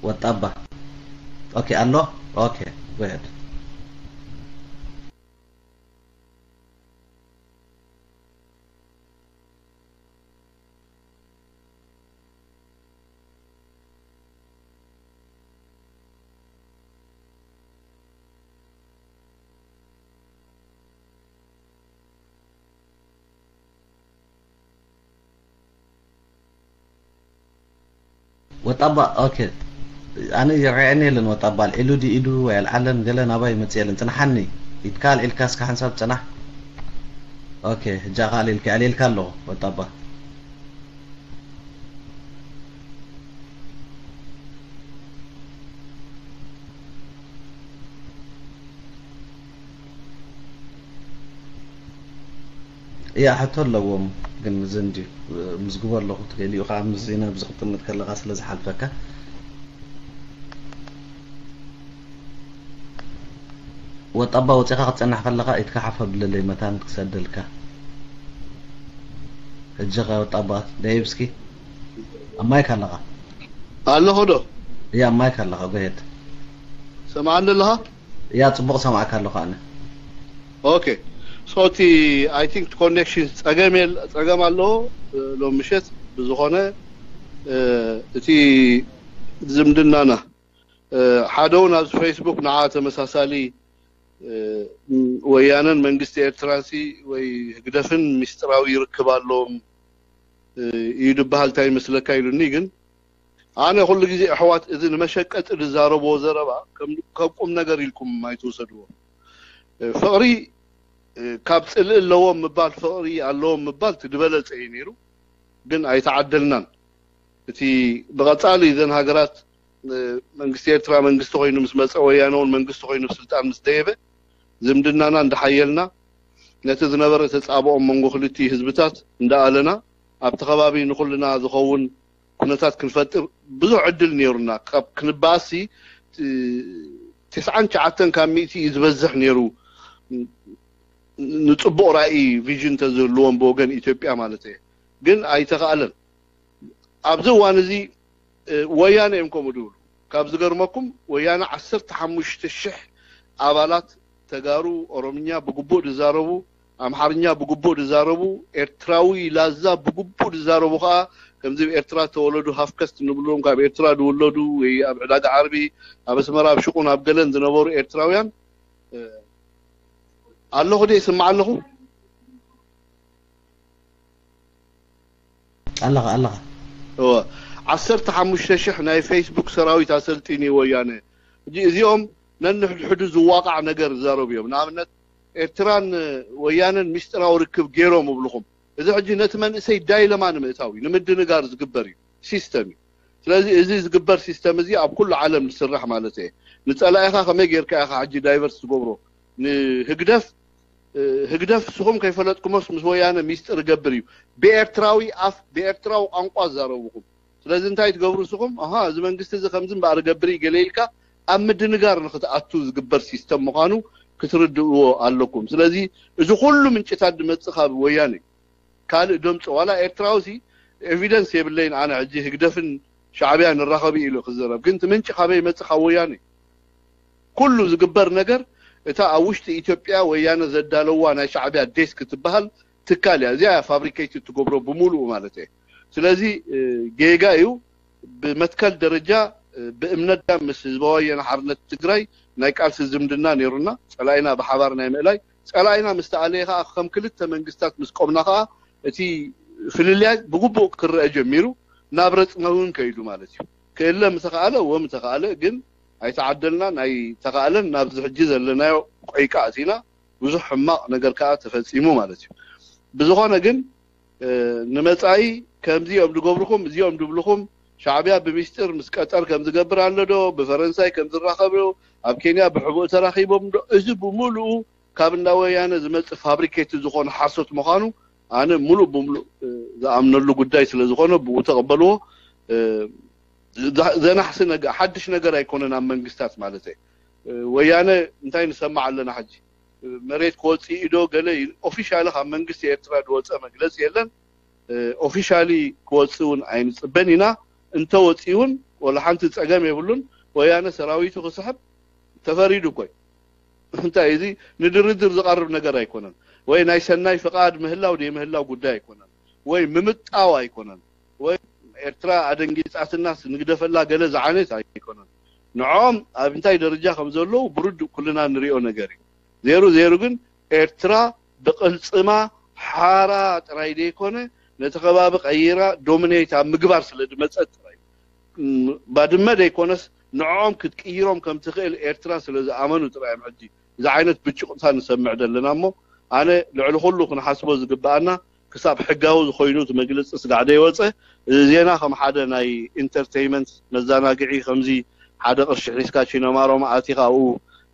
ወጣባ ኦኬ ኣሎ። ኦኬ go ahead። ወጣባ ኦኬ። ኣነ ይረኣየኒ የለን ወጣባ ኣልዒሉ ድዩ ኢዱ ወይ ኣልዓለን ገለ ናባይ ይመጽእ የለን። ጽንሓኒ ኢድካ ኣልዒልካ እስከ ሓንሳብ ጽናሕ። ኦኬ ሕጂ ኣኻ ኣልዒልካ ኣልዒልካ ኣለኹ ወጣባ። እያ ሕቶ ኣለዎም ግን እዚ እንዲ ምዝግቦ ኣለኹ ገሊኡ ከዓ ምስዚ ናብዚ ክትጥምት ከለካ ስለ ዝሓልፈካ ወጣባ ወፂኻ ክትፀንሕ ከለካ ኢድካ ሓፍ ኣብለለይ መታን ክሰደልካ ሕጂ ከ ወጣባ ደይብ እስኪ ኣብ ማይክ ኣለኻ ኣለኹ ዶ እያ ኣብ ማይክ ኣለኻ ጎሄድ ሰማዕኒ ኣለኻ? ያ ጽቡቕ ሰማዕካ ኣለኹ ኣነ። ኦኬ። So እቲ I think connection ጸገም የለ ጸገም ኣለዎ እ፣ ሎም ምሸት ብዝኾነ እ፣ እቲ ዝምድናና እ፣ ሓደ እውን ኣብዚ ፌስቡክ ንዓ ተመሳሳሊ እ፣ ወያነን መንግስቲ ኤርትራንሲ ወይ ህግደፍን ሚስጥራዊ ይርክብ ኣለዎም እ፣ እዩ ዝበሃል እንታይ ይመስለካ ኢሉኒ። ግን ኣነ ኩሉ ግዜ ኣሕዋት እዚ ንመሸቀጢ ዝዛረብዎ ዘረባ ከም ከም ቁም ነገር ኢልኩም ኣይትውሰድዎ። እ፣ ፍቕሪ እ፣ ካብ ጽልኢ ኣለዎም ምባል ፍቕሪ ኣለዎም ምባል እቲ ዝበለጸ እዩ ነይሩ፣ ግን ኣይተዓደልናን። እቲ ብቐጻሊ እዘን ሃገራት እ፣ መንግስቲ ኤርትራ መንግስቲ ኮይኑ ምስ መጸ ወያነ እውን መንግስቲ ኮይኑ ስልጣን ምስ ደየበ ዝምድናና እንዳሓየልና ነቲ ዝነበረ ተጻብኦ መንጎ ክልቲኡ ህዝብታት እንዳኣለና ኣብቲ ከባቢ ንኹልና ዝኸውን ኩነታት ክንፈጥር ብዙሕ ዕድል ነይሩና። ካብ ክንበኣሲ እ፣ ትስዓን ትሽዓተን ካብ ሚእቲ እዩ ዝበዝሕ ነይሩ። ንጽቡቕ ራእይ ቪዥን ተዝህልዎም ብወገን ኢትዮጵያ ማለት እየ። ግን ኣይተኻእለን። ኣብዚ እዋን እዚ እ፣ ወያነ እዮም ከምኡ ድብሉ። ካብ ዝገርመኩም ወያነ ዓሰርተ ሓሙሽተ ሽሕ ኣባላት ተጋሩ ኦሮምኛ ብግቡእ ዝዛረቡ፣ ኣምሓርኛ ብግቡእ ዝዛረቡ፣ ኤርትራዊ ላዛ ብግቡእ ዝዛረቡ ከዓ ከምዚ ኣብ ኤርትራ ተወለዱ ሃፍከስት ንብሎም ካብ ኤርትራ ዝውለዱ ወይ ኣብ ዕዳጋ ዓርቢ ኣብ ኣስመራ ኣብ ሽቁን ኣብ ገለን ዝነበሩ ኤርትራውያን እ፣ ኣለኹ ደ ይስማዕ ኣለኹ ኣለኻ ኣለኻ እወ ዓሰርተ ሓሙሽተ ሽሕ ናይ ፌስቡክ ሰራዊት ኣሰልጢኒ ወያነ። ሕጂ እዚኦም ነንሕድሕዱ ዝዋቃዕ ነገር ዝዛረቡ እዮም። ንኣብነት ኤርትራን ወያነን ሚስጥራዊ ርክብ ገይሮም እብልኹም። እዚ ሕጂ ነቲ መንእሰይ ዳይለማ ንምእታው እዩ፣ ንምድንጋር ዝግበር እዩ፣ ሲስተም እዩ። ስለዚ እዚ ዝግበር ሲስተም እዚ ኣብ ኩሉ ዓለም ዝስራሕ ማለት እየ። ንጸላኢኻ ከመይ ጌርካ ኢኻ ሕጂ ዳይቨርስ ትገብሮ? ንህግደፍ እ፣ ህግደፍ ንስኹም ከይፈለጥኩሞስ ምስ ወያነ ሚስጥር እገብር እዩ። ብኤርትራዊ ኣፍ ብኤርትራዊ ቋንቋ ዝዛረብኹም። ስለዚ እንታይ ትገብሩ ንስኹም? ኣሃ እዚ መንግስቲ እዚ ከምዚ እምበኣር እገብር እዩ ገለ ኢልካ ኣብ ምድንጋር ንክትኣቱ ዝግበር ሲስተም ምዃኑ ክትርድእዎ ኣለኩም። ስለዚ እዚ ኩሉ ምንጭታት ዝመጽእ ካብ ወያነ እዩ። ካልእ ደምጾ ዋላ ኤርትራዊ ሲ ኤቪደንስ የብለይን። ኣነ ሕጂ ህግደፍን ሻዕብያ ንራኸብ ኢሉ ክዘረብ ግን እቲ ምንጭ ካበይ ይመጽእ? ካብ ወያነ። ኩሉ ዝግበር ነገር እታ ኣብ ውሽጢ ኢትዮጵያ ወያነ ዘዳለዋ ናይ ሻዕብያ ዴስክ ትበሃል ትካል እያ። እዚኣ ፋብሪኬት ትገብሮ ብምሉኡ ማለት እየ። ስለዚ እ፣ ጌጋ እዩ። ብመትከል ደረጃ እ፣ ብእምነት ምስ ህዝባዊ ወያነ ሓርነት ትግራይ ናይ ቃልሲ ዝምድና ነይሩና። ጸላኢና ብሓባር ናይ ምእላይ ጸላኢና ምስ ተኣለየ ከዓ ከም ክልተ መንግስታት ምስ ቆምና ከዓ እቲ ፍልልያይ ብግቡእ ክረአ ጀሚሩ ናብ ረጽሚ እውን ከይዱ ማለት እዩ። ክእለ ምተኸኣለ እወ ምተኸኣለ ግን ኣይተዓደልናን ኣይተኸኣለን ናብዚ ሕጂ ዘለናዮ ቆይቃ ኣቲና ብዙሕ ሕማቕ ነገር ከዓ ተፈጺሙ ማለት እዩ። ብዝኾነ ግን እ፣ ንመጻኢ ከምዚ እዮም ዝገብርኹም እዚኦም ዝብልኹም ሻዕብያ ብሚስጥር ምስ ቀጠር ከም ዝገብር ኣሎ ዶ ብፈረንሳይ ከም ዝራኸብ ዶ ኣብ ኬንያ ብሕቡእ ተራኺቦም ዶ እዚ ብምሉኡ ካብ እንዳ ወያነ ዝመጽእ ፋብሪኬት ዝኾነ ሓሶት ምዃኑ ኣነ ሙሉእ ብምሉእ እ፣ ዝኣምነሉ ጉዳይ ስለ ዝኾነ ብኡ ተቐበልዎ እ፣ ዘ- ዘናሕሲ ነገር ሓድሽ ነገር ኣይኮነን ኣብ መንግስታት ማለት እየ እ፣ ወያነ እንታይ ንሰማዕ ኣለና ሕጂ እ፣ መሬት ክወፅእ ዶ ገለ ኦፊሻሊ ካብ መንግስቲ ኤርትራ ዝወፀ መግለፂ የለን ኦፊሻሊ ክወፅእ እውን ኣይንፅበን ኢና እንተወፅኡ እውን ወላ ሓንቲ ፀገም የብሉን ወያነ ሰራዊቱ ክስሕብ ተፈሪዱ እኮ እዩ እንታይ እዚ ንድርድር ዝቐርብ ነገር ኣይኮነን ወይ ናይ ሰናይ ፍቓድ ምህላው ደይምህላው ጉዳይ ኣይኮነን ወይ ምምጣው ኣይኮነን ወይ ኤርትራ ኣደንጊፃትና ንግደፈላ ገለ ዝዓይነት ኣይኮነን ንዖም ኣብ እንታይ ደረጃ ከም ዘለዉ ብርዱእ ኩልና ንሪኦ ነገር እዩ ዜሩ ዜሩ ግን ኤርትራ ብቕልፅማ ሓራ ጥራይ ዘይኮነ ነቲ ከባቢ ቀይራ ዶሚኔት ኣብ ምግባር ስለ ዝመፀት ጥራይ ባድመ ዘይኮነስ ንዕኦም ክትቅይሮም ከም ትኽእል ኤርትራ ስለ ዝኣመኑ ጥራይ እዮም ሕጂ እዚ ዓይነት ብጭቁታ ንሰምዕ ዘለና እሞ ኣነ ልዕሊ ኩሉ ክንሓስቦ ዝግበኣና ክሳብ ሕጋዊ ዝኾይኑ እቲ መግለፂ ስጋዕ ዘይወፀ እዚ ዜና ከም ሓደ ናይ ኢንተርቴይመንት መዘናግዒ ከምዚ ሓደ ቅርሺ ሒዝካ ቺኖማሮማ ኣቲኻ ኣብኡ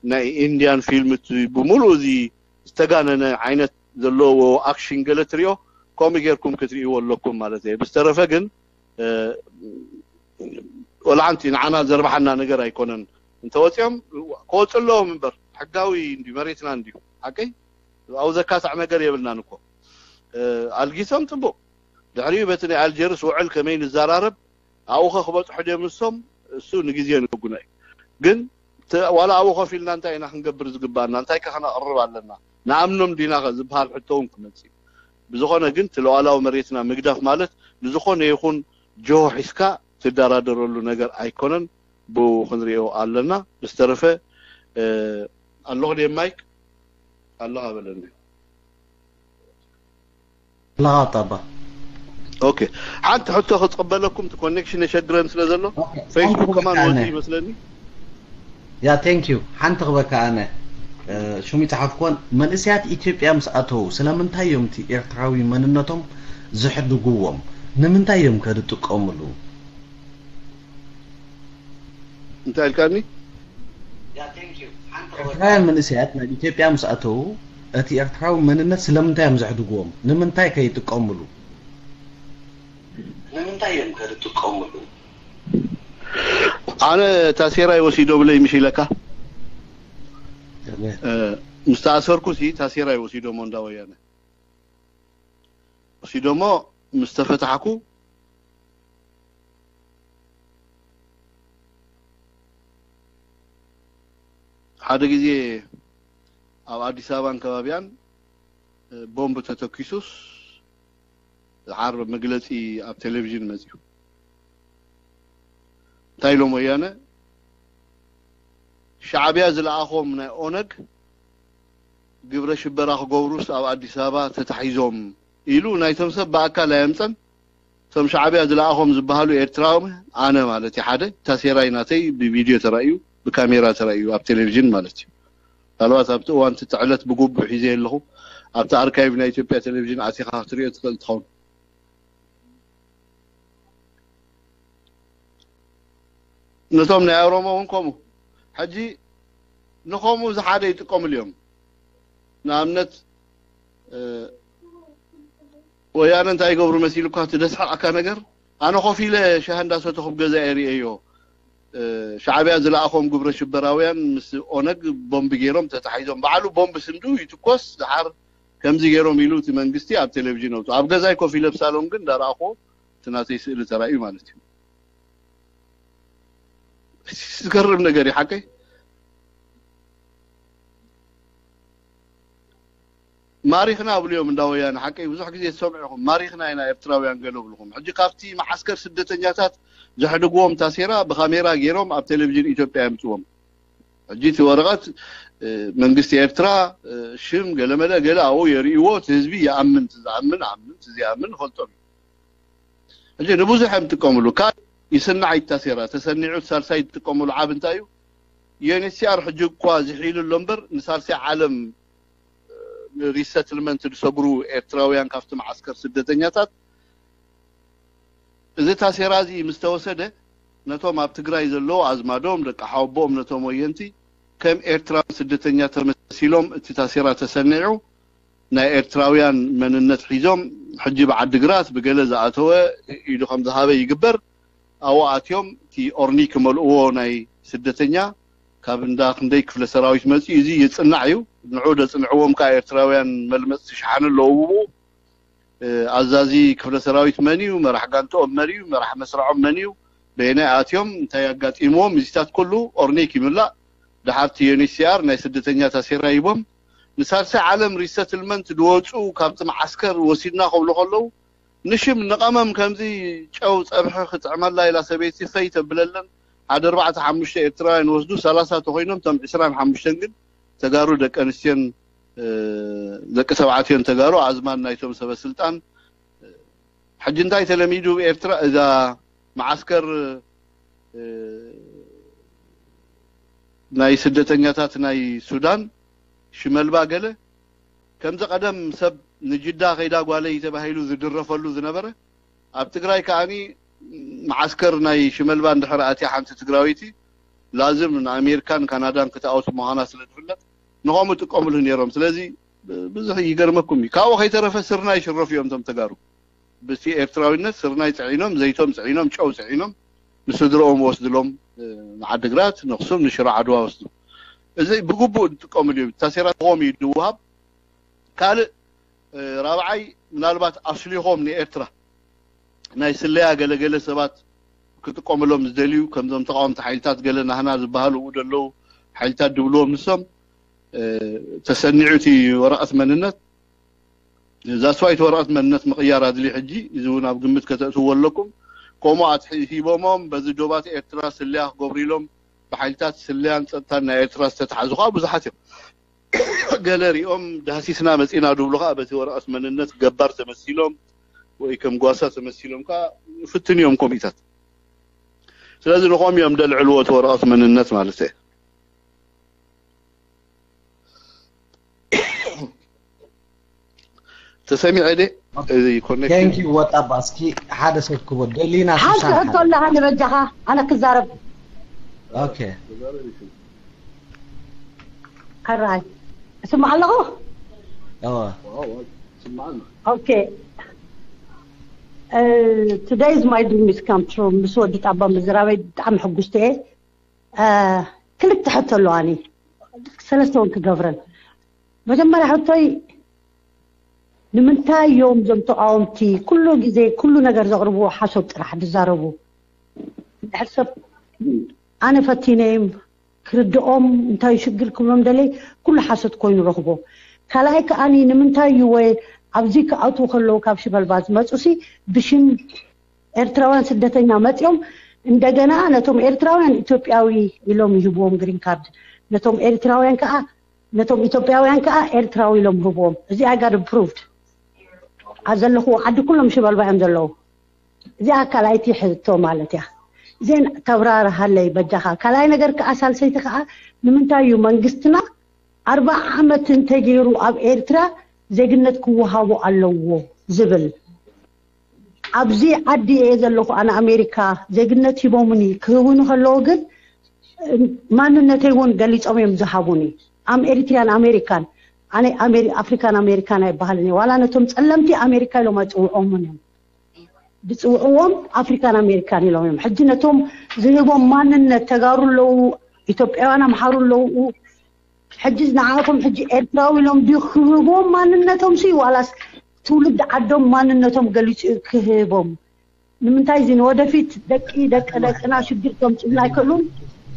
ናይ ኢንድያን ፊልም እቲ ብምሉእ እዚ ዝተጋነነ ዓይነት ዘለዎ ኣክሽን ገለ ትሪኦ ከምኡ ጌርኩም ክትርእይዎ ኣለኩም ማለት እየ ብዝተረፈ ግን ወላ ሓንቲ ንዓና ዘርብሓና ነገር ኣይኮነን እንተወፂኦም ክወፁ ኣለዎም እምበር ሕጋዊ እንዲ መሬትና እንዲዩ ሓቀይ ኣብኡ ዘካሳዕ ነገር የብልናን እኮ ኣልጊሶም ፅቡቅ ድሕሪኡ በቲ ናይ ኣልጀርስ ውዕል ከመይ ንዘራረብ ኣብኡ ከ ክበፅሑ ድዮም ንሶም እሱ ንግዜ ንጉና እዩ ግን ዋላ ኣብኡ ኮፍ ኢልና እንታይ ኢና ክንገብር ዝግባኣና? እንታይ ከ ከነቕርብ ኣለና? ንኣምኖም ዲና ከ ዝበሃል ሕቶ እውን ክመጽእ እዩ። ብዝኾነ ግን እቲ ሉዓላዊ መሬትና ምግዳፍ ማለት ንዝኾነ ይኹን ጆሆ ሒዝካ ትደራደረሉ ነገር ኣይኮነን። ብኡ ክንሪኦ ኣለና። ብዝተረፈ ኣለኹ ድየ ማይክ? ኣለኻ በለኒ። ኣለኻ ጣባ። ኦኬ፣ ሓንቲ ሕቶ ክጽበለኩም፣ እቲ ኮኔክሽን የሸግረን ስለ ዘሎ ፌስቡክ ከማን ወፂ ይመስለኒ። ያ ቴንክ ዩ። ሓንቲ ክበካ ኣነ ሽሙ ይፅሓፍኮን መንእሰያት ኢትዮጵያ ምስ ኣተዉ ስለምንታይ እዮም እቲ ኤርትራዊ መንነቶም ዝሕድግዎም? ንምንታይ እዮም ከ ዝጥቀምሉ? እንታይ ኢልካኒ? ኤርትራውያን መንእሰያት ናብ ኢትዮጵያ ምስ ኣተዉ እቲ ኤርትራዊ መንነት ስለምንታይ እዮም ዘሕድግዎም? ንምንታይ ከ ይጥቀምሉ? ንምንታይ እዮም ከ ዝጥቀምሉ? ኣነ ታሴራይ ወሲዶምለይ ምሽ ኢለካ። ምስ ተኣሰርኩ ሲ ታሴራይ ወሲዶሞ እንዳ ወያነ ወሲዶሞ ምስ ተፈታሕኩ ሓደ ግዜ ኣብ ኣዲስ ኣበባን ከባቢያን ቦምብ ተተኪሱስ ዝሓር መግለፂ ኣብ ቴሌቪዥን መፅዩ። እንታይ ኢሎም ወያነ? ሻዕቢያ ዝለኣኾም ናይ ኦነግ ግብረ ሽበራ ክገብሩስ ኣብ ኣዲስ ኣበባ ተታሒዞም ኢሉ ናይቶም ሰብ ብኣካል ኣየምፀን። እቶም ሻዕቢያ ዝለኣኾም ዝበሃሉ ኤርትራዊ ኣነ ማለት እዩ ሓደ ታሴራይ ናተይ ብቪድዮ ተራእዩ ብካሜራ ተራእዩ ኣብ ቴሌቪዥን ማለት እዩ። ምናልባት ኣብቲ እዋን እቲ ዕለት ብግቡእ ሒዘ ኣለኹ። ኣብቲ ኣርካይቭ ናይ ኢትዮጵያ ቴሌቪዥን ኣቲኻ ክትሪኦ ትኽእል ትኸውን። ነቶም ናይ ኣሮሞ እውን ከምኡ ሕጂ ንኸምኡ ዝሓደ ይጥቀምሉ እዮም። ንኣብነት ወያነ እንታይ ይገብሩ መሲሉካ እቲ ደስሓቃካ ነገር ኣነ ኮፍ ኢለ ሻሂ እንዳሰተኹ ገዛ የርእየዮ። ሻዕቢያ ዝለኣኾም ግብረ ሽበራውያን ምስ ኦነግ ቦምብ ገይሮም ተታሒዞም በዓሉ ቦምብ ስንዱ ይትኮስ ዝሓር ከምዚ ገይሮም ኢሉ እቲ መንግስቲ ኣብ ቴሌቪዥን ኣውፅኡ። ኣብ ገዛይ ኮፍ ኢለ ብሳሎን ግን እንዳረኣኹ እቲ ናተይ ስእሊ ተራእዩ ማለት እዩ። ዝገርም ነገር እዩ ሓቀይ። ማሪኽና ብልዮም እንዳ ወያነ ሓቀይ ብዙሕ ግዜ ትሰምዑ ኢኹም። ማሪኽና ኢና ኤርትራውያን ገለ ብልኹም። ሕጂ ካብቲ መዓስከር ስደተኛታት ዘሕድግዎም ታሴራ ብካሜራ ገይሮም ኣብ ቴሌቪዥን ኢትዮጵያ የምፅዎም። ሕጂ እቲ ወረቐት መንግስቲ ኤርትራ ሽም ገለመለ ገለ ኣብኡ የርእይዎ እቲ ህዝቢ ይኣምን ዝኣምን ኣምን ዘይኣምን ይፈልጦም እዩ። ሕጂ ንብዙሕ እዮም ዝጥቀምሉ ካብ ይስናዕ ይታሴራ ተሰኒዑ ሳልሳይ ዝጥቀምሉ ዓብ እንታይ እዩ? ዩኤንኤችሲኣር ሕጂ እኳ ዝሒሉ ኣሎ እምበር ንሳልሳይ ዓለም ሪሰትልመንት ዝሰግሩ ኤርትራውያን ካብቲ መዓስከር ስደተኛታት እዚ ታሴራ እዚ ምስ ተወሰደ ነቶም ኣብ ትግራይ ዘለዉ ኣዝማዶም ደቂ ሓወቦኦም ነቶም ወየንቲ ከም ኤርትራውያን ስደተኛ ተመሲሎም እቲ ታሴራ ተሰኒዑ ናይ ኤርትራውያን መንነት ሒዞም ሕጂ ብዓዲግራት ብገለ ዝኣተወ ኢዱ ከም ዝሃበ ይግበር ኣብኡ ኣትዮም እቲ ኦርኒ ክመልእዎ ናይ ስደተኛ ካብ እንዳ ክንደይ ክፍለ ሰራዊት መፅኡ እዚ ይፅናዕ እዩ ንዑ ደፅንዕዎም ከዓ ኤርትራውያን መልመፅቲ ሸሓኒ ኣለዉ ብኡ ኣዛዚ ክፍለ ሰራዊት መን እዩ መራሕ ጋንትኦም መን እዩ መራሕ መስርዖም መን እዩ በየናይ ኣትዮም እንታይ ኣጋጢምዎም እዚታት ኩሉ ኦርኒክ ይምላእ ደሓርቲ ዩኤንኤችሲኣር ናይ ስደተኛ ታሴራ ሂቦም ንሳልሳይ ዓለም ሪሰትልመንት ዝወፁ ካብቲ መዓስከር ወሲድና ክብሉ ከለዉ ንሽም ንቐመም ከምዚ ጨው ፀብሒ ክጥዕመላ ኢላ ሰበይቲ ፈይ ተብለለን ሓደ ኣርባዕተ ሓሙሽተ ኤርትራውያን ወስዱ ሰላሳ ተኮይኖም እቶም ዕስራን ሓሙሽተን ግን ተጋሩ ደቂ ኣንስትዮን ደቂ ተባዕትዮን ተጋሩ ኣዝማድ ናይቶም ሰበ ስልጣን ሕጂ እንታይ ተለሚዱ ኤርትራ እዛ መዓስከር ናይ ስደተኛታት ናይ ሱዳን ሽመልባ ገለ ከምዚ ቀደም ሰብ ንጅዳ ከይዳ ጓለይ ተባሂሉ ዝድረፈሉ ዝነበረ ኣብ ትግራይ ከዓኒ መዓስከር ናይ ሽመልባ እንድሕር ኣትያ ሓንቲ ትግራወይቲ ላዝም ንኣሜሪካን ካናዳን ክትኣውት ምዃና ስለ ዝፍለጥ ንኸምኡ ጥቀምሉ ነይሮም ስለዚ ብዙሕ ይገርመኩም እዩ ካብኡ ከይተረፈ ስርና ይሽረፉ እዮም እቶም ተጋሩ ብቲ ኤርትራዊነት ስርናይ ፅዒኖም ዘይቶም ፅዒኖም ጨው ፅዒኖም ንስድረኦም ወስድሎም ንዓድግራት ንክሱም ንሽሮ ዓድዋ ወስዱ እዚ ብግቡእ ዝጥቀምሉ እዩ ታሴራ ንኾም እዩ ዝወሃብ ካልእ ራብዓይ ምናልባት ኣስሊኾም ንኤርትራ ናይ ስለያ ገለገለ ሰባት ክጥቀምሎም ዝደልዩ ከምዞም ተቃወምቲ ሓይልታት ገለ ናህና ዝበሃሉ ኡ ደለዉ ሓይልታት ድብልዎም ንሶም ተሰኒዑ እቲ ወረቐት መንነት እዛ ስዋይት ወረቐት መንነት ምቕያር ኣድልዩ ሕጂ እዚ እውን ኣብ ግምት ከተእትዎ ኣለኩም። ከምኡ ኣትሒቦሞም በዚ ዶባት ኤርትራ ስለያ ክገብሩ ኢሎም ብሓይልታት ስለያን ፀጥታን ናይ ኤርትራ ዝተተሓዙ ከዓ ብዙሓት እዮም። ገለ ሪኦም ዳህሲስና መፂና ድብሉ ከዓ በቲ ወረቐት መንነት ገባር ተመሲሎም ወይ ከም ጓሳ ተመሲሎም ከዓ ፍትን እዮም ኮሚታት። ስለዚ ንኾም እዮም ደልዕልዎ እቲ ወረቐት መንነት ማለት እየ። ተሰሚዐ ደ እዚ ኮኔክሽን ቴንክ ዩ ወጣባ። እስኪ ሓደ ሰብ ክቦ ደሊና ሓንቲ ሱሳን ሕቶ ኣለሃኒ በጃኻ ኣነ ክዛረብ። ኦኬ ሕራይ እስማዕ ኣለኹ። እወ ስማዕና ኦኬ Today is my dream is come true። ምስ ወዲ ጣባ ምዝራበይ ብጣዕሚ ሕጉስቲ እየ። ክልተ ሕቶ ኣለዋኒ ሰለስተ እውን ክገብረን። መጀመርያ ሕቶይ ንምንታይ እዮም እዞም ተቃወምቲ ኩሉ ግዜ ኩሉ ነገር ዘቕርብዎ ሓሶት ጥራሕ ዝዛረቡ? ድሕር ሰብ ኣነ ፈቲነዮም ክርድኦም እንታይ ሽግር ክብሎም ደለይ ኩሉ ሓሶት ኮይኑ ረኽቦ። ካልኣይ ከዓኒ ንምንታይ እዩ ወይ ኣብዚ ክኣትዉ ከለዉ ካብ ሽበልባ ዝመፁ ሲ ብሽም ኤርትራውያን ስደተኛ መፂኦም እንደገና ነቶም ኤርትራውያን ኢትዮጵያዊ ኢሎም ይህብዎም ግሪን ካርድ ነቶም ኤርትራውያን ከዓ ነቶም ኢትዮጵያውያን ከዓ ኤርትራዊ ኢሎም ህብዎም። እዚ I got approved ኣብ ዘለኹዎ ዓዲ ኩሎም ሽበልባ እዮም ዘለዉ። እዚኣ ካልኣይቲ ሕቶ ማለት እያ። ዜን ተብራርሃለይ በጃኻ። ካልኣይ ነገር ከዓ ሳልሰይቲ ከዓ ንምንታይ እዩ መንግስትና ኣርባዓ ዓመት እንተገይሩ ኣብ ኤርትራ ዜግነት ክወሃቦ ኣለዎ ዝብል ኣብዚ ዓዲ እየ ዘለኹ ኣነ ኣሜሪካ ዜግነት ሂቦምኒ ክህቡኒ ከለዉ ግን ማንነተይ እውን ገሊፆም እዮም ዝሃቡኒ ኣም ኤሪትሪያን ኣሜሪካን ኣነ ኣፍሪካን ኣሜሪካን ኣይበሃልን እየ ዋላ ነቶም ፀለምቲ ኣሜሪካ ኢሎም ኣይፅውዖምን እዮም ዝፅውዕዎም ኣፍሪካን ኣሜሪካን ኢሎም እዮም ሕጂ ነቶም ዝህቦም ማንነት ተጋሩ ኣለዉ ኢትዮጵያውያን ኣምሓሩ ኣለዉ ሕጂ ንዓኹም ሕጂ ኤርትራዊ ኢሎም ድዩ ክህቦም ማንነቶም ሲ ዋላስ ትውልዲ ዓዶም ማንነቶም ገሊፁ ክህቦም ንምንታይ እዚ ንወደፊት ደቂ ደቂ ደቅና ሽግር ከምፅልና ኣይክእሉን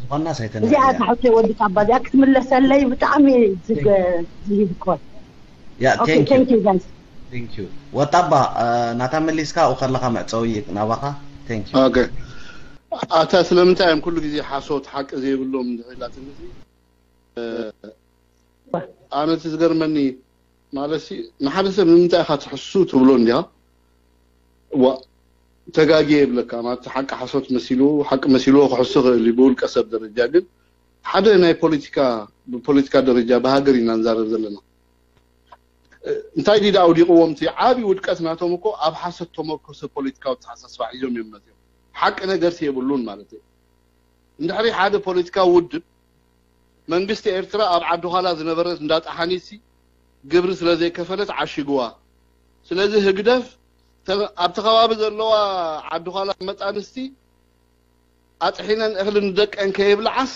ዝኾና እዚኣ ሳይተናያ ተሕቶይ ወዲ ጣባ እዚኣ ክትምለሰለይ ብጣዕሚ ዝህብ ኮን ያ Okay, thank you thank you guys. thank you ወጣባ ናታ መሊስካ ኣብኡ ከለካ መዕፀዊ ናባኻ thank you ኦኬ ኣታ ስለምንታይ እዮም ኩሉ ግዜ ሓሶት ሓቂ ዘይብሎም ድሕሪላትኒ ኣነ እቲ ዝገርመኒ ማለት ንሓደ ሰብ ንምንታይ ኢኻ ትሕሱ ትብሎ እንዲኻ ዋ ተጋጊየ ይብለካ ማለት ሓቂ ሓሶት መሲሉ ሓቂ መሲልዎ ክሕሱ ክእል እዩ ብውልቀ ሰብ ደረጃ ግን ሓደ ናይ ፖለቲካ ብፖለቲካ ደረጃ ብሃገር ኢና ንዛረብ ዘለና እንታይ ድዩ ኣውዲቕዎም እቲ ዓብዪ ውድቀት ናቶም እኮ ኣብ ሓሰት ተመርኮሰ ፖለቲካዊ ተሓሳስባ ሒዞም እዮም መፅዮም ሓቂ ነገር የብሉን ማለት እዩ እንድሕሪ ሓደ ፖለቲካዊ ውድብ መንግስቲ ኤርትራ ኣብ ዓዲ ዃላ ዝነበረት እንዳ ጠሓኒሲ ግብሪ ስለ ዘይከፈለት ዓሽግዋ ስለዚ ህግደፍ ኣብቲ ከባቢ ዘለዋ ዓዲ ዃላ መጣንስቲ ኣጥሒነን እኽሊ ንደቀን ከይብልዓስ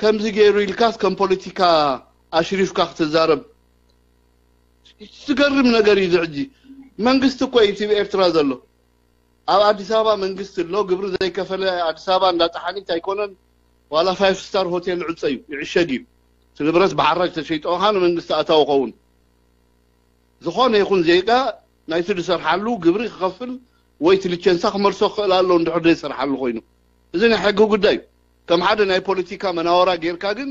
ከምዚ ገይሩ ኢልካስ ከም ፖለቲካ ኣሽሪፍካ ክትዛረብ ዝገርም ነገር እዩ ሕጂ መንግስቲ እኮ እዩ እቲ ኤርትራ ዘሎ ኣብ ኣዲስ ኣበባ መንግስቲ ኣሎ ግብሪ ዘይከፈለ ኣዲስ ኣበባ እንዳጠሓኒት ኣይኮነን ዋላ ፋይፍ ስታር ሆቴል ዕፀ እዩ ይዕሸግ እዩ እቲ ንብረት ብሓራጅ ተሸይጠ ኻ ንመንግስቲ ኣታዊ ኸውን ዝኾነ ይኹን ዜጋ ናይቲ ዝሰርሓሉ ግብሪ ክኸፍል ወይ እቲ ሊቸንሳ ክመልሶ ክኽእል ኣሎ እንድሕር ዘይሰርሓሉ ኮይኑ እዚ ናይ ሕጊ ጉዳይ እዩ ከም ሓደ ናይ ፖለቲካ መናወራ ጌርካ ግን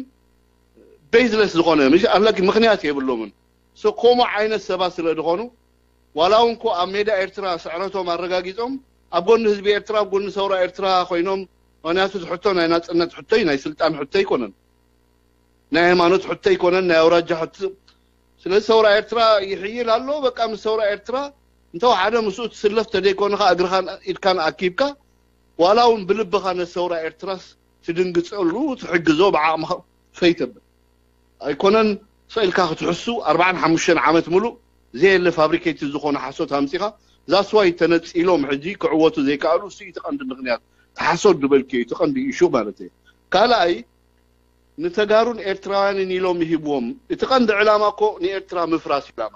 ቤዝለስ ዝኾነ ምሽ ኣለኪ ምኽንያት የብሎምን ሶ ከምኡ ዓይነት ሰባት ስለ ዝኾኑ ዋላ እውን ኮ ኣብ ሜዳ ኤርትራ ስዕረቶም ኣረጋጊጾም ኣብ ጎኒ ህዝቢ ኤርትራ ኣብ ጎኒ ሰውራ ኤርትራ ኮይኖም ምክንያቱ እቲ ሕቶ ናይ ናጽነት ሕቶ እዩ ናይ ስልጣን ሕቶ ኣይኮነን ናይ ሃይማኖት ሕቶ ኣይኮነን ናይ ኣውራጃ ሕቶ ስለዚ ሰውራ ኤርትራ ይሕይል ኣሎ በቃ ምስ ሰውራ ኤርትራ እንተወሓደ ምስኡ ትስለፍ ተደይኮንኻ እግርኻን ኢድካን ኣኪብካ ዋላ እውን ብልብኻ ነቲ ሰውራ ኤርትራስ ትድንግጸሉ ትሕግዞ ብዓቕምኻ ፈይተብል ኣይኮነን ስቕ ኢልካ ክትሕሱ ኣርባዓን ሓሙሽተን ዓመት ምሉእ ዘየለ ፋብሪኬትድ ዝኾነ ሓሶት ኣምጺኻ that's why ተነጺሎም ሕጂ ክዕወቱ ዘይከኣሉ እሱ እዩ እቲ ቀንዲ ምኽንያት እቲ ሓሶት ዝበልክዮ እዩ እቲ ቀንዲ ኢሹ ማለት እየ ካልኣይ ንተጋሩን ኤርትራውያንን ኢሎም ይሂብዎም እቲ ቀንዲ ዕላማ እኮ ንኤርትራ ምፍራስ እዩ ዕላማ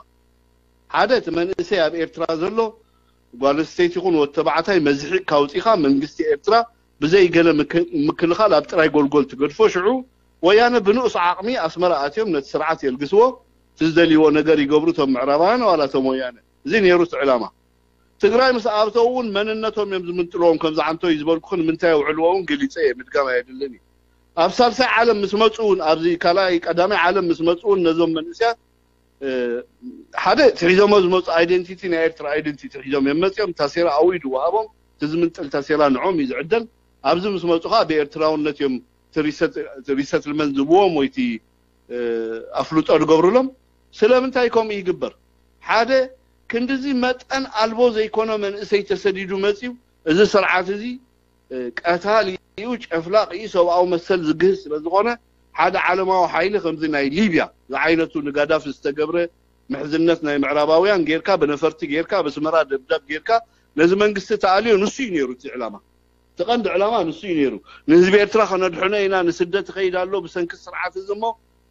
ሓደ እቲ መንእሰይ ኣብ ኤርትራ ዘሎ ጓል ኣንስተይቲ ይኹን ወዲ ተባዕታይ መዝሒቕካ ኣውጺኻ መንግስቲ ኤርትራ ብዘይ ገለ ምክልኻል ኣብ ጥራይ ጎልጎል ትገድፎ ሽዑ ወያነ ብንኡስ ዓቕሚ ኣስመራ ኣትዮም ነቲ ስርዓት የልግስዎ፣ እቲ ዝደልይዎ ነገር ይገብሩ፣ እቶም ምዕራባውያን ዋላ እቶም ወያነ። እዚ ነይሩ እቲ ዕላማ። ትግራይ ምስ ኣተው እውን መንነቶም እዮም ዝምንጥልዎም። ከምዚ ዓንቶ እዩ ዝበልኩ፣ ንምንታይ የውዕልዎ እውን ገሊፀ እየ፣ ምድጋም ኣየድልን እዩ። ኣብ ሳልሳይ ዓለም ምስ መፁ እውን፣ ኣብዚ ካልኣይ ቀዳማይ ዓለም ምስ መፁ እውን ነዞም መንእስያት ሓደ እቲ ሒዞሞ ዝመፁ ኣይደንቲቲ፣ ናይ ኤርትራ ኣይደንቲቲ ሒዞም እዮም መፅኦም። ታሴራ ኣውዩ ድወሃቦም፣ እቲ ዝምንጥል ታሴራ ንዖም እዩ ዝዕደል። ኣብዚ ምስ መፁ ከዓ ብኤርትራውነት እዮም ሪሰትልመንት ዝብዎም ወይ እቲ ኣፍልጦ ዝገብሩሎም። ስለምንታይ ከምኡ ይግበር? ሓደ ክንድዚ መጠን ኣልቦ ዘይኮነ መንእሰይ ተሰዲዱ መፅዩ። እዚ ስርዓት እዚ ቀታሊ እዩ፣ ጨፍላቕ እዩ፣ ሰብኣዊ መሰል ዝግህስ ስለ ዝኾነ ሓደ ዓለማዊ ሓይሊ ከምዚ ናይ ሊብያ ዝዓይነቱ ንጋዳፊ ዝተገብረ ምሕዝነት ናይ ምዕራባውያን ጌርካ፣ ብነፈርቲ ጌርካ፣ ብስመራ ደብዳብ ጌርካ ነዚ መንግስቲ ተኣልዮ። ንሱ እዩ ነይሩ እቲ ዕላማ፣ እቲ ቀንዲ ዕላማ ንሱ እዩ ነይሩ። ንህዝቢ ኤርትራ ከነድሕኖ ኢና፣ ንስደት ይኸይድ ኣሎ ብሰንኪ ስርዓት እዚ እሞ፣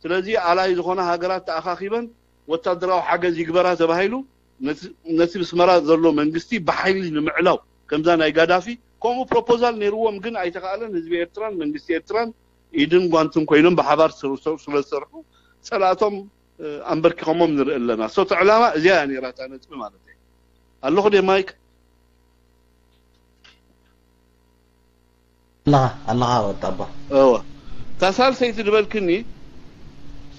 ስለዚ ኣላይ ዝኾነ ሃገራት ተኣኻኺበን ወታደራዊ ሓገዝ ይግበራ ተባሂሉ፣ ነቲ ነቲ ብስመራ ዘሎ መንግስቲ ብሓይሊ ንምዕላው፣ ከምዛ ናይ ጋዳፊ ከምኡ ፕሮፖዛል ነይርዎም፣ ግን ኣይተኻእለን። ህዝቢ ኤርትራን መንግስቲ ኤርትራን ኢድን ጓንትን ኮይኖም ብሓባር ስር- ስር- ስለ ዝሰርሑ ጸላእቶም ኣንበርኪኾሞም ንርኢ ኣለና። ሶ እቲ ዕላማ እዚኣ እያ ነይራ እታ ነጥቢ ማለት እየ። ኣለኹ ደ ማይክ? ኣለኻ ኣለኻ ወጣባ። እወ፣ እታ ሳልሰይቲ ዝበልክኒ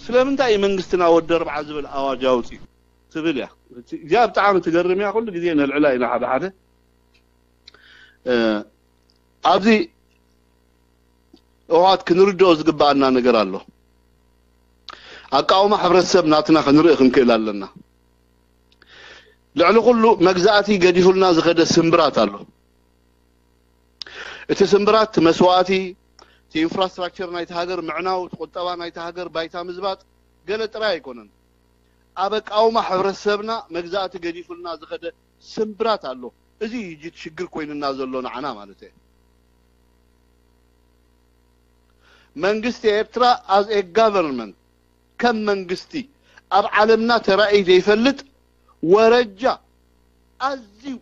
ስለምንታይ እዩ መንግስትና ወዲ ኣርብዓ ዝብል ኣዋጅ ኣውፂኡ ትብል እያ። እዚኣ ብጣዕሚ ትገርም እያ። ኩሉ ግዜ ነልዕላ ኢና ሓደ ሓደ። ኣብዚ እዋት ክንርድኦ ዝግባኣና ነገር ኣሎ። ኣቃውማ ሕብረተሰብ ናትና ክንርኢ ክንክእል ኣለና። ልዕሊ ኩሉ መግዛእቲ ገዲፉልና ዝኸደ ስምብራት ኣሎ። እቲ ስምብራት እቲ መስዋእቲ፣ እቲ ኢንፍራስትራክቸር ናይቲ ሃገር ምዕናው፣ እቲ ቁጠባ ናይቲ ሃገር ባይታ ምዝባጥ ገለ ጥራይ ኣይኮነን። ኣብ ኣቃውማ ሕብረተሰብና መግዛእቲ ገዲፉልና ዝኸደ ስምብራት ኣሎ። እዚ እዩ እቲ ሽግር ኮይንና ዘሎ ንዓና ማለት እየ። መንግስቲ ኤርትራ as a government ከም መንግስቲ ኣብ ዓለምና ተራእዩ ዘይፈልጥ ወረጃ ኣዝዩ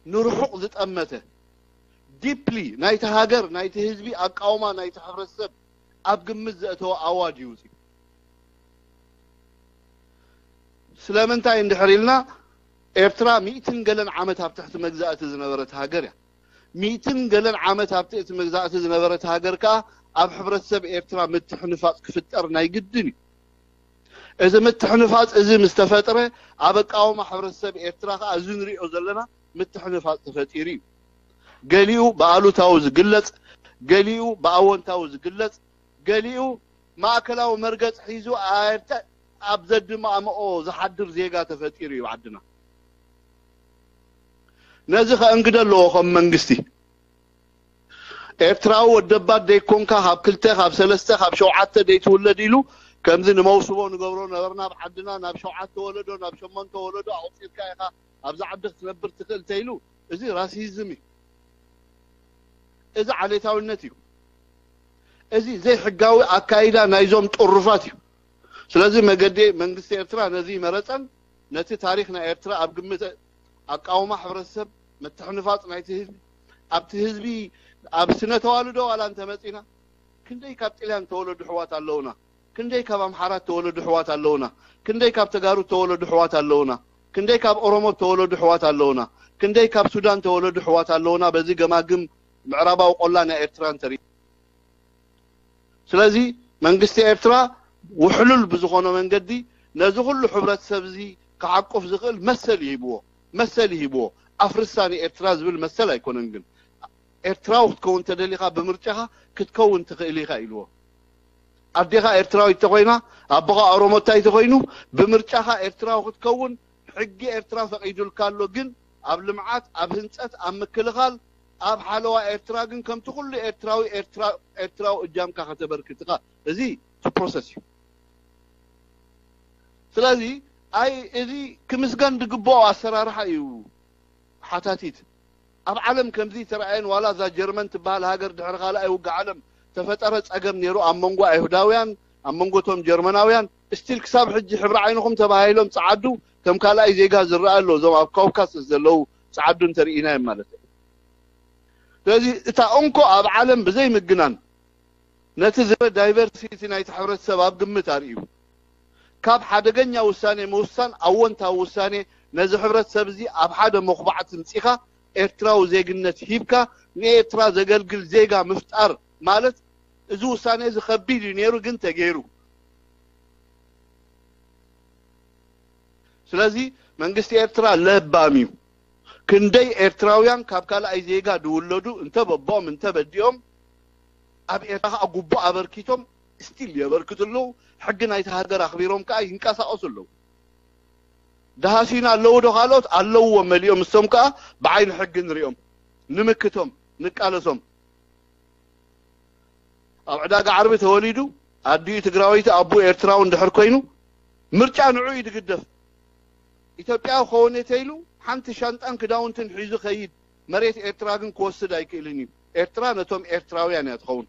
ንርሑቕ ዝጠመተ ዲፕሊ ናይቲ ሃገር ናይቲ ህዝቢ ኣቃውማ ናይቲ ሕብረተሰብ ኣብ ግምት ዘእተወ ኣዋጅ ይውፅእ። ስለምንታይ እንድሕር ኢልና ኤርትራ ሚእትን ገለን ዓመት ኣብ ትሕቲ መግዛእቲ ዝነበረት ሃገር እያ። ሚእትን ገለን ዓመት ኣብ ትእቲ መግዛእቲ ዝነበረት ሃገር ከኣ ኣብ ሕብረተሰብ ኤርትራ ምትሕንፋጽ ክፍጠር ናይ ግድን እዩ። እዚ ምትሕንፋጽ እዚ ምስ ተፈጥረ ኣብ ኣቃውማ ሕብረተሰብ ኤርትራ ከኣ እዚ ንሪኦ ዘለና ምትሕንፋጽ ተፈጢሩ እዩ። ገሊኡ ብኣሉታዊ ዝግለጽ፣ ገሊኡ ብኣወንታዊ ዝግለጽ፣ ገሊኡ ማእከላዊ መርገጽ ሒዙ ኣየርተ ኣብ ዘድማእምኦ ዝሓድር ዜጋ ተፈጢሩ እዩ ዓድና። ነዚ ከእንግደ ኣለዎ ከም መንግስቲ። ኤርትራዊ ወደባት ደይኮንካ ካብ ክልተ ካብ ሰለስተ ካብ ሸውዓተ ደይትውለድ ኢሉ ከምዚ ንመውስቦ ንገብሮ ነበርና ኣብ ዓድና ናብ ሸውዓተ ወለዶ ናብ ሸሞንተ ወለዶ ኣቑጺርካ ኢኻ ኣብዚ ዓዲ ክትነብር ትኽእል ተይሉ እዚ ራሲዝም እዩ። እዚ ዓሌታዊነት እዩ። እዚ ዘይሕጋዊ ኣካይዳ ናይዞም ጥሩፋት እዩ። ስለዚ መገዲ መንግስቲ ኤርትራ ነዚ መረፀን ነቲ ታሪክ ናይ ኤርትራ ኣብ ግምት ኣቃውማ ሕብረተሰብ ምትሕንፋፅ ናይቲ ህዝቢ ኣብቲ ህዝቢ ኣብ ስነ ተዋልዶ ዋላ እንተመፂና ክንደይ ካብ ጥልያን ተወለዱ ኣሕዋት ኣለውና፣ ክንደይ ካብ ኣምሓራት ተወለዱ ኣሕዋት ኣለውና፣ ክንደይ ካብ ተጋሩ ተወለዱ ኣሕዋት ኣለውና፣ ክንደይ ካብ ኦሮሞ ተወለዱ ኣሕዋት ኣለውና፣ ክንደይ ካብ ሱዳን ተወለዱ ኣሕዋት ኣለውና። በዚ ገማግም ምዕራባዊ ቆላ ናይ ኤርትራ እንተርኢ ስለዚ መንግስቲ ኤርትራ ውሕሉል ብዝኾነ መንገዲ ነዚ ኩሉ ሕብረተሰብ እዚ ክዓቁፍ ዝኽእል መሰል ይሂብዎ መሰል ይሂብዎ ኣፍርሳ ንኤርትራ ዝብል መሰል ኣይኮነን ግን ኤርትራዊ ክትከውን ተደሊኻ ብምርጫኻ ክትከውን ትኽእል ኢኻ ኢልዎ ኣዴኻ ኤርትራዊት ተኾይና ኣቦኻ ኦሮሞታይ ተኾይኑ ብምርጫኻ ኤርትራዊ ክትከውን ሕጊ ኤርትራ ፈቒዱልካ ኣሎ ግን ኣብ ልምዓት ኣብ ህንፀት ኣብ ምክልኻል ኣብ ሓለዋ ኤርትራ ግን ከምቲ ኩሉ ኤርትራዊ ኤርትራዊ እጃምካ ከተበርክት ኢኻ። እዚ እቲ ፕሮሰስ እዩ። ስለዚ ኣይ እዚ ክምስገን ዝግብኦ ኣሰራርሓ እዩ። ሓታቲት ኣብ ዓለም ከምዚ ተረኣየን ዋላ እዛ ጀርመን ትበሃል ሃገር ድሕሪ ካልኣይ ውግእ ዓለም ተፈጠረ ጸገም ነይሩ ኣብ መንጎ ኣይሁዳውያን ኣብ መንጎ ቶም ጀርመናውያን ስቲል ክሳብ ሕጂ ሕብሪ ዓይንኹም ተባሂሎም ጸዓዱ ከም ካልኣይ ዜጋ ዝረኣ ኣሎ እዞም ኣብ ካውካስ ዘለዉ ጸዓዱ እንተርኢናዮም ማለት እዩ። ስለዚ እታ እንኮ ኣብ ዓለም ብዘይ ምግናን ነቲ ዝበ ዳይቨርሲቲ ናይቲ ሕብረተሰብ ኣብ ግምት ኣርእዩ ካብ ሓደገኛ ውሳኔ ምውሳን ኣወንታዊ ውሳኔ ነዚ ሕብረተሰብ እዚ ኣብ ሓደ መኹባዕቲ ምጺኻ ኤርትራዊ ዜግነት ሂብካ ንኤርትራ ዘገልግል ዜጋ ምፍጣር ማለት እዚ ውሳኔ እዚ ከቢድ እዩ ነይሩ፣ ግን ተገይሩ። ስለዚ መንግስቲ ኤርትራ ለባም እዩ። ክንደይ ኤርትራውያን ካብ ካልኣይ ዜጋ ዝውለዱ እንተ በቦኦም እንተ በዲኦም ኣብ ኤርትራ ከዓ ጉቡእ ኣበርኪቶም ስቲል የበርክቱ ኣለዉ። ሕጊ ናይቲ ሃገር ኣኽቢሮም ከዓ ይንቀሳቐሱ ኣለዉ። ደሃሲና ኣለዉ ዶ ካልኦት ኣለውዎ መሊኦም። እሶም ከዓ ብዓይኒ ሕጊ ንሪኦም፣ ንምክቶም፣ ንቃለሶም። ኣብ ዕዳጋ ዓርቢ ተወሊዱ ኣዲኡ ትግራወይቲ ኣቡ ኤርትራዊ እንድሕር ኮይኑ ምርጫ ንዑ እዩ ዝግደፍ። ኢትዮጵያዊ ከውን ተይሉ ሓንቲ ሻንጣን ክዳውንትን ሒዙ ከይድ፣ መሬት ኤርትራ ግን ክወስድ ኣይክእልን እዩ። ኤርትራ ነቶም ኤርትራውያን እያ ትኸውን።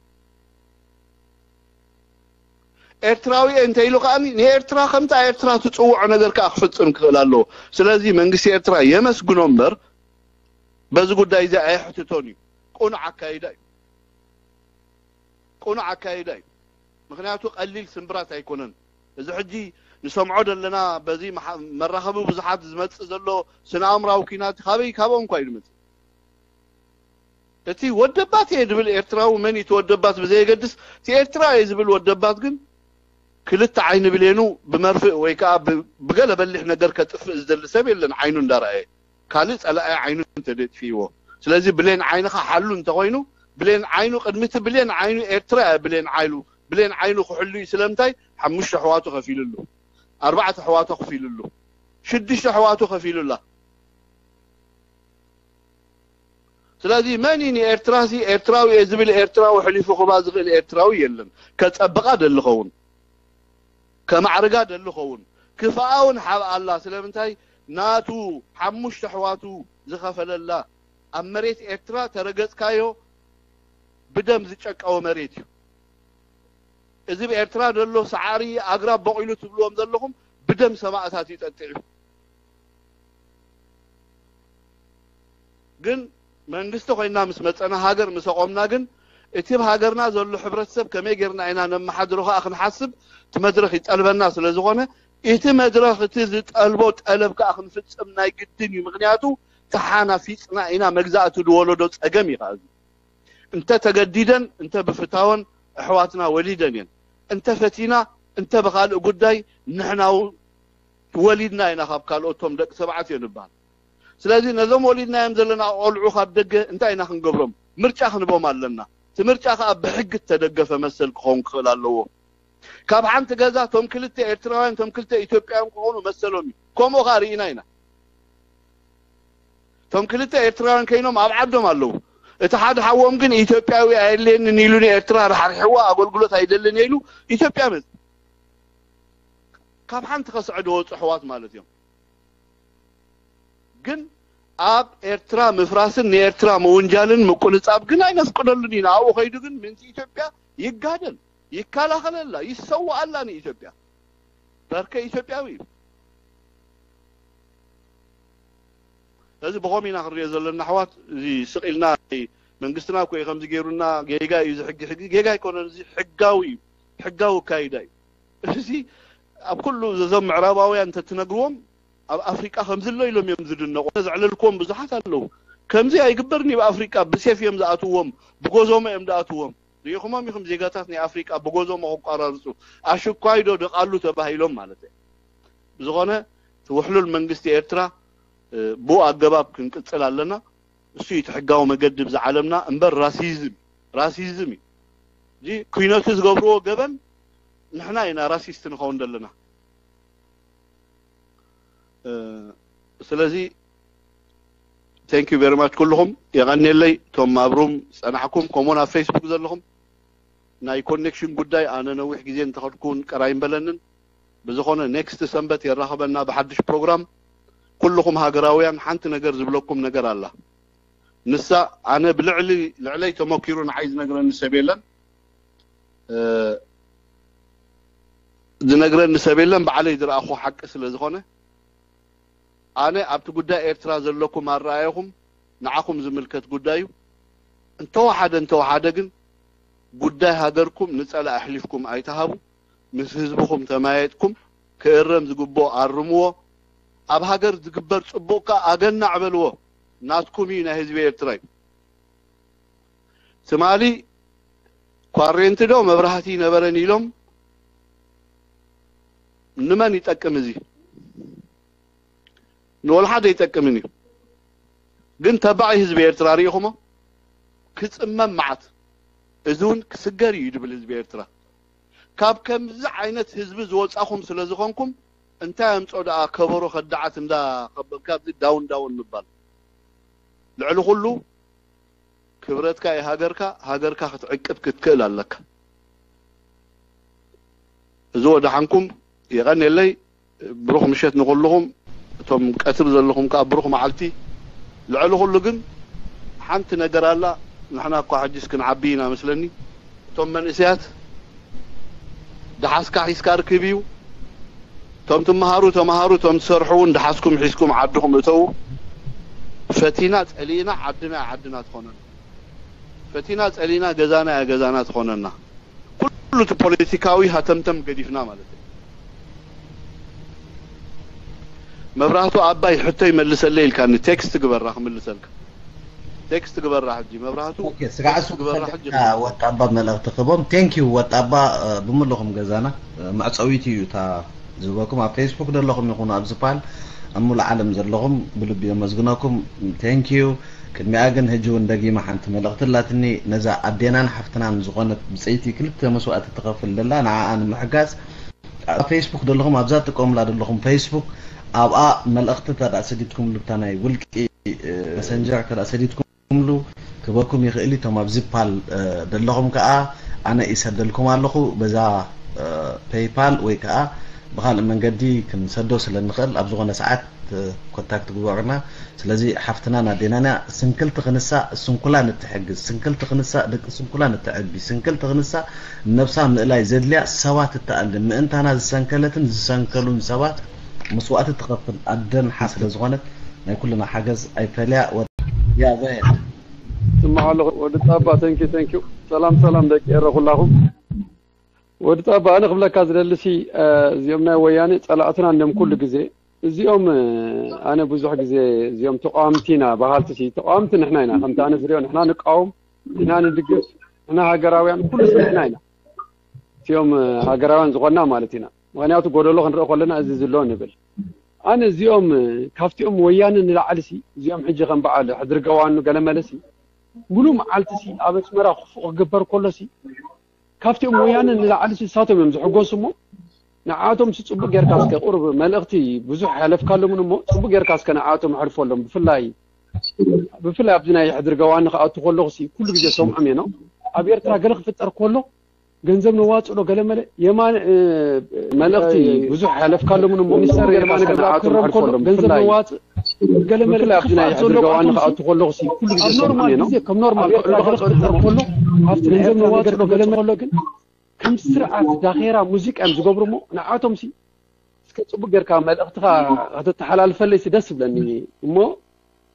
ኤርትራዊ እየ እንተኢሉ ከኣኒ ንኤርትራ ከምታ ኤርትራ ትጽውዖ ነገር ከኣ ክፍጽም ክኽእል ኣለዎ። ስለዚ መንግስቲ ኤርትራ የመስግኖ እምበር በዚ ጉዳይ እዚ ኣየሕትቶን እዩ። ቁኑዕ ኣካይዳ እዩ። ቁኑዕ ኣካይዳ እዩ። ምክንያቱ ቀሊል ስምብራት ኣይኮነን። እዚ ሕጂ ንሰምዖ ዘለና በዚ መሓ- መራኸቢ ብዙሓት ዝመጽእ ዘሎ ስነ ኣእምራዊ ኲናት ካበይ? ካብኦም እኳ እዩ ዝመጽእ። እቲ ወደባት እየ ዝብል ኤርትራዊ መን እዩ እቲ ወደባት ብዘየገድስ እቲ ኤርትራ እየ ዝብል ወደባት ግን ክልተ ዓይኒ ብሌኑ ብመርፍእ ወይ ከዓ ብ- ብገለ በሊሕ ነገር ከጥፍእ ዝደሊ ሰብ የለን። ዓይኑ እንዳረኣየ ካልእ ጸላኢ ዓይኑ እንተደጥፍዎ። ስለዚ ብሌን ዓይንኻ ሓሉ እንተኾይኑ ብሌን ዓይኑ ቅድሚ እቲ ብሌን ዓይኑ ኤርትራ እያ ብሌን ዓይሉ ብሌን ዓይኑ ክሕሉ እዩ። ስለምንታይ ሓሙሽተ ኣሕዋቱ ከፊሉሉ፣ ኣርባዕተ ኣሕዋቱ ከፊሉሉ፣ ሽዱሽተ ኣሕዋቱ ከፊሉላ። ስለዚ መን እዩ ንኤርትራ ሲ ኤርትራዊ እየ ዝብል ኤርትራዊ ሕሊፉ ክባ ዝኽእል ኤርትራዊ የለን። ከጸብቓ ደሊ ኸውን ከማዕርጋ ደሊ ኸውን ክፍኣ እውን ሓብኣላ። ስለምንታይ ናቱ ሓሙሽተ ኣሕዋቱ ዝኸፈለላ ኣብ መሬት ኤርትራ ተረገጽካዮ ብደም ዝጨቀወ መሬት እዩ። እዚ ብኤርትራ ዘሎ ሰዓሪ ኣግራብ በቂሉ ትብልዎም ዘለኹም ብደም ሰማእታት እዩ ጠጢዑ። ግን መንግስቲ ኮይና ምስ መጸና ሃገር ምስ ኣቆምና ግን እቲ ኣብ ሃገርና ዘሎ ሕብረተሰብ ከመይ ጌርና ኢና ነመሓድሮ ከኣ ክንሓስብ እቲ መድረኽ ይጠልበና ስለ ዝኾነ እቲ መድረኽ እቲ ዝጠልቦ ጠለብ ከኣ ክንፍጽም ናይ ግድን እዩ። ምክንያቱ ተሓናፊጽና ኢና መግዛእቲ ዝወለዶ ጸገም እዩ ከኣ እዚ። እንተ ተገዲደን እንተ ብፍታወን ኣሕዋትና ወሊደን እየን። እንተ ፈቲና እንተ ብኻልእ ጉዳይ ንሕና እውን ወሊድና ኢና ካብ ካልኦቶም ደቂ ተባዕትዮ ንበሃል። ስለዚ ነዞም ወሊድናዮም ዘለና ቆልዑ ካብ ደገ እንታይ ኢና ክንገብሮም? ምርጫ ክንቦም ኣለና። እቲ ምርጫ ከዓ ብሕጊ እተደገፈ መሰል ክኸውን ክኽእል ኣለዎ። ካብ ሓንቲ ገዛ ቶም ክልተ ኤርትራውያን ቶም ክልተ ኢትዮጵያውያን ክኾኑ መሰሎም እዩ። ከምኡ ከዓ ርኢና ኢና። እቶም ክልተ ኤርትራውያን ከይኖም ኣብ ዓዶም ኣለዉ። እቲ ሓደ ሓዎም ግን ኢትዮጵያዊ ኣየድልየንን ኢሉ ንኤርትራ ራሕሪሕዋ ኣገልግሎት ኣይደልን ኢሉ ኢትዮጵያ መጽ ካብ ሓንቲ ከስዐ ዝወፁ ኣሕዋት ማለት እዮም። ግን ኣብ ኤርትራ ምፍራስን ንኤርትራ ምውንጃልን ምቁንጻብ ግን ኣይነፍቅደሉን ኢና። ኣብኡ ከይዱ ግን ምእንቲ ኢትዮጵያ ይጋደል፣ ይከላኸለላ፣ ይሰዋኣላ ንኢትዮጵያ። በርከ ኢትዮጵያዊ እዩ። ስለዚ ብኸም ኢና ክንሪኦ ዘለና ኣሕዋት፣ እዚ ስቕ ኢልና መንግስትና እኮ እዩ ከምዚ ገይሩና፣ ጌጋ እዩ እዚ ሕጊ፣ ሕጊ ጌጋ ኣይኮነን፣ እዚ ሕጋዊ እዩ፣ ሕጋዊ ኣካይዳ እዩ። እዚ ኣብ ኩሉ ዘዞም ምዕራባውያን እንተትነግርዎም ኣብ ኣፍሪቃ ከምዚ ኣሎ ኢሎም እዮም ዝድነቑ። ዘዕለልክዎም ብዙሓት ኣለዉ። ከምዚ ኣይግበርን እዩ ኣብ ኣፍሪቃ፣ ብሴፍ እዮም ዝኣትዎም፣ ብጎዞሞ እዮም ዝኣትዎም። ርኢኹሞም ኢኹም ዜጋታት ናይ ኣፍሪቃ ብጎዞሞ ክቋራርፁ ኣሽኳይ ዶ ደቓሉ ተባሂሎም ማለት እዩ። ብዝኾነ እቲ ውሕሉል መንግስቲ ኤርትራ ብኡ ኣገባብ ክንቅጽል ኣለና። እሱ እዩ እቲ ሕጋዊ መገዲ ብዛ ዓለምና እምበር ራሲዝም ራሲዝም እዩ። እዚ ኩነቱ ዝገብርዎ ገበን ንሕና ኢና ራሲስት ንኸውን ዘለና። ስለዚ thank you very much ኩልኹም የቐንየለይ። እቶም ኣብ ሩም ዝጸናሕኩም ከምኡውን ኣብ ፌስቡክ ዘለኹም ናይ ኮኔክሽን ጉዳይ ኣነ ነዊሕ ግዜ እንተኸድኩ እውን ቅር ኣይምበለንን። ብዝኾነ ኔክስት ሰንበት የራኽበና ብሓድሽ ፕሮግራም። ኩልኹም ሃገራውያን ሓንቲ ነገር ዝብለኩም ነገር ኣላ። ንሳ ኣነ ብልዕሊ ልዕለይ ተመኪሩ ንዓይ ዝነግረኒ ሰብ የለን። ዝነግረኒ ሰብ የለን፣ ባዕለይ ዝረኣኹ ሓቂ ስለ ዝኾነ። ኣነ ኣብቲ ጉዳይ ኤርትራ ዘለኩም ኣረኣየኹም ንዓኹም ዝምልከት ጉዳይ እዩ። እንተወሓደ እንተወሓደ ግን ጉዳይ ሃገርኩም ንጸላእ ኣሕሊፍኩም ኣይትሃቡ። ምስ ህዝብኹም ተማየጥኩም ክእረም ዝግብኦ ኣርምዎ። ኣብ ሃገር ዝግበር ጽቡቕ ከኣ ኣገናዕ በልዎ። ናትኩም እዩ፣ ናይ ህዝቢ ኤርትራ እዩ። ትማሊ ኳሬንቲ ዶ መብራህቲ ነበረን ኢሎም ንመን ይጠቅም እዚ? ንወልሓደ ይጠቅምን እዩ። ግን ተባዕ ህዝቢ ኤርትራ ርኢኹሞ? ክጽመም መዓት። እዚ እውን ክስገር እዩ ድብል ህዝቢ ኤርትራ። ካብ ከምዚ ዓይነት ህዝቢ ዝወጻኹም ስለ ዝኾንኩም እንታይ ኣምጾ ደኣ ከበሮ ከዳዓት እንዳ ከበብካ ኣብዚ ዳውን ዳውን ምባል? ልዕሊ ኩሉ ክብረትካ እዩ ሃገርካ፣ ሃገርካ ክትዕቅብ ክትክእል ኣለካ። እዚ ወደሓንኩም የቐንየለይ። ብሩኽ ምሸት ንኹልኹም፣ እቶም ቀትሪ ዘለኹም ከኣ ብሩኽ መዓልቲ። ልዕሊ ኩሉ ግን ሓንቲ ነገር ኣላ፣ ንሕና እኳ ሕጂስ ክንዓቢ ኢና መስለኒ። እቶም መንእሰያት ደሓስካ ሒዝካ ርክብ እዩ። እቶም ትመሃሩ ተመሃሩ፣ እቶም ትሰርሑ እውን ደሓስኩም ሒዝኩም ዓድኹም እተዉ። ፈቲና ጸሊእና ዓድና እያ ዓድና ትኾነና። ፈቲና ጸሊእና ገዛና እያ ገዛና ትኾነና። ኩሉ እቲ ፖለቲካዊ ሃተምተም ገዲፍና ማለት እዩ። መብራህቱ ኣባይ ሕቶ ይመልሰለይ ኢልካኒ፣ ቴክስት ግበራ ክምልሰልካ። ቴክስት ግበራ ሕጂ መብራህቱ፣ ኦኬ፣ ስጋዕ ቴክስት እሱ ግበራ ሕጂ ክሰደካ ክምልሰልካ። ወጣባ መልእኽቲ ክቦም። ቴንክ ዩ ወጣባ፣ እ፣ ብምልኹም ገዛና፣ እ፣ መዕጸዊት እዩ እታ ዝህበኩም። ኣብ ፌስቡክ ዘለኹም ይኹኑ ኣብዚ ፓል ኣብ ሙሉእ ዓለም ዘለኹም ብልቢ የመስግነኩም። ቴንክ ዩ። ቅድሚኣ ግን ሕጂ እውን ደጊማ ሓንቲ መልእኽቲ ኣላትኒ። ነዛ ኣዴናን ሓፍትናን ዝኾነት ብጸይቲ ክልተ መስዋእቲ ትኸፍል ደላ ንዓኣ ንምሕጋዝ ኣብ ፌስቡክ ዘለኹም ኣብዛ ትጥቀሙላ ዘለኹም ፌስቡክ ኣብኣ መልእኽቲ እንተ ደኣ ሰዲድኩም ልብታ ናይ ውልቂ፣ እ፣ መሰንጀር እንተ ደኣ ሰዲድኩምሉ ክበኩም ይኽእል እዩ። እቶም ኣብዚ ፓል፣ እ፣ ዘለኹም ከኣ ኣነ ይሰደልኩም ኣለኹ። በዛ፣ እ፣ ፔይፓል ወይ ከኣ ብኻልእ መንገዲ ክንሰዶ ስለ እንኽእል ኣብ ዝኾነ ሰዓት፣ እ፣ ኮንታክት ግበሩና። ስለዚ ሓፍትናን ኣዴናን እያ። ስንክልቲ ክንሳ ስንኩላን እትሕግዝ፣ ስንክልቲ ክንሳ ደቂ ስንኩላን እትዕቢ፣ ስንክልቲ ክንሳ ነብሳ ምእላይ ዘድልያ ሰባት እትኣልም፣ ምእንታና ዝሰንከለትን ዝሰንከሉን ሰባት መስዋእቲ ትኸፍል ኣደን ሓ ስለ ዝኾነት ናይ ኩልና ሓገዝ ኣይፈለያ። ወ-፣ ያ፣ go ahead። ስማዕ ኣለኹ ወዲ ጣባ፣ thank you፣ thank you። ሰላም፣ ሰላም ደቂ ኤረ ኩላኹም። ወዲ ጣባ፣ ኣነ ክብለካ ዝደሊ ሲ፣ እ፣ እዚኦም ናይ ወያኔ ጸላእትና እንድዮም ኩሉ ግዜ። እዚኦም፣ እ፣ ኣነ ብዙሕ ግዜ እዚኦም ተቃወምቲ ኢና በሃልቲ ሲ፣ ተቃወምቲ ንሕና ኢና። ከምቲ ኣነ ዝሪኦ ንሕና ንቃወም፣ ንሕና ንድግፍ፣ ንሕና ሃገራውያን፣ ኩሉ ሲ ንሕና ኢና። እዚኦም፣ እ፣ ሃገራውያን ዝኾንና ማለት ኢና። ምኽንያቱ ጎደሎ ክንርኢ ከለና እዚ ዝሎ ንብል። ኣነ እዚኦም፣ እ፣ ካብቲኦም ወያነ ንላዕሊ ሲ፣ እዚኦም ሕጂ ከም በዓል ሕድሪ ገዋኑ ገለ መለ ሲ፣ ሙሉእ መዓልቲ ሲ ኣብ ኣስመራ ክፉእ ክግበር ከሎ ሲ፣ ካብቲኦም ወያነ ንላዕሊ ሲ ንሳቶም እዮም ዝሕጎሱ እሞ፣ ንዓቶም ሲ ጽቡቅ ጌርካ እስከ ቁሩብ መልእኽቲ ብዙሕ ያለፍካሎምን እሞ፣ ጽቡቅ ጌርካ እስከ ንዓቶም ኣሕልፈሎም። ብፍላይ፣ ብፍላይ ኣብዚ ናይ ሕድሪ ገዋኒ ክኣቱ ከለኹ ሲ፣ ኩሉ ግዜ ሰምዖም እየ ነው። ኣብ ኤርትራ ገለ ክፍጠር ከሎ፣ ገንዘብ ነዋጽእሎ ገለ መለ፣ የማን፣ እ፣ መልእኽቲ ብዙሕ ያለፍካሎምን እሞ፣ ሚኒስተር ጽቡቅ ጌርካ የማነ እስከ ገብረኣብ ንዓቶም ክረም ከሎ፣ ኣሕልፈሎም። ገንዘብ ብፍላይ፣ ነዋጽእ ገለ መለ ብፍላይ ኣብዚ ናይ ክፍጠር ሕድሪ ከሎኹ ገዋኒ ሲ፣ ክኣቱ ከለኹ ሲ፣ ኩሉ ግዜ ኣብ ሰምዖም ኖርማል እየ ነው። ግዜ፣ ከም ኖርማል ኣብ ክዕልሉ ኤርትራ ከሎ፣ ገለ ክፍጠር ከሎ፣ ኣብቲ ናይ ገንዘብ ኤርትራ ነገር ነዋጽእሎ ገለ ክፍጠር መለ ከሎ ግን፣ ከም ስርዓት ዳኼራ ሙዚቃ እዮም ዝገብሩ እሞ፣ ንዓቶም ሲ፣ እስከ ጽቡቅ ጌርካ መልእኽትኻ ከተተሓላልፈለይ ሲ ደስ ይብለኒ እሞ፣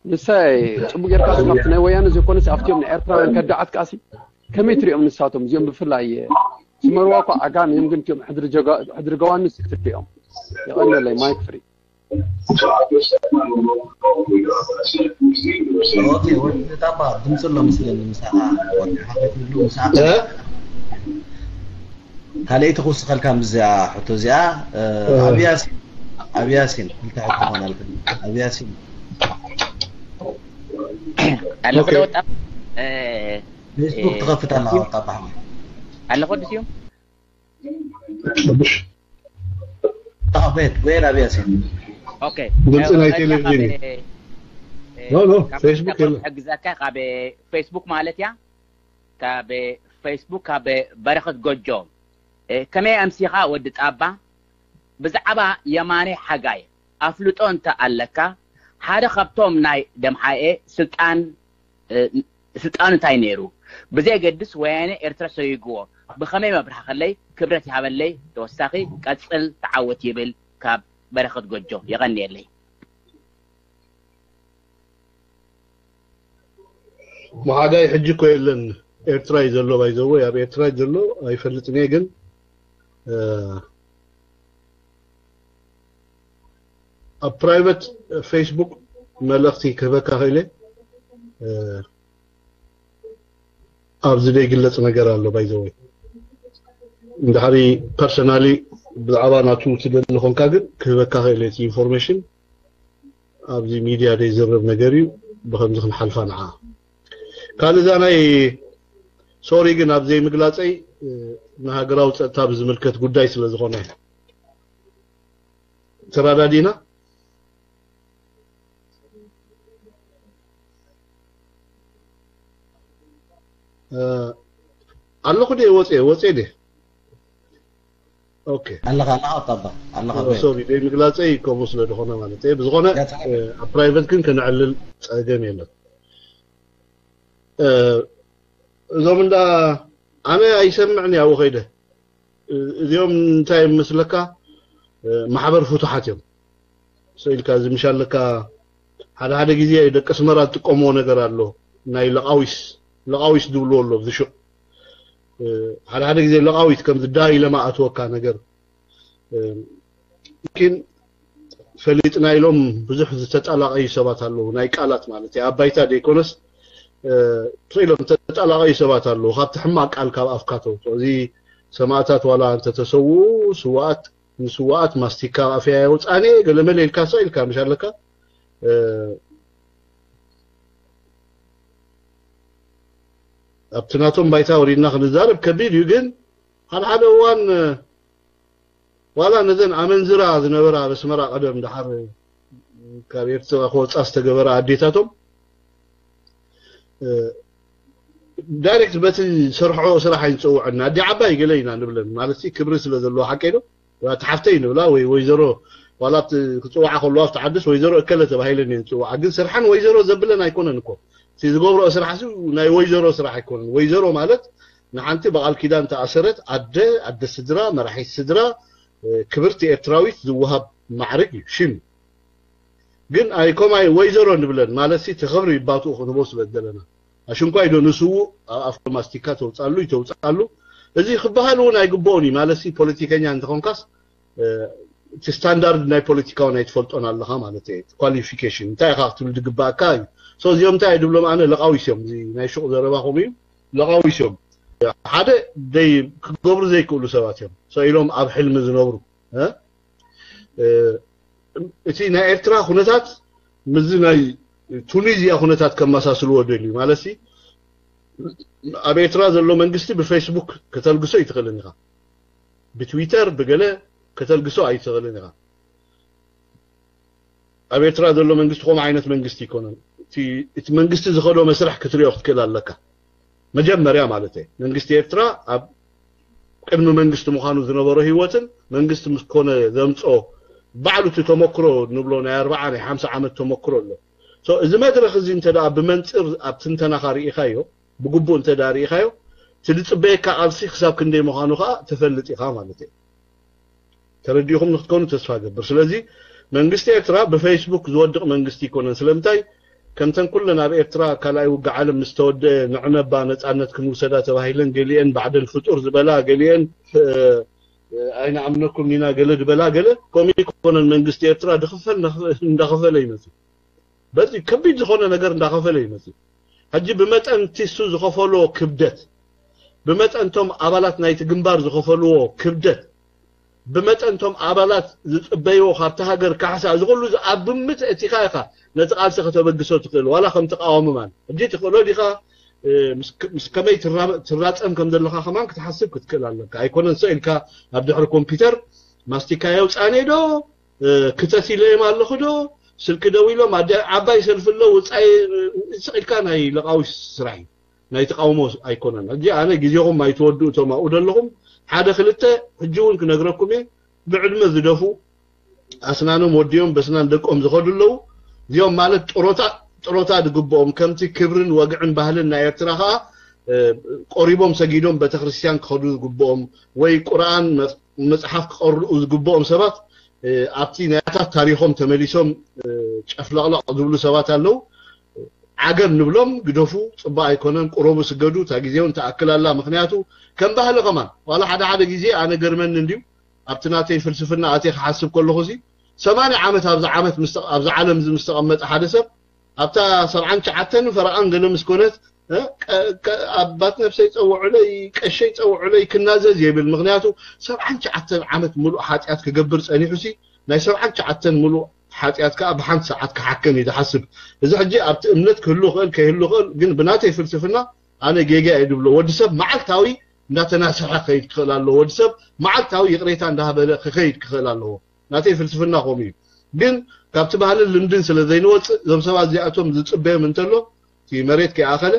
ንሳ ጽቡቅ ጌርካ ሲ፣ ኣብቲ ናይ ወያነ ዘይኮነ ሲ፣ ኣብቲኦም ንኤርትራውያን ከዳዓት ከኣ ሲ፣ ከመይ ትሪኦም ንሳቶም? እዚኦም ብፍላይ፣ ስመርዋ እኳ ዓጋም እዮም፣ ግን እቲኦም ሕድሪ ጀጋ-፣ ሕድሪ ገዋኒ ሲ ክትሪኦም። የቐንየለይ፣ ማይክ ፍሪ። ኦኬ፣ ወዲ ጣባ ድምፂ ኣሎ መስለኒ፣ ምሳኻ ወዲ ሓፈት ይብሉ፣ ምሳኻ። እ? ካልኣይቲ ክውስኸልካ ምስዚኣ ሕቶ እዚኣ፣ እ፣ እ። ኣብ ያሲን፣ ኣብ ያሲን ክልተ ሕቶ ክኾናልካ። ኣብ ያሲን። ኣለኹ ኦኬ። ዶ ወጣ? እ፣ ፌስቡክ እ፣ ትኸፍት ኣለኻ ወጣ ባሕሪ? ኣለኹ ዶ ስዩም? ኣዎ፣ ጎየድ፣ ጎየድ ኣብ ያሲን። ኦኬ። ድምፂ ናይ መልካ ቴሌቪዥን ካብ፣ እዩ። እ፣ ኖ፣ ኖ፣ ካብ ፌስቡክ ካብ የለን። ሕግዘካ ካብ ፌስቡክ ማለት እያ። ካብ ፌስቡክ ካብ በረኸት ጎጆ። እ፣ ከመይ ኣምሲኻ ወዲ ጣባ? ብዛዕባ የማነ ሓጋይ ኣፍልጦ እንተ ኣለካ፣ ሓደ ካብቶም ናይ ደምሓኤ ስልጣን፣ እ፣ ስልጣኑ እንታይ ነይሩ? ብዘየገድስ ወያነ ኤርትራ ሰይግዎ። ብኸመይ መብርሃኸለይ፣ ክብረት ይሃበለይ፣ ተወሳኺ ቀጽል ተዓወት ይብል ካብ በረኸት ጎጆ። የቐንየለይ። መሓጋይ ሕጂ እኮ የለን። ኤርትራ እዩ ዘሎ። ባይዘወይ ኣብ ኤርትራ እዩ ዘሎ ኣይፈልጥን እየ፣ ግን ኣብ ፕራይቨት ፌስቡክ መልእኽቲ ክህበካ ክእለ። ኣብዚ ዘይግለጽ ነገር ኣሎ። ባይዘወይ እንድሕሪ ፐርሰናሊ ብዛዕባ ናቱ ትደሊ ኾንካ ግን ክህበካ ክእለ። እቲ ኢንፎርሜሽን ኣብዚ ሚድያ ዘይዝረብ ነገር እዩ። ብኸምዚ ክንሓልፋ ንዓ ካልእ እዛ ናይ ሶሪ ግን ኣብ ዘይምግላጸይ ንሃገራዊ ጸጥታ ብዝምልከት ጉዳይ ስለ ዝኾነ ተራዳዲና ኣለኹ ደ ወፀ ወፀ ደ ኦኬ ኣለኻ ኣለኻ ኣጣባ ኣለኻ በይ ሶሪ ደይ ምግላፀይ ከምኡ ስለ ዝኾነ ማለት እዩ ብዝኾነ ያ፣ ተሓ- ኣብ ፕራይቨት ግን ከነዕልል ፀገም የለን እዞም እንዳ ኣነ ኣይሰምዕን ያው ኸይደ እዚኦም እንታይ ምስለካ ማሕበር ፍቱሓት እዮም ስኢልካ እዚ ምሻለካ ሓደ ሓደ ግዜ ደቂ ኣስመራ ዝጥቀምዎ ነገር ኣሎ ናይ ለቃዊስ ለቃዊስ ዝብልዎ ኣሎ ኣብዚ ሹቕ ሓደ ሓደ ግዜ ለቃዊት ከም ዝዳይ ለማ ኣትወካ ነገር ግን ፈሊጥና ኢሎም ብዙሕ ዝተጣላቀዩ ሰባት ኣለዉ ናይ ቃላት ማለት እዩ ኣብ ባይታ ዘይኮነስ ኢሎም ተጣላቀዩ ሰባት ኣለዉ ካብቲ ሕማቅ ቃል ካብ ኣፍካ ተውፅኦ እዚ ሰማእታት ዋላ እንተተሰውኡ ስዋኣት ንስዋኣት ማስቲካ ኣፍያ የውፃኔ ገለመለ ኢልካ ሰ ኢልካ ምሽ ኣለካ ኣብቲ ናቶም ባይታ ወሪድና ክንዛረብ ከቢድ እዩ ግን ሓደ ሓደ እዋን ዋላ ነዘን ኣመንዝራ ዝነበራ ኣብ ኣስመራ ቀደም ድሓር ካብ ኤርትራ ክወፃ ዝተገበራ ኣዴታቶም ዳይሬክት በቲ ዝሰርሖ ስራሕ ኣይንፀውዐና ኣዲ ዓባይ ገለ ኢና ንብለን ማለት ክብሪ ስለ ዘለዎ ሓቀይ ዶ እቲ ሓፍተይ ንብላ ወይ ወይዘሮ ዋላ ክፅውዓ ከለዋ ኣብቲ ዓድስ ወይዘሮ እከለ ተባሂለን እየን ዝፅውዓ ግን ስርሓን ወይዘሮ ዘብለን ኣይኮነን እኮ እቲ ዝገብረኦ ስራሕ ናይ ወይዘሮ ስራሕ ኣይኮነን ወይዘሮ ማለት ንሓንቲ ብቓል ኪዳን ተኣሰረት ኣደ ኣደ ስድራ መራሒት ስድራ ክብርቲ ኤርትራዊት ዝወሃብ ማዕርግ እዩ ሽም ግን ኣይኮማይ ወይዘሮ ንብለን ማለት ሲ ተኸብሪ ይባትኡ ክንቦ ስለ ዘለና ኣሽንኳይ ዶ ንስውእ ኣብ ኣፍሮ ማስቲካ ተውፃሉ ይተውፃሉ እዚ ክበሃል እውን ኣይግብኦን እዩ ማለት ሲ ፖለቲከኛ እንተኾንካስ እቲ ስታንዳርድ ናይ ፖለቲካውን ኣይትፈልጦን ኣለኻ ማለት እዩ ኳሊፊኬሽን እንታይ ኢኻ ክትብል ዝግባእካ እዩ እዚኦም እንታይ ድብሎም ኣነ ለቃዊስ እዮም ናይ ሹቕ ዘረባ ከምኡ እዩ ለቃዊስ እዮም ሓደ ደይ ክገብሩ ዘይክእሉ ሰባት እዮም ኢሎም ኣብ ሕልሚ ዝነብሩ እቲ ናይ ኤርትራ ኩነታት ምዚ ናይ ቱኒዝያ ኩነታት ከመሳስልዎ ደልዩ ማለት ኣብ ኤርትራ ዘሎ መንግስቲ ብፌስቡክ ከተልግሶ ኣይትኽእልን ኢኻ ብትዊተር ብገለ ከተልግሶ ኣይትኽእልን ኢኻ ኣብ ኤርትራ ዘሎ መንግስቲ ከምኡ ዓይነት መንግስቲ ይኮነን እቲ መንግስቲ ዝኸዶ መስርሕ ክትሪኦ ክትክእል ኣለካ መጀመርያ ማለት እዩ መንግስቲ ኤርትራ ኣብ ቅድሚ መንግስቲ ምዃኑ ዝነበሮ ህይወትን መንግስቲ ምስ ኮነ ዘምፅኦ ባዕሉ እቲ ተመክሮ ንብሎ ናይ ኣርባዓ ናይ ሓምሳ ዓመት ተመክሮ ኣሎ እዚ መድረክ እዚ እንተ ብመንፅር ኣብ ትንተናኻ ርኢኻዮ ብግቡእ እንተ ርኢኻዮ እቲ ዝፅበየካ ቃልሲ ክሳብ ክንደይ ምዃኑ ከዓ ትፈልጥ ኢኻ ማለት እዩ ተረዲኹም ንክትኮኑ ተስፋ ገብር ስለዚ መንግስቲ ኤርትራ ብፌስቡክ ዝወድቕ መንግስቲ ይኮነን ስለምንታይ ከምተን ኩለን ኣብ ኤርትራ ካልኣይ ውግእ ዓለም ምስ ተወደአ ንዕነባ ነጻነት ክንውሰዳ ተባሂለን ገሊአን ባዕደል ፍጡር ዝበላ ገሊአን ኣይንኣምነኩም ኢና ገለ ዝበላ ገለ ከምኡ ይኮነን መንግስቲ ኤርትራ ድኽፈል እንዳኸፈለ ይመጽእ በዚ ከቢድ ዝኾነ ነገር እንዳኸፈለ ይመጽእ ሕጂ ብመጠን ቲሱ ዝኸፈሎ ክብደት ብመጠን ቶም ኣባላት ናይቲ ግንባር ዝኸፈልዎ ክብደት ብመጠን ቶም ኣባላት ዝፅበይዎ ካብቲ ሃገር ካሕሳ እዚ ኩሉ ኣብ ግምት እቲኻ ኢኻ ነቲ ቃልሲ ከተበግሶ ትኽእል ዋላ ከም ተቃዋሚ ማን ሕጂ ትኽእሎ ዲኻ ምስ ከመይ ትራፀም ከም ዘለኻ ከማን ክትሓስብ ክትክእል ኣለካ ኣይኮነን ሰ ኢልካ ኣብ ድሕሪ ኮምፒውተር ማስቲካ የውፃኔ ዶ ክተት ኢለዮም ኣለኹ ዶ ስልኪ ደው ኢሎም ዓባይ ሰልፊ ኣሎ ውፃይ ስቕ ኢልካ ናይ ለቃዊ ስራሕ እዩ ናይ ተቃውሞ ኣይኮነን። ሕጂ ኣነ ግዜኹም ኣይትወድኡ እቶም ኣብኡ ዘለኹም ሓደ ክልተ ሕጂ እውን ክነግረኩም እየ ብዕድመ ዝደፉ ኣስናኖም ወዲኦም በስናን ደቆም ዝኸዱ ኣለዉ እዚኦም ማለት ጥሮታ ጥሮታ ዝግብኦም ከምቲ ክብርን ወግዕን ባህልን ናይ ኤርትራ ከዓ ቆሪቦም ሰጊዶም ቤተክርስትያን ክኸዱ ዝግብኦም ወይ ቁርኣን መጽሓፍ ክቐርኡ ዝግብኦም ሰባት ኣብቲ ናያታት ታሪኾም ተመሊሶም ጨፍለቕለቕ ዝብሉ ሰባት ኣለዉ። ዓገብ ንብሎም፣ ግደፉ፣ ጽቡቕ ኣይኮነን፣ ቁረቡ፣ ስገዱ፣ እታ ግዜ እውን ትኣክል ኣላ። ምኽንያቱ ከም ባህሊ ከማን ዋላ ሓደ ሓደ ግዜ ኣነ ገርመኒ እንድዩ፣ ኣብቲ ናተይ ፍልስፍና ኣትየ ክሓስብ ከለኹ ሲ ሰማንያ ዓመት ኣብዚ ዓመት ምስ ኣብዚ ዓለም እዚ ምስ ተቐመጠ ሓደ ሰብ ኣብታ ሰብዓን ትሽዓተን ፈረቓን ገለ ምስ ኮነት እ፣ ቀ- ቀ- ኣባት ነብሰይ ጸውዑለይ፣ ቀሸይ ጸውዑለይ ክናዘዝ የብል። ምኽንያቱ ሰብዓን ትሽዓተን ዓመት ሙሉእ ሓጢኣት ክገብር ጸኒሑ ሲ ናይ ሰብዓን ትሽዓተን ሙሉእ ሓጢኣት ከኣ ብሓንቲ ሰዓት ክሓከም እዩ ዝሓስብ። እዚ ሕጂ ኣብቲ እምነት ክህሉ ይኽእል ከይህሉ ይኽእል፣ ግን ብናተይ ፍልስፍና ኣነ ጌጋ እየ ድብሎ። ወዲ ሰብ መዓልታዊ እንዳተናስሐ ክኸይድ ክኽእል ኣለዎ። ወዲ ሰብ መዓልታዊ ይቕሬታ እንዳበለ ክኸይድ ክኽእል ኣለዎ። ናተይ ፍልስፍና ከምኡ እዩ። ግን ካብቲ ባህልን ልምድን ስለ ዘይንወፅእ እዞም ሰባት እዚኣቶም ዝፅበዮም እንተሎ እቲ መሬት ከይኣኸለ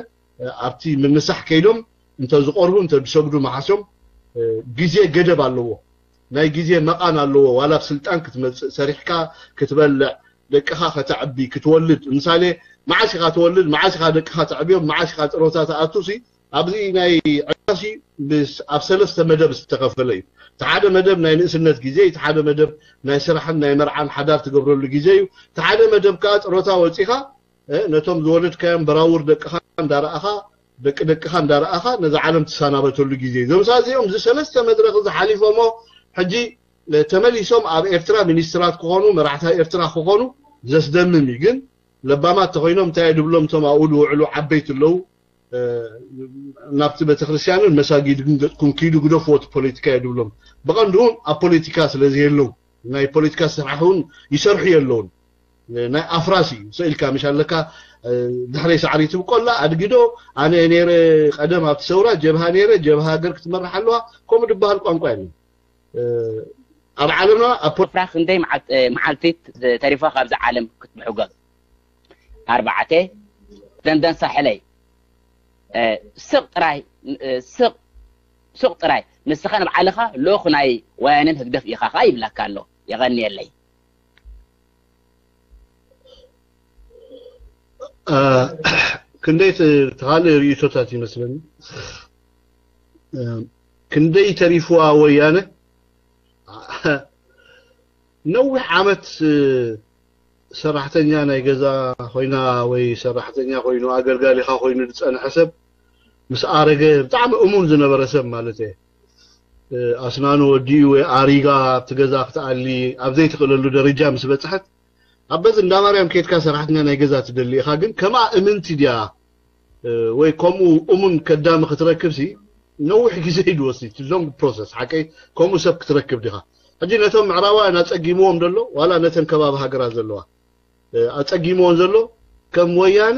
ኣብቲ ምንሳሕ ከይዶም እንተ ዝቆርቡ እንተ ዝሰግዱ መሓሶም ግዜ ገደብ ኣለዎ። ናይ ግዜ መቓን ኣለዎ። ዋላ ኣብ ስልጣን ክትመፅእ ሰሪሕካ ክትበልዕ ደቅኻ ከተዕቢ ክትወልድ ምሳሌ መዓስ ኢኻ ትወልድ መዓስ ኢኻ ደቅኻ ተዕብዮም መዓስ ኢኻ ጥሮታ ትኣቱ ሲ ኣብዚ ናይ ዕዳሲ ኣብ ሰለስተ መደብ ዝተኸፈለ እዩ። እቲ ሓደ መደብ ናይ ንእስነት ግዜ እዩ። እቲ ሓደ መደብ ናይ ስራሕን ናይ መርዓን ሓዳር ትገብረሉ ግዜ እዩ። እቲ ሓደ መደብ ከዓ ጥሮታ ወፂኻ ነቶም ዝወለድካዮም በራውር ደቅኻ እንዳረኣኻ ደቂ ደቅኻ እንዳረኣኻ ነዛ ዓለም ትሰናበተሉ ግዜ እዩ። እዞም ሰለስተ መድረኽ እዚ ሓሊፎሞ ሕጂ ተመሊሶም ኣብ ኤርትራ ሚኒስትራት ክኾኑ መራሕቲ ኤርትራ ክኾኑ ዘስደምም እዩ። ግን ለባማት ተኾይኖም እንታይ ድብሎም እቶም ኣብኡ ዝውዕሉ ዓበይቲ ኣለዉ ናብቲ ቤተክርስትያንን መሳጊድን ገጽኩም ኪዱ ግደፍዎ እቲ ፖለቲካ እየ ድብሎም። ብቐንዱ እውን ኣብ ፖለቲካ ስለ ዘየለዉ ናይ ፖለቲካ ስራሕ እውን ይሰርሑ የለውን። ናይ ኣፍራስ እዩ። ስእልካ ምሽ ኣለካ ድሕረይ ሳዕሪ ትብቆላ ኣድጊዶ ኣነ ነረ ቀደም ኣብቲ ሰውራ ጀብሃ ነረ ጀብሃ ሃገር ክትመርሕ ኣለዋ ከምኡ ድበሃል ቋንቋ የለን። ኣብ ዓለምና ኣብ ፖ- ኣፍራ ክንደይ መዓልት- መዓልቲ ተሪፋ ካብዚ ዓለም ክትምሕጎብ ኣርባዕተ ደንደን ሳሕለይ ስቕ ጥራይ ስቕ ስቕ ጥራይ ንስኻ ንባዕልኻ ሎኽ ናይ ወያንን ህግደፍ ኢኻ ኸዓ ይብላካ ኣሎ። የቐንየለይ። ክንደይ ተኻልእ ርእይቶታት ይመስለኒ። ክንደይ ተሪፍዋ ወያነ ነዊሕ ዓመት ሰራሕተኛ ናይ ገዛ ኮይና ወይ ሰራሕተኛ ኮይኑ ኣገልጋሊኻ ኮይኑ ዝፀንሐ ሰብ ምስ ኣረገ ብጣዕሚ እሙን ዝነበረ ሰብ ማለት እየ ኣስናኑ ወዲኡ ወይ ኣሪጋ ኣብቲ ገዛ ክትኣሊ ኣብ ዘይትኽእለሉ ደረጃ ምስ በፅሐት ኣብ በዚ እንዳ ማርያም ኬድካ ሰራሕተኛ ናይ ገዛ ትደሊ ኢኻ ግን ከምኣ እምንቲ ድያ ወይ ከምኡ እሙን ከዳሚ ክትረክብ ሲ ነዊሕ ግዜ እዩ ዝወስድ long process ሓቀይ ከምኡ ሰብ ክትረክብ ዲኻ ሕጂ ነቶም ምዕራባውያን ኣፀጊምዎም ደሎ ዋላ ነተን ከባቢ ሃገራት ዘለዋ ኣፀጊምዎን ዘሎ ከም ወያነ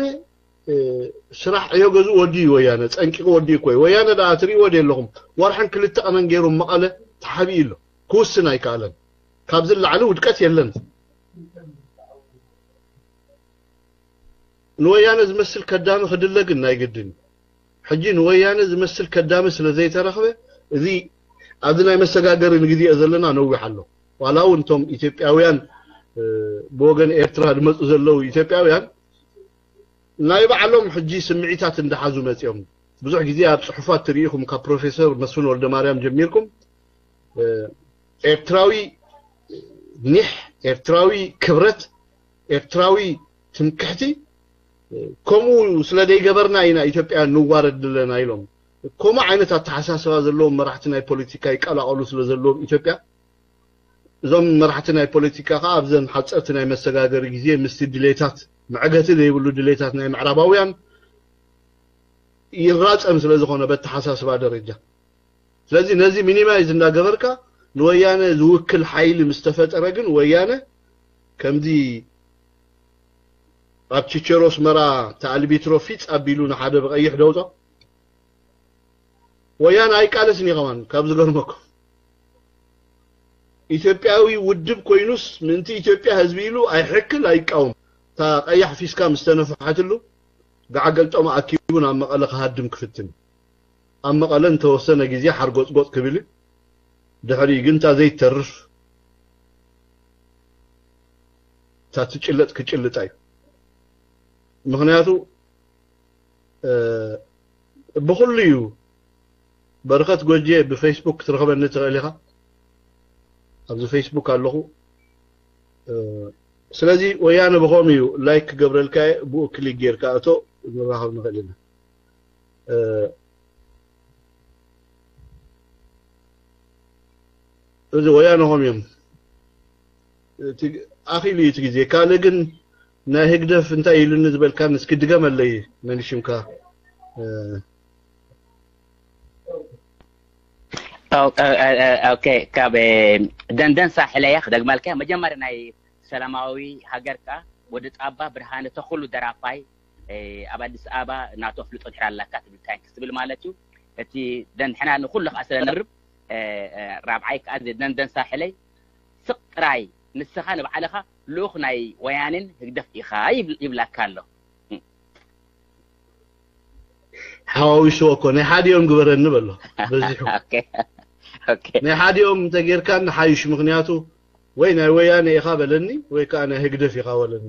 ስራሕ ዕዮ ገዝኡ ወዲኡ ወያነ ፀንቂቁ ወዲኡ እኮ እዩ ወያነ ደኣ ትሪእዎ ዶ ኣለኹም ወርሕን ክልተ ቀነን ገይሩ መቐለ ተሓቢኡ ኣሎ ክውስን ኣይከኣለን ካብዚ ላዕሊ ውድቀት የለን ንወያነ ዝመስል ከዳሚ ክድለ ግን ናይ ግድን እዩ ሕጂ ንወያነ ዝመስል ከዳሚ ስለ ዘይተረኽበ እዚ ኣብዚ ናይ መሰጋገሪ ንግዜኦ ዘለና ነዊሕ ኣሎ ዋላ እውን እቶም ኢትዮጵያውያን ብወገን ኤርትራ ዝመፁ ዘለዉ ኢትዮጵያውያን ናይ ባዕሎም ሕጂ ስምዒታት እንዳሓዙ መፂኦም ብዙሕ ግዜ ኣብ ፅሑፋት ትርኢኹም ካብ ፕሮፌሰር መስፍን ወልደማርያም ጀሚርኩም ኤርትራዊ ኒሕ ኤርትራዊ ክብረት ኤርትራዊ ትምክሕቲ ከምኡ ስለ ዘይገበርና ኢና ኢትዮጵያ ንዋረድ ዘለና ኢሎም ከምኡ ዓይነት ኣተሓሳስባ ዘለዎም መራሕቲ ናይ ፖለቲካ ይቀላቀሉ ስለ ዘለዎም ኢትዮጵያ እዞም መራሕቲ ናይ ፖለቲካ ከዓ ኣብዘን ሓፀርቲ ናይ መሰጋገሪ ግዜ ምስቲ ድሌታት መዕገቲ ዘይብሉ ድሌታት ናይ ምዕራባውያን ይራፀም ስለ ዝኾነ በተሓሳስባ ደረጃ ስለዚ ነዚ ሚኒማይዝ እንዳገበርካ ንወያነ ዝውክል ሓይሊ ምስ ተፈጠረ ግን ወያነ ከምዚ ኣብ ቺቸሮ ኣስመራ ተኣልቢትሮ ፊፅ ኣቢሉ ንሓደ ብቐይሕ ደውጦ ወያነ ኣይቃለስን እዩ ከማን ካብ ዝገርመኩም ኢትዮጵያዊ ውድብ ኮይኑስ ምእንቲ ኢትዮጵያ ህዝቢ ኢሉ ኣይሕክል ኣይቃወም እታ ቀያሕ ፊስካ ምስ ተነፍሐትሉ ገዓገልጦም ኣኪቡ ናብ መቐለ ክሃድም ክፍትን ኣብ መቐለ እንተወሰነ ግዜ ሓርጎፅጎፅ ክብል ድሕሪኡ ግን እታ ዘይተርፍ እታ ትጭለጥ ክጭልጣ እዩ ምክንያቱ ብኩሉ እዩ በረኸት ጎጄ ብፌስቡክ ክትረኽበኒ ትኽእል ኢኻ ኣብዚ ፌስቡክ ኣለኹ ስለዚ ወያነ ብኸም እዩ ላይክ ክገብረልካ፣ ብኡ ክሊክ ጌርካ እቶ፣ ንራኸብ ንኽእል ኢና። እዚ ወያነ ኾም እዮም። ኣኺሉ እዩ እቲ ግዜ። ካልእ ግን ናይ ህግደፍ እንታይ ኢሉኒ ዝበልካን እስኪ ድገመለይ፣ መንሽምካ። ኦኬ፣ ካብ ደንደን ሳሕለያ ክደግመልካ። መጀመርያ ናይ ሰላማዊ ሃገርካ ወዲ ጣባ ብርሃነ ተኽሉ ደራፋይ ኣብ ኣዲስ ኣበባ ናቶ ኣፍልጦ ድሕር ኣላካ ትብል ታንክስ ትብል ማለት እዩ። እቲ ደንሕና ንኩሉ ከዓ ስለንርብ ራብዓይ ከዓ ደንደን ሳሕለይ ስቕ ጥራይ ንስኻ ንባዕልኻ ልኡኽ ናይ ወያንን ህግደፍ ኢኻ ይብላካ ኣሎ። ሓዋዊስዎ እኮ ናይ ሓዲኦም ግበረኒ በሎ በዚሑ ናይ ሓዲኦም እንተጌርካ ንሓይሽ። ምክንያቱ ወይ ናይ ወያነ ኢኻ በለኒ ወይ ከዓ ናይ ህግደፍ ኢኻ በለኒ።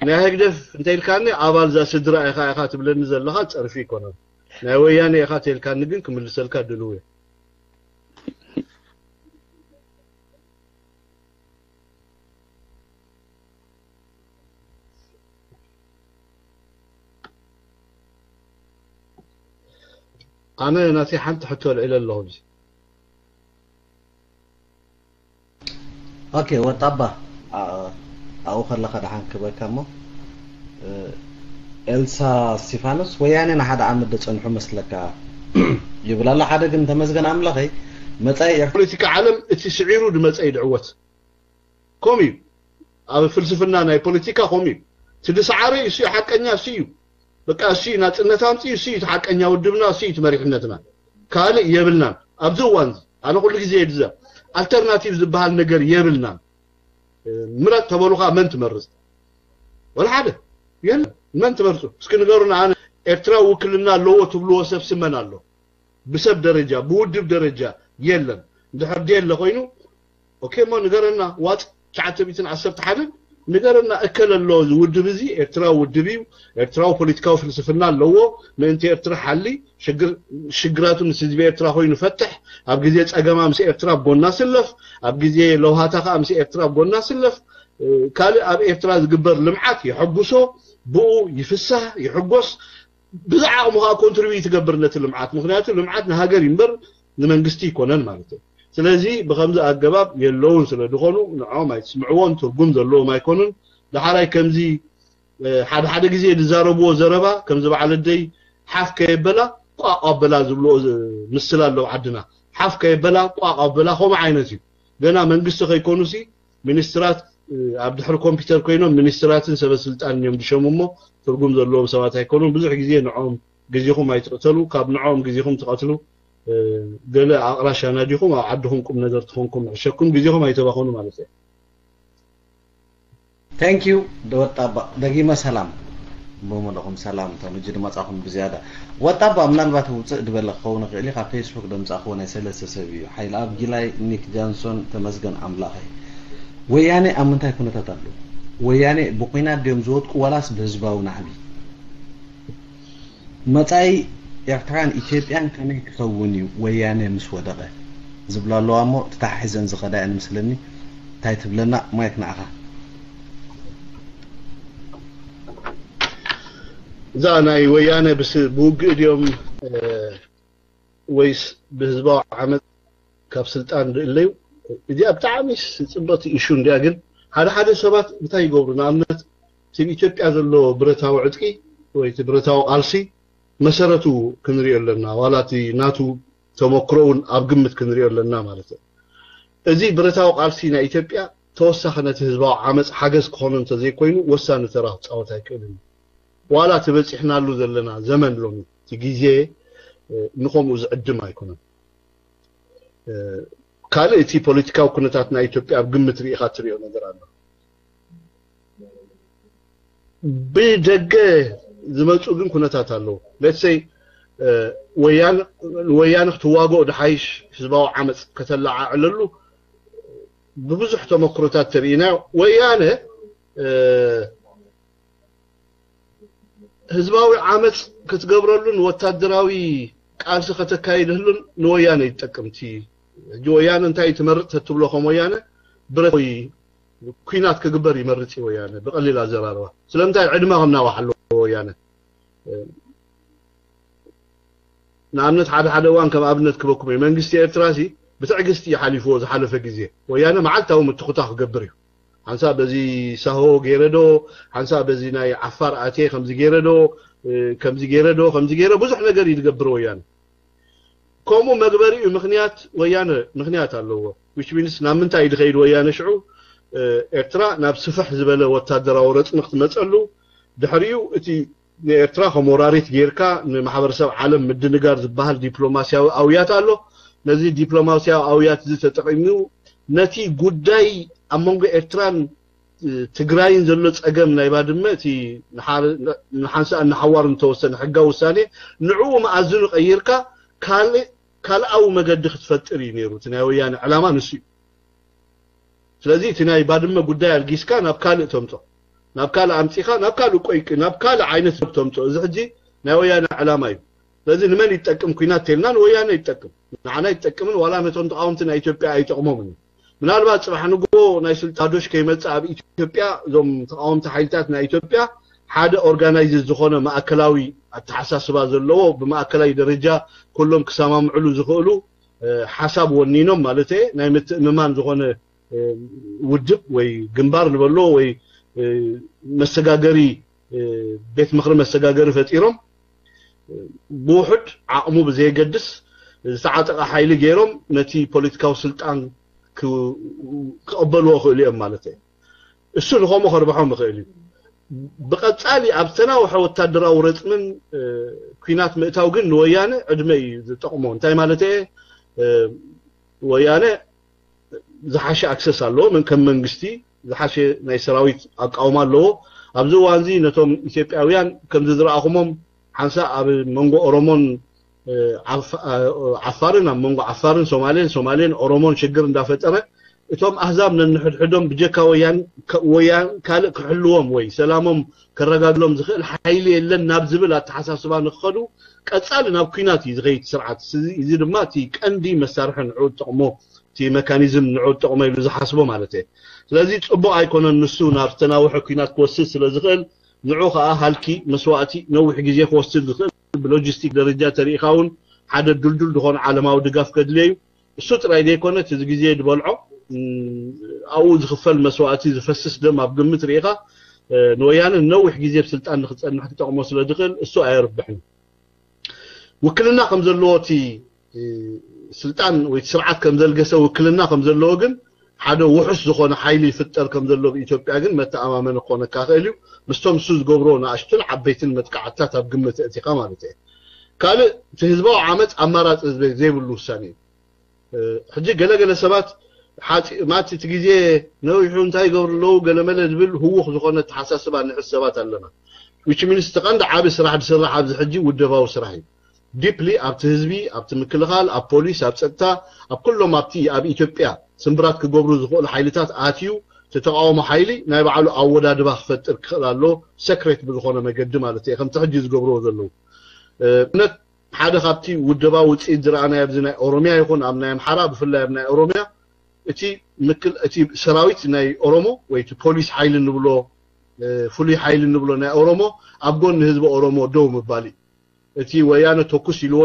ናይ ህግደፍ እንተኢልካኒ ኣባል እዛ ስድራ ኢኻ ኢኻ ትብለኒ ዘለኻ ጸርፊ ይኮነን። ናይ ወያነ ኢኻ ተልካኒ ግን ክምልሰልካ ድልው እየ። ኣነ ናተይ ሓንቲ ሕቶ ኣልዒለ ኣለኹ ኣብዚ። ኦኬ ወጣባ ኣብኡ ከለኻ ደሓን ክበካ እሞ ኤልሳ እስቲፋኖስ ወያነ ንሓደ ዓመት ደጸንሑ መስለካ ይብል ኣሎ። ሓደ ግን ተመስገን ኣምላኸይ መጻኢ ኤርትራ ፖለቲካ ዓለም እቲ ስዒሩ ድመጸ ይድዕወት። ኮም እዩ ኣብ ፍልስፍና ናይ ፖለቲካ ኮም እዩ። ትድስዓረ እሱ ሓቀኛ እሱ እዩ። በቃ እሱ ናጽነት ኣምጺ እሱ ሓቀኛ ውድብና እሱ መሪሕነትና ካልእ የብልናን። ኣብዚ እዋን ኣነ ኩሉ ግዜ ይድዘ ኣልተርናቲቭ ዝበሃል ነገር የብልናን። ምረጥ ተበሉኻ መን ትመርጽ? ወላ ሓደ የለን። መን ትመርጹ እስኪ ንገሩና። ኣነ ኤርትራ ውክልና ኣለዎ ትብልዎ ሰብ ስመን ኣሎ? ብሰብ ደረጃ ብውድብ ደረጃ የለን። እንድሕር ደየለ ኮይኑ ኦኬ እሞ ንገረና። ዋጽ ትሽዓተ ሚእትን ዓሰርተ ሓደን ንገረና። እከለ ኣሎ እዚ ውድብ እዚ ኤርትራዊ ውድብ እዩ። ኤርትራዊ ፖለቲካዊ ፍልስፍና ኣለዎ። ምእንቲ ኤርትራ ሓሊ ሽግራቱ ምስ ህዝቢ ኤርትራ ኮይኑ ፈትሕ። ኣብ ግዜ ጸገማ ምስ ኤርትራ ኣብ ጎና ስለፍ። ኣብ ግዜ ለውሃታ ከዓ ምስ ኤርትራ ኣብ ጎና ስለፍ። ካልእ ኣብ ኤርትራ ዝግበር ልምዓት የሐጉሶ። ብኡ ይፍሳህ ይሕጎስ። ብዝዓቕሙ ከዓ ኮንትሪቢዩት ይገብር ነቲ ልምዓት። ምክንያቱ ልምዓት ንሃገር ይንበር ንመንግስቲ ይኮነን ማለት እዩ። ስለዚ ብከምዚ ኣገባብ የለውን ስለ ዝኾኑ ንዖም ኣይትስምዕዎን ትርጉም ዘለዎም ኣይኮኑን። ዳሓራይ ከምዚ ሓደ ሓደ ግዜ ዝዛረብዎ ዘረባ ከምዚ በዓል ኣደይ ሓፍ ከየበላ ቋቕ ኣበላ ዝብልዎ ምስላ ኣለዉ ዓድና። ሓፍ ከየበላ ቋቕ ኣበላ ከምኡ ዓይነት እዩ። ገና መንግስቲ ከይኮኑሲ ሚኒስትራት ኣብ ድሕሪ ኮምፒተር ኮይኖም ሚኒስትራትን ሰበ ስልጣን እዮም ዝሸሙ እሞ ትርጉም ዘለዎም ሰባት ኣይኮኑን። ብዙሕ ግዜ ንዖም ግዜኹም ኣይትቕተሉ። ካብ ንዖም ግዜኹም ትቐትሉ ገለ ኣቕራሽ ኣናዲኹም ኣብ ዓድኹም ቁም ነገር ትኾንኩም ይሕሸኩም። ግዜኹም ኣይተባኸኑ ማለት እየ። Thank you ወጣባ ደጊመ ሰላም ብሙሉኹም ሰላም ተምጅ ድመጻኹም ብዝያዳ ወጣባ ምናልባት ውፅእ ድበለ ክኸውን ይኽእል እዩ። ካብ ፌስቡክ ደምጻእክዎ ናይ ሰለስተ ሰብ እዩ። ሓይልኣብ ጊላይ፣ ኒክ ጃንሶን፣ ተመስገን ኣምላኸይ። ወያነ ኣብ ምንታይ ኩነታት ኣሎ? ወያነ ብኩናት ድዮም ዝወድቁ ዋላስ ብህዝባዊ ናዕቢ? መጻኢ ኤርትራን ኢትዮጵያን ከመይ ክኸውን እዩ ወያነ ምስ ወደቐ ዝብላ ኣለዋ እሞ ተተሓሒዘን ዝኸዳ እየን ምስለኒ። እንታይ ትብለና? ማይክ ንዓኻ። እዛ ናይ ወያነ ብስ ብውግእ ድዮም ወይስ ብህዝባዊ ዓመት ካብ ስልጣን ዝእለዩ? እዚኣ ብጣዕሚ ፅብቕቲ ኢሹ እንዲያ። ግን ሓደ ሓደ ሰባት እንታይ ይገብሩ? ንኣብነት እቲ ኢትዮጵያ ዘሎ ብረታዊ ዕጥቂ ወይ እቲ ብረታዊ ቃልሲ መሰረቱ ክንሪኦ ኣለና። ዋላ እቲ ናቱ ተመክሮ እውን ኣብ ግምት ክንሪኦ ኣለና ማለት እዩ። እዚ ብረታዊ ቃልሲ ናይ ኢትዮጵያ ተወሳኺ ነቲ ህዝባዊ ዓመፅ ሓገዝ ክኾኖ እንተዘይኮይኑ ወሳኒ ተራ ክፃወት ኣይክእልን እዩ። ዋላ ተበፂሕናሉ ዘለና ዘመን ሎሚ እቲ ግዜ ንኸምኡ ዝዕድም ኣይኮነን። ካልእ እቲ ፖለቲካዊ ኩነታት ናይ ኢትዮጵያ ኣብ ግምት ርኢኻ ትሪኦ ነገር ኣሎ። ብደገ ዝመፁ ግን ኩነታት ኣለዉ። ሌትሰይ ወያነ ክትዋግኦ ድሓይሽ ህዝባዊ ዓመፅ ከተለዓዕለሉ ብብዙሕ ተመክሮታት ተሪኢና። ወያነ ህዝባዊ ዓመፅ ክትገብረሉን ወታደራዊ ቃልሲ ከተካይደሉን ንወያነ ይጠቅምቲ። ሕጂ ወያነ እንታይ ትመርፅ ተትብሎ ከም ወያነ ብረት ወይ ኩናት ክግበር ይመርጽ እዩ ወያነ። ብቐሊል ኣዘራርባ ስለምንታይ ዕድመ ከምናዋሕ ኣለዎ ወያነ። ንኣብነት ሓደ ሓደ እዋን ከም ኣብነት ክበኩም እዩ መንግስቲ ኤርትራ ሲ ብትዕግስቲ እዩ ሓሊፍዎ ዝሓለፈ ግዜ። ወያነ መዓልታዊ ምትኹታ ክገብር እዩ። ሓንሳ በዚ ሳሆ ገይረ ዶ ሓንሳ በዚ ናይ ዓፋር ኣቴ ከምዚ ገይረ ዶ ከምዚ ገይረ ዶ ከምዚ ገይረ ብዙሕ ነገር እዩ ዝገብር ወያነ። ከምኡ መግበሪኡ ምክንያት ወያነ ምክንያት ኣለዎ። Which means ናብ ምንታይ እዩ ዝኸይድ ወያነ ሽዑ? ኤርትራ ናብ ስፍሕ ዝበለ ወታደራዊ ረፅሚ ክትመፀሉ ድሕሪኡ እቲ ንኤርትራ ከም ወራሪት ጌርካ ንማሕበረሰብ ዓለም ምድንጋር ዝበሃል ዲፕሎማሲያዊ ኣውያት ኣሎ። ነዚ ዲፕሎማሲያዊ ኣውያት እዚ ተጠቒሙ ነቲ ጉዳይ ኣብ መንጎ ኤርትራን ትግራይን ዘሎ ፀገም ናይ ባድመ እቲ ንሓንሳእ ንሓዋር እንተወሰነ ሕጋዊ ውሳኔ ንዕኡ መኣዝኑ ቀይርካ ካልእ ካልኣዊ መገዲ ክትፈጥር እዩ ነይሩ። እቲ ናይ ወያነ ዕላማ ንሱ እዩ። ስለዚ እቲ ናይ ባድመ ጉዳይ ኣልጊስካ ናብ ካልእ ተምጾ፣ ናብ ካልእ ኣምጺኻ ናብ ካልእ ቆይቂ ናብ ካልእ ዓይነት ሰብ ተምጾ። እዚ ሕጂ ናይ ወያነ ዕላማ እዩ። ስለዚ ንመን ይጠቅም ኩናት ተልና ንወያነ ይጠቅም፣ ንዓና ይጠቅምን ዋላ ነቶም ተቃወምቲ ናይ ኢትዮጵያ ኣይጠቅሞምን እዩ። ምናልባት ጽባሕ ንግሆ ናይ ስልጣን ዶሽ ከይመጽእ ኣብ ኢትዮጵያ እዞም ተቃወምቲ ሓይልታት ናይ ኢትዮጵያ ሓደ ኦርጋናይዝ ዝኾነ ማእከላዊ ኣተሓሳስባ ዘለዎ ብማእከላይ ደረጃ ኩሎም ክሰማምዕሉ ዝኽእሉ ሓሳብ ወኒኖም ማለት ናይ ምትእምማን ዝኾነ ውድብ ወይ ግንባር ንበሎ ወይ መሰጋገሪ ቤት ምኽሪ መሰጋገሪ ፈጢሮም ብውሑድ ዓቕሙ ብዘየገድስ ዝተዓጠቐ ሓይሊ ገይሮም ነቲ ፖለቲካዊ ስልጣን ክቐበልዎ ክእሉ እዮም ማለት እዩ። እሱ ንኸምኡ ከርብሖም ይኽእል እዩ። ብቐጻሊ ኣብ ዝተናውሐ ወታደራዊ ረፅምን ኩናት ምእታው ግን ንወያነ ዕድመ እዩ ዝጠቕሞ። እንታይ ማለት እየ? ወያነ ዝሓሸ ኣክሰስ ኣለዎ። ከም መንግስቲ ዝሓሸ ናይ ሰራዊት ኣቃውማ ኣለዎ። ኣብዚ እዋን እዚ ነቶም ኢትዮጵያውያን ከምዚ ዝረኣኹሞም ሓንሳእ ኣብ መንጎ ኦሮሞን ዓፋርን ኣብ መንጎ ዓፋርን ሶማሌን ሶማሌን ኦሮሞን ሽግር እንዳፈጠረ እቶም ኣህዛብ ነንሕድሕዶም ብጀካ ወያን ወያን ካልእ ክሕልዎም ወይ ሰላሞም ከረጋግሎም ዝኽእል ሓይሊ የለን ናብ ዝብል ኣተሓሳስባ ንክኸዱ ቀጻሊ ናብ ኩናት እዩ ዝኸይድ ስርዓት። እዚ ድማ እቲ ቀንዲ መሳርሒ ንዑ ጠቕሞ እቲ መካኒዝም ንዑ ጠቕሞ ኢሉ ዝሓስቦ ማለት እየ። ስለዚ ጽቡቕ ኣይኮነን ንሱ ናብ ዝተናውሐ ኩናት ክወስድ ስለ ዝኽእል ንዑ ከዓ ሃልኪ መስዋእቲ ነዊሕ ግዜ ክወስድ ዝኽእል ብሎጂስቲክ ደረጃ ተሪኢኻ እውን ሓደ ድልዱል ዝኾነ ዓለማዊ ድጋፍ ከድልዮ እዩ። እሱ ጥራይ ዘይኮነ እቲ ግዜ ዝበልዖ ኣብኡ ዝኽፈል መስዋእቲ ዝፈስስ ደም ኣብ ግምት ርኢኻ ንወያነ ነዊሕ ግዜ ብስልጣን ንክፀንሕ ክጠቕሞ ስለ ዝኽእል እሱ ኣየርብሕን። ውክልና ከም ዘለዎ እቲ ስልጣን ወይ ስርዓት ከም ዘልገሰ ውክልና ከም ዘለዎ ግን ሓደ ውሑስ ዝኾነ ሓይሊ ይፍጠር ከም ዘሎ ብኢትዮጵያ ግን መተኣማመኒ ክኾነካ ክእል እዩ። ምስቶም ንሱ ዝገብሮ ንኣሽቱን ዓበይትን መጥቃዕትታት ኣብ ግምት እቲኻ ማለት እየ። ካልእ እቲ ህዝባዊ ዓመፅ ኣማራፂ ዘይብሉ ውሳኔ እዩ። ሕጂ ገለገለ ሰባት ሓፂ ማቲ እቲ ግዜ ነዊሑ እንታይ ይገብሩ ኣለዉ ገለመለ ዝብል ህውኽ ዝኾነ ተሓሳስባ ንሕስ ሰባት ኣለና። Which means እቲ ቀንዲ ዓቢ ስራሕ ዝስራሕ ኣብዚ ሕጂ ውደባዊ ስራሕ እዩ። ዲፕሊ ኣብቲ ህዝቢ ኣብቲ ምክልኻል ኣብ ፖሊስ ኣብ ፀጥታ ኣብ ኩሎም ኣብቲ ኣብ ኢትዮጵያ ስምብራት ክገብሩ ዝኽእሉ ሓይልታት ኣትዩ እቲ ተቃውሞ ሓይሊ ናይ ባዕሉ ኣወዳድባ ክፈጥር ክኽእል ኣሎ። ሰክሬት ብዝኾነ መገዲ ማለት እየ ከምቲ ሕጂ ዝገብርዎ ዘለዉ እምነት ሓደ ካብቲ ውደባዊ ውፅኢት ዝረኣናዮ ኣብዚ ናይ ኦሮሚያ ይኹን ኣብ ናይ ኣምሓራ ብፍላይ ኣብ ናይ ኦሮሚያ እቲ ምክል እቲ ሰራዊት ናይ ኦሮሞ ወይ እቲ ፖሊስ ሓይሊ ንብሎ ፍሉይ ሓይሊ ንብሎ ናይ ኦሮሞ ኣብ ጎኒ ህዝቢ ኦሮሞ ደው ምባል እዩ። እቲ ወያነ ተኩስ ኢልዎ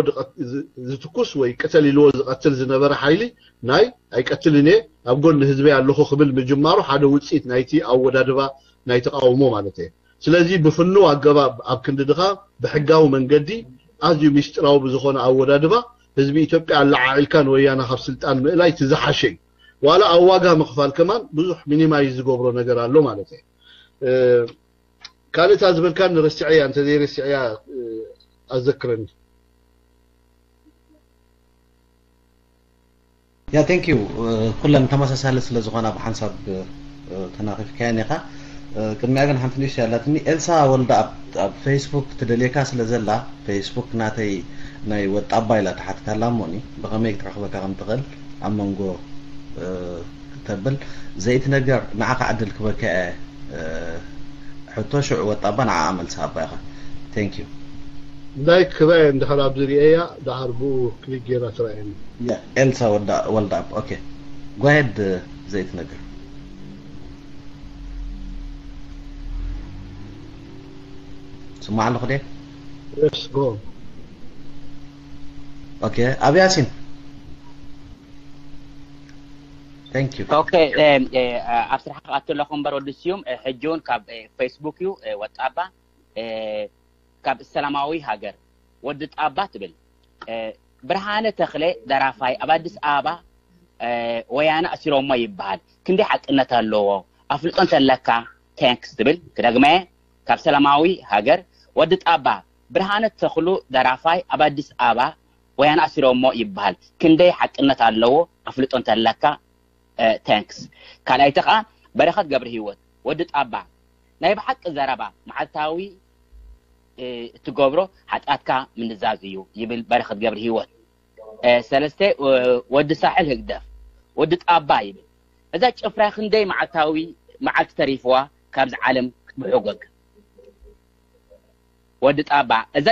ዝትኩስ ወይ ቅተል ኢልዎ ዝቐትል ዝነበረ ሓይሊ ናይ ኣይቀትልን እየ ኣብ ጎኒ ህዝበይ ኣለኹ ክብል ምጅማሩ ሓደ ውፅኢት ናይቲ ኣወዳድባ ናይ ተቃውሞ ማለት እየ። ስለዚ ብፍኑው ኣገባብ ኣብ ክንዲ ድኻ ብሕጋዊ መንገዲ ኣዝዩ ሚስጢራዊ ብዝኾነ ኣወዳድባ ህዝቢ ኢትዮጵያ ኣለዓዒልካ ንወያነ ካብ ስልጣን ምእላይ እቲ ዝሓሸ እዩ። ዋላ ኣብ ዋጋ ምኽፋል ከማን ብዙሕ ሚኒማይዝ ዝገብሮ ነገር ኣሎ ማለት እየ። ካልእታ ዝበልካኒ ረሲዐያ እንተዘይረሲዐያ ኣዘክረኒ። ያ thank you ኩለን ተመሳሳሊ ስለ ዝኾና ብሓንሳብ ተናኺፍካየን ኢኻ። ቅድሚያ ግን ሓንቲ ንእሽቶ ያላትኒ ኤልሳ ወልደ ኣብ ፌስቡክ ትደልየካ ስለ ዘላ ፌስቡክ ናተይ ናይ ወጣባ ኢላ ተሓቲታላ እሞኒ ብኸመይ ክትረኽበካ ከም ትኽእል ኣብ መንጎ ተብል ዘይትነገር ንዓኻ ዕድል ክበካ እየ ሕቶ ሽዑ ወጣባ ንዓኣ መልሲ ሃባ ኢኻ። Thank you. ላይክ ክበየ እንድሕር ኣብዚ ርእየያ ደሓር ብኡ ክሊክ ጌራ ትረኣየኒ። ኤልሳ ወልደኣብ okay go ahead ዘይትነግር ስማዕ ኣለኹ ደ Yes, go. ኦኬ ኣብ ያሲን thank you ኦኬ። ኣብ ስራሕ ክኣቱ ኣለኹ እምበር ወዲ ስዩም ሕጂ እውን ካብ ፌስቡክ እዩ። ወጣባ ካብ ሰላማዊ ሃገር ወዲ ጣባ ትብል። ብርሃነ ተኽለ ደራፋይ ኣብ ኣዲስ ኣበባ ወያነ ኣሲሮሞ ይበሃል። ክንደይ ሓቅነት ኣለዎ? ኣፍልጦ እንተለካ thanks ትብል። ክደግመ ካብ ሰላማዊ ሃገር ወዲ ጣባ ብርሃነ ተኽሉ ደራፋይ ኣብ ኣዲስ ኣበባ ወያነ ኣሲሮሞ ይበሃል። ክንደይ ሓቅነት ኣለዎ? ኣፍልጦ እንተለካ thanks። ካልኣይቲ ከዓ በረኸት ገብረ ህይወት ወዲ ጣባ ናይ ብሓቂ ዘረባ መዓልታዊ እትገብሮ ሓጢኣትካ ምንዛዝ እዩ ይብል በረኸት ገብረ ህይወት። ሰለስተ ወዲ ሳሕል ህግደፍ ወዲ ጣባ ይብል። እዛ ጭፍራ ክንደይ መዓልታዊ መዓልቲ ተሪፍዋ ካብዚ ዓለም ክትብሑገግ ወዲ ጣባ እዛ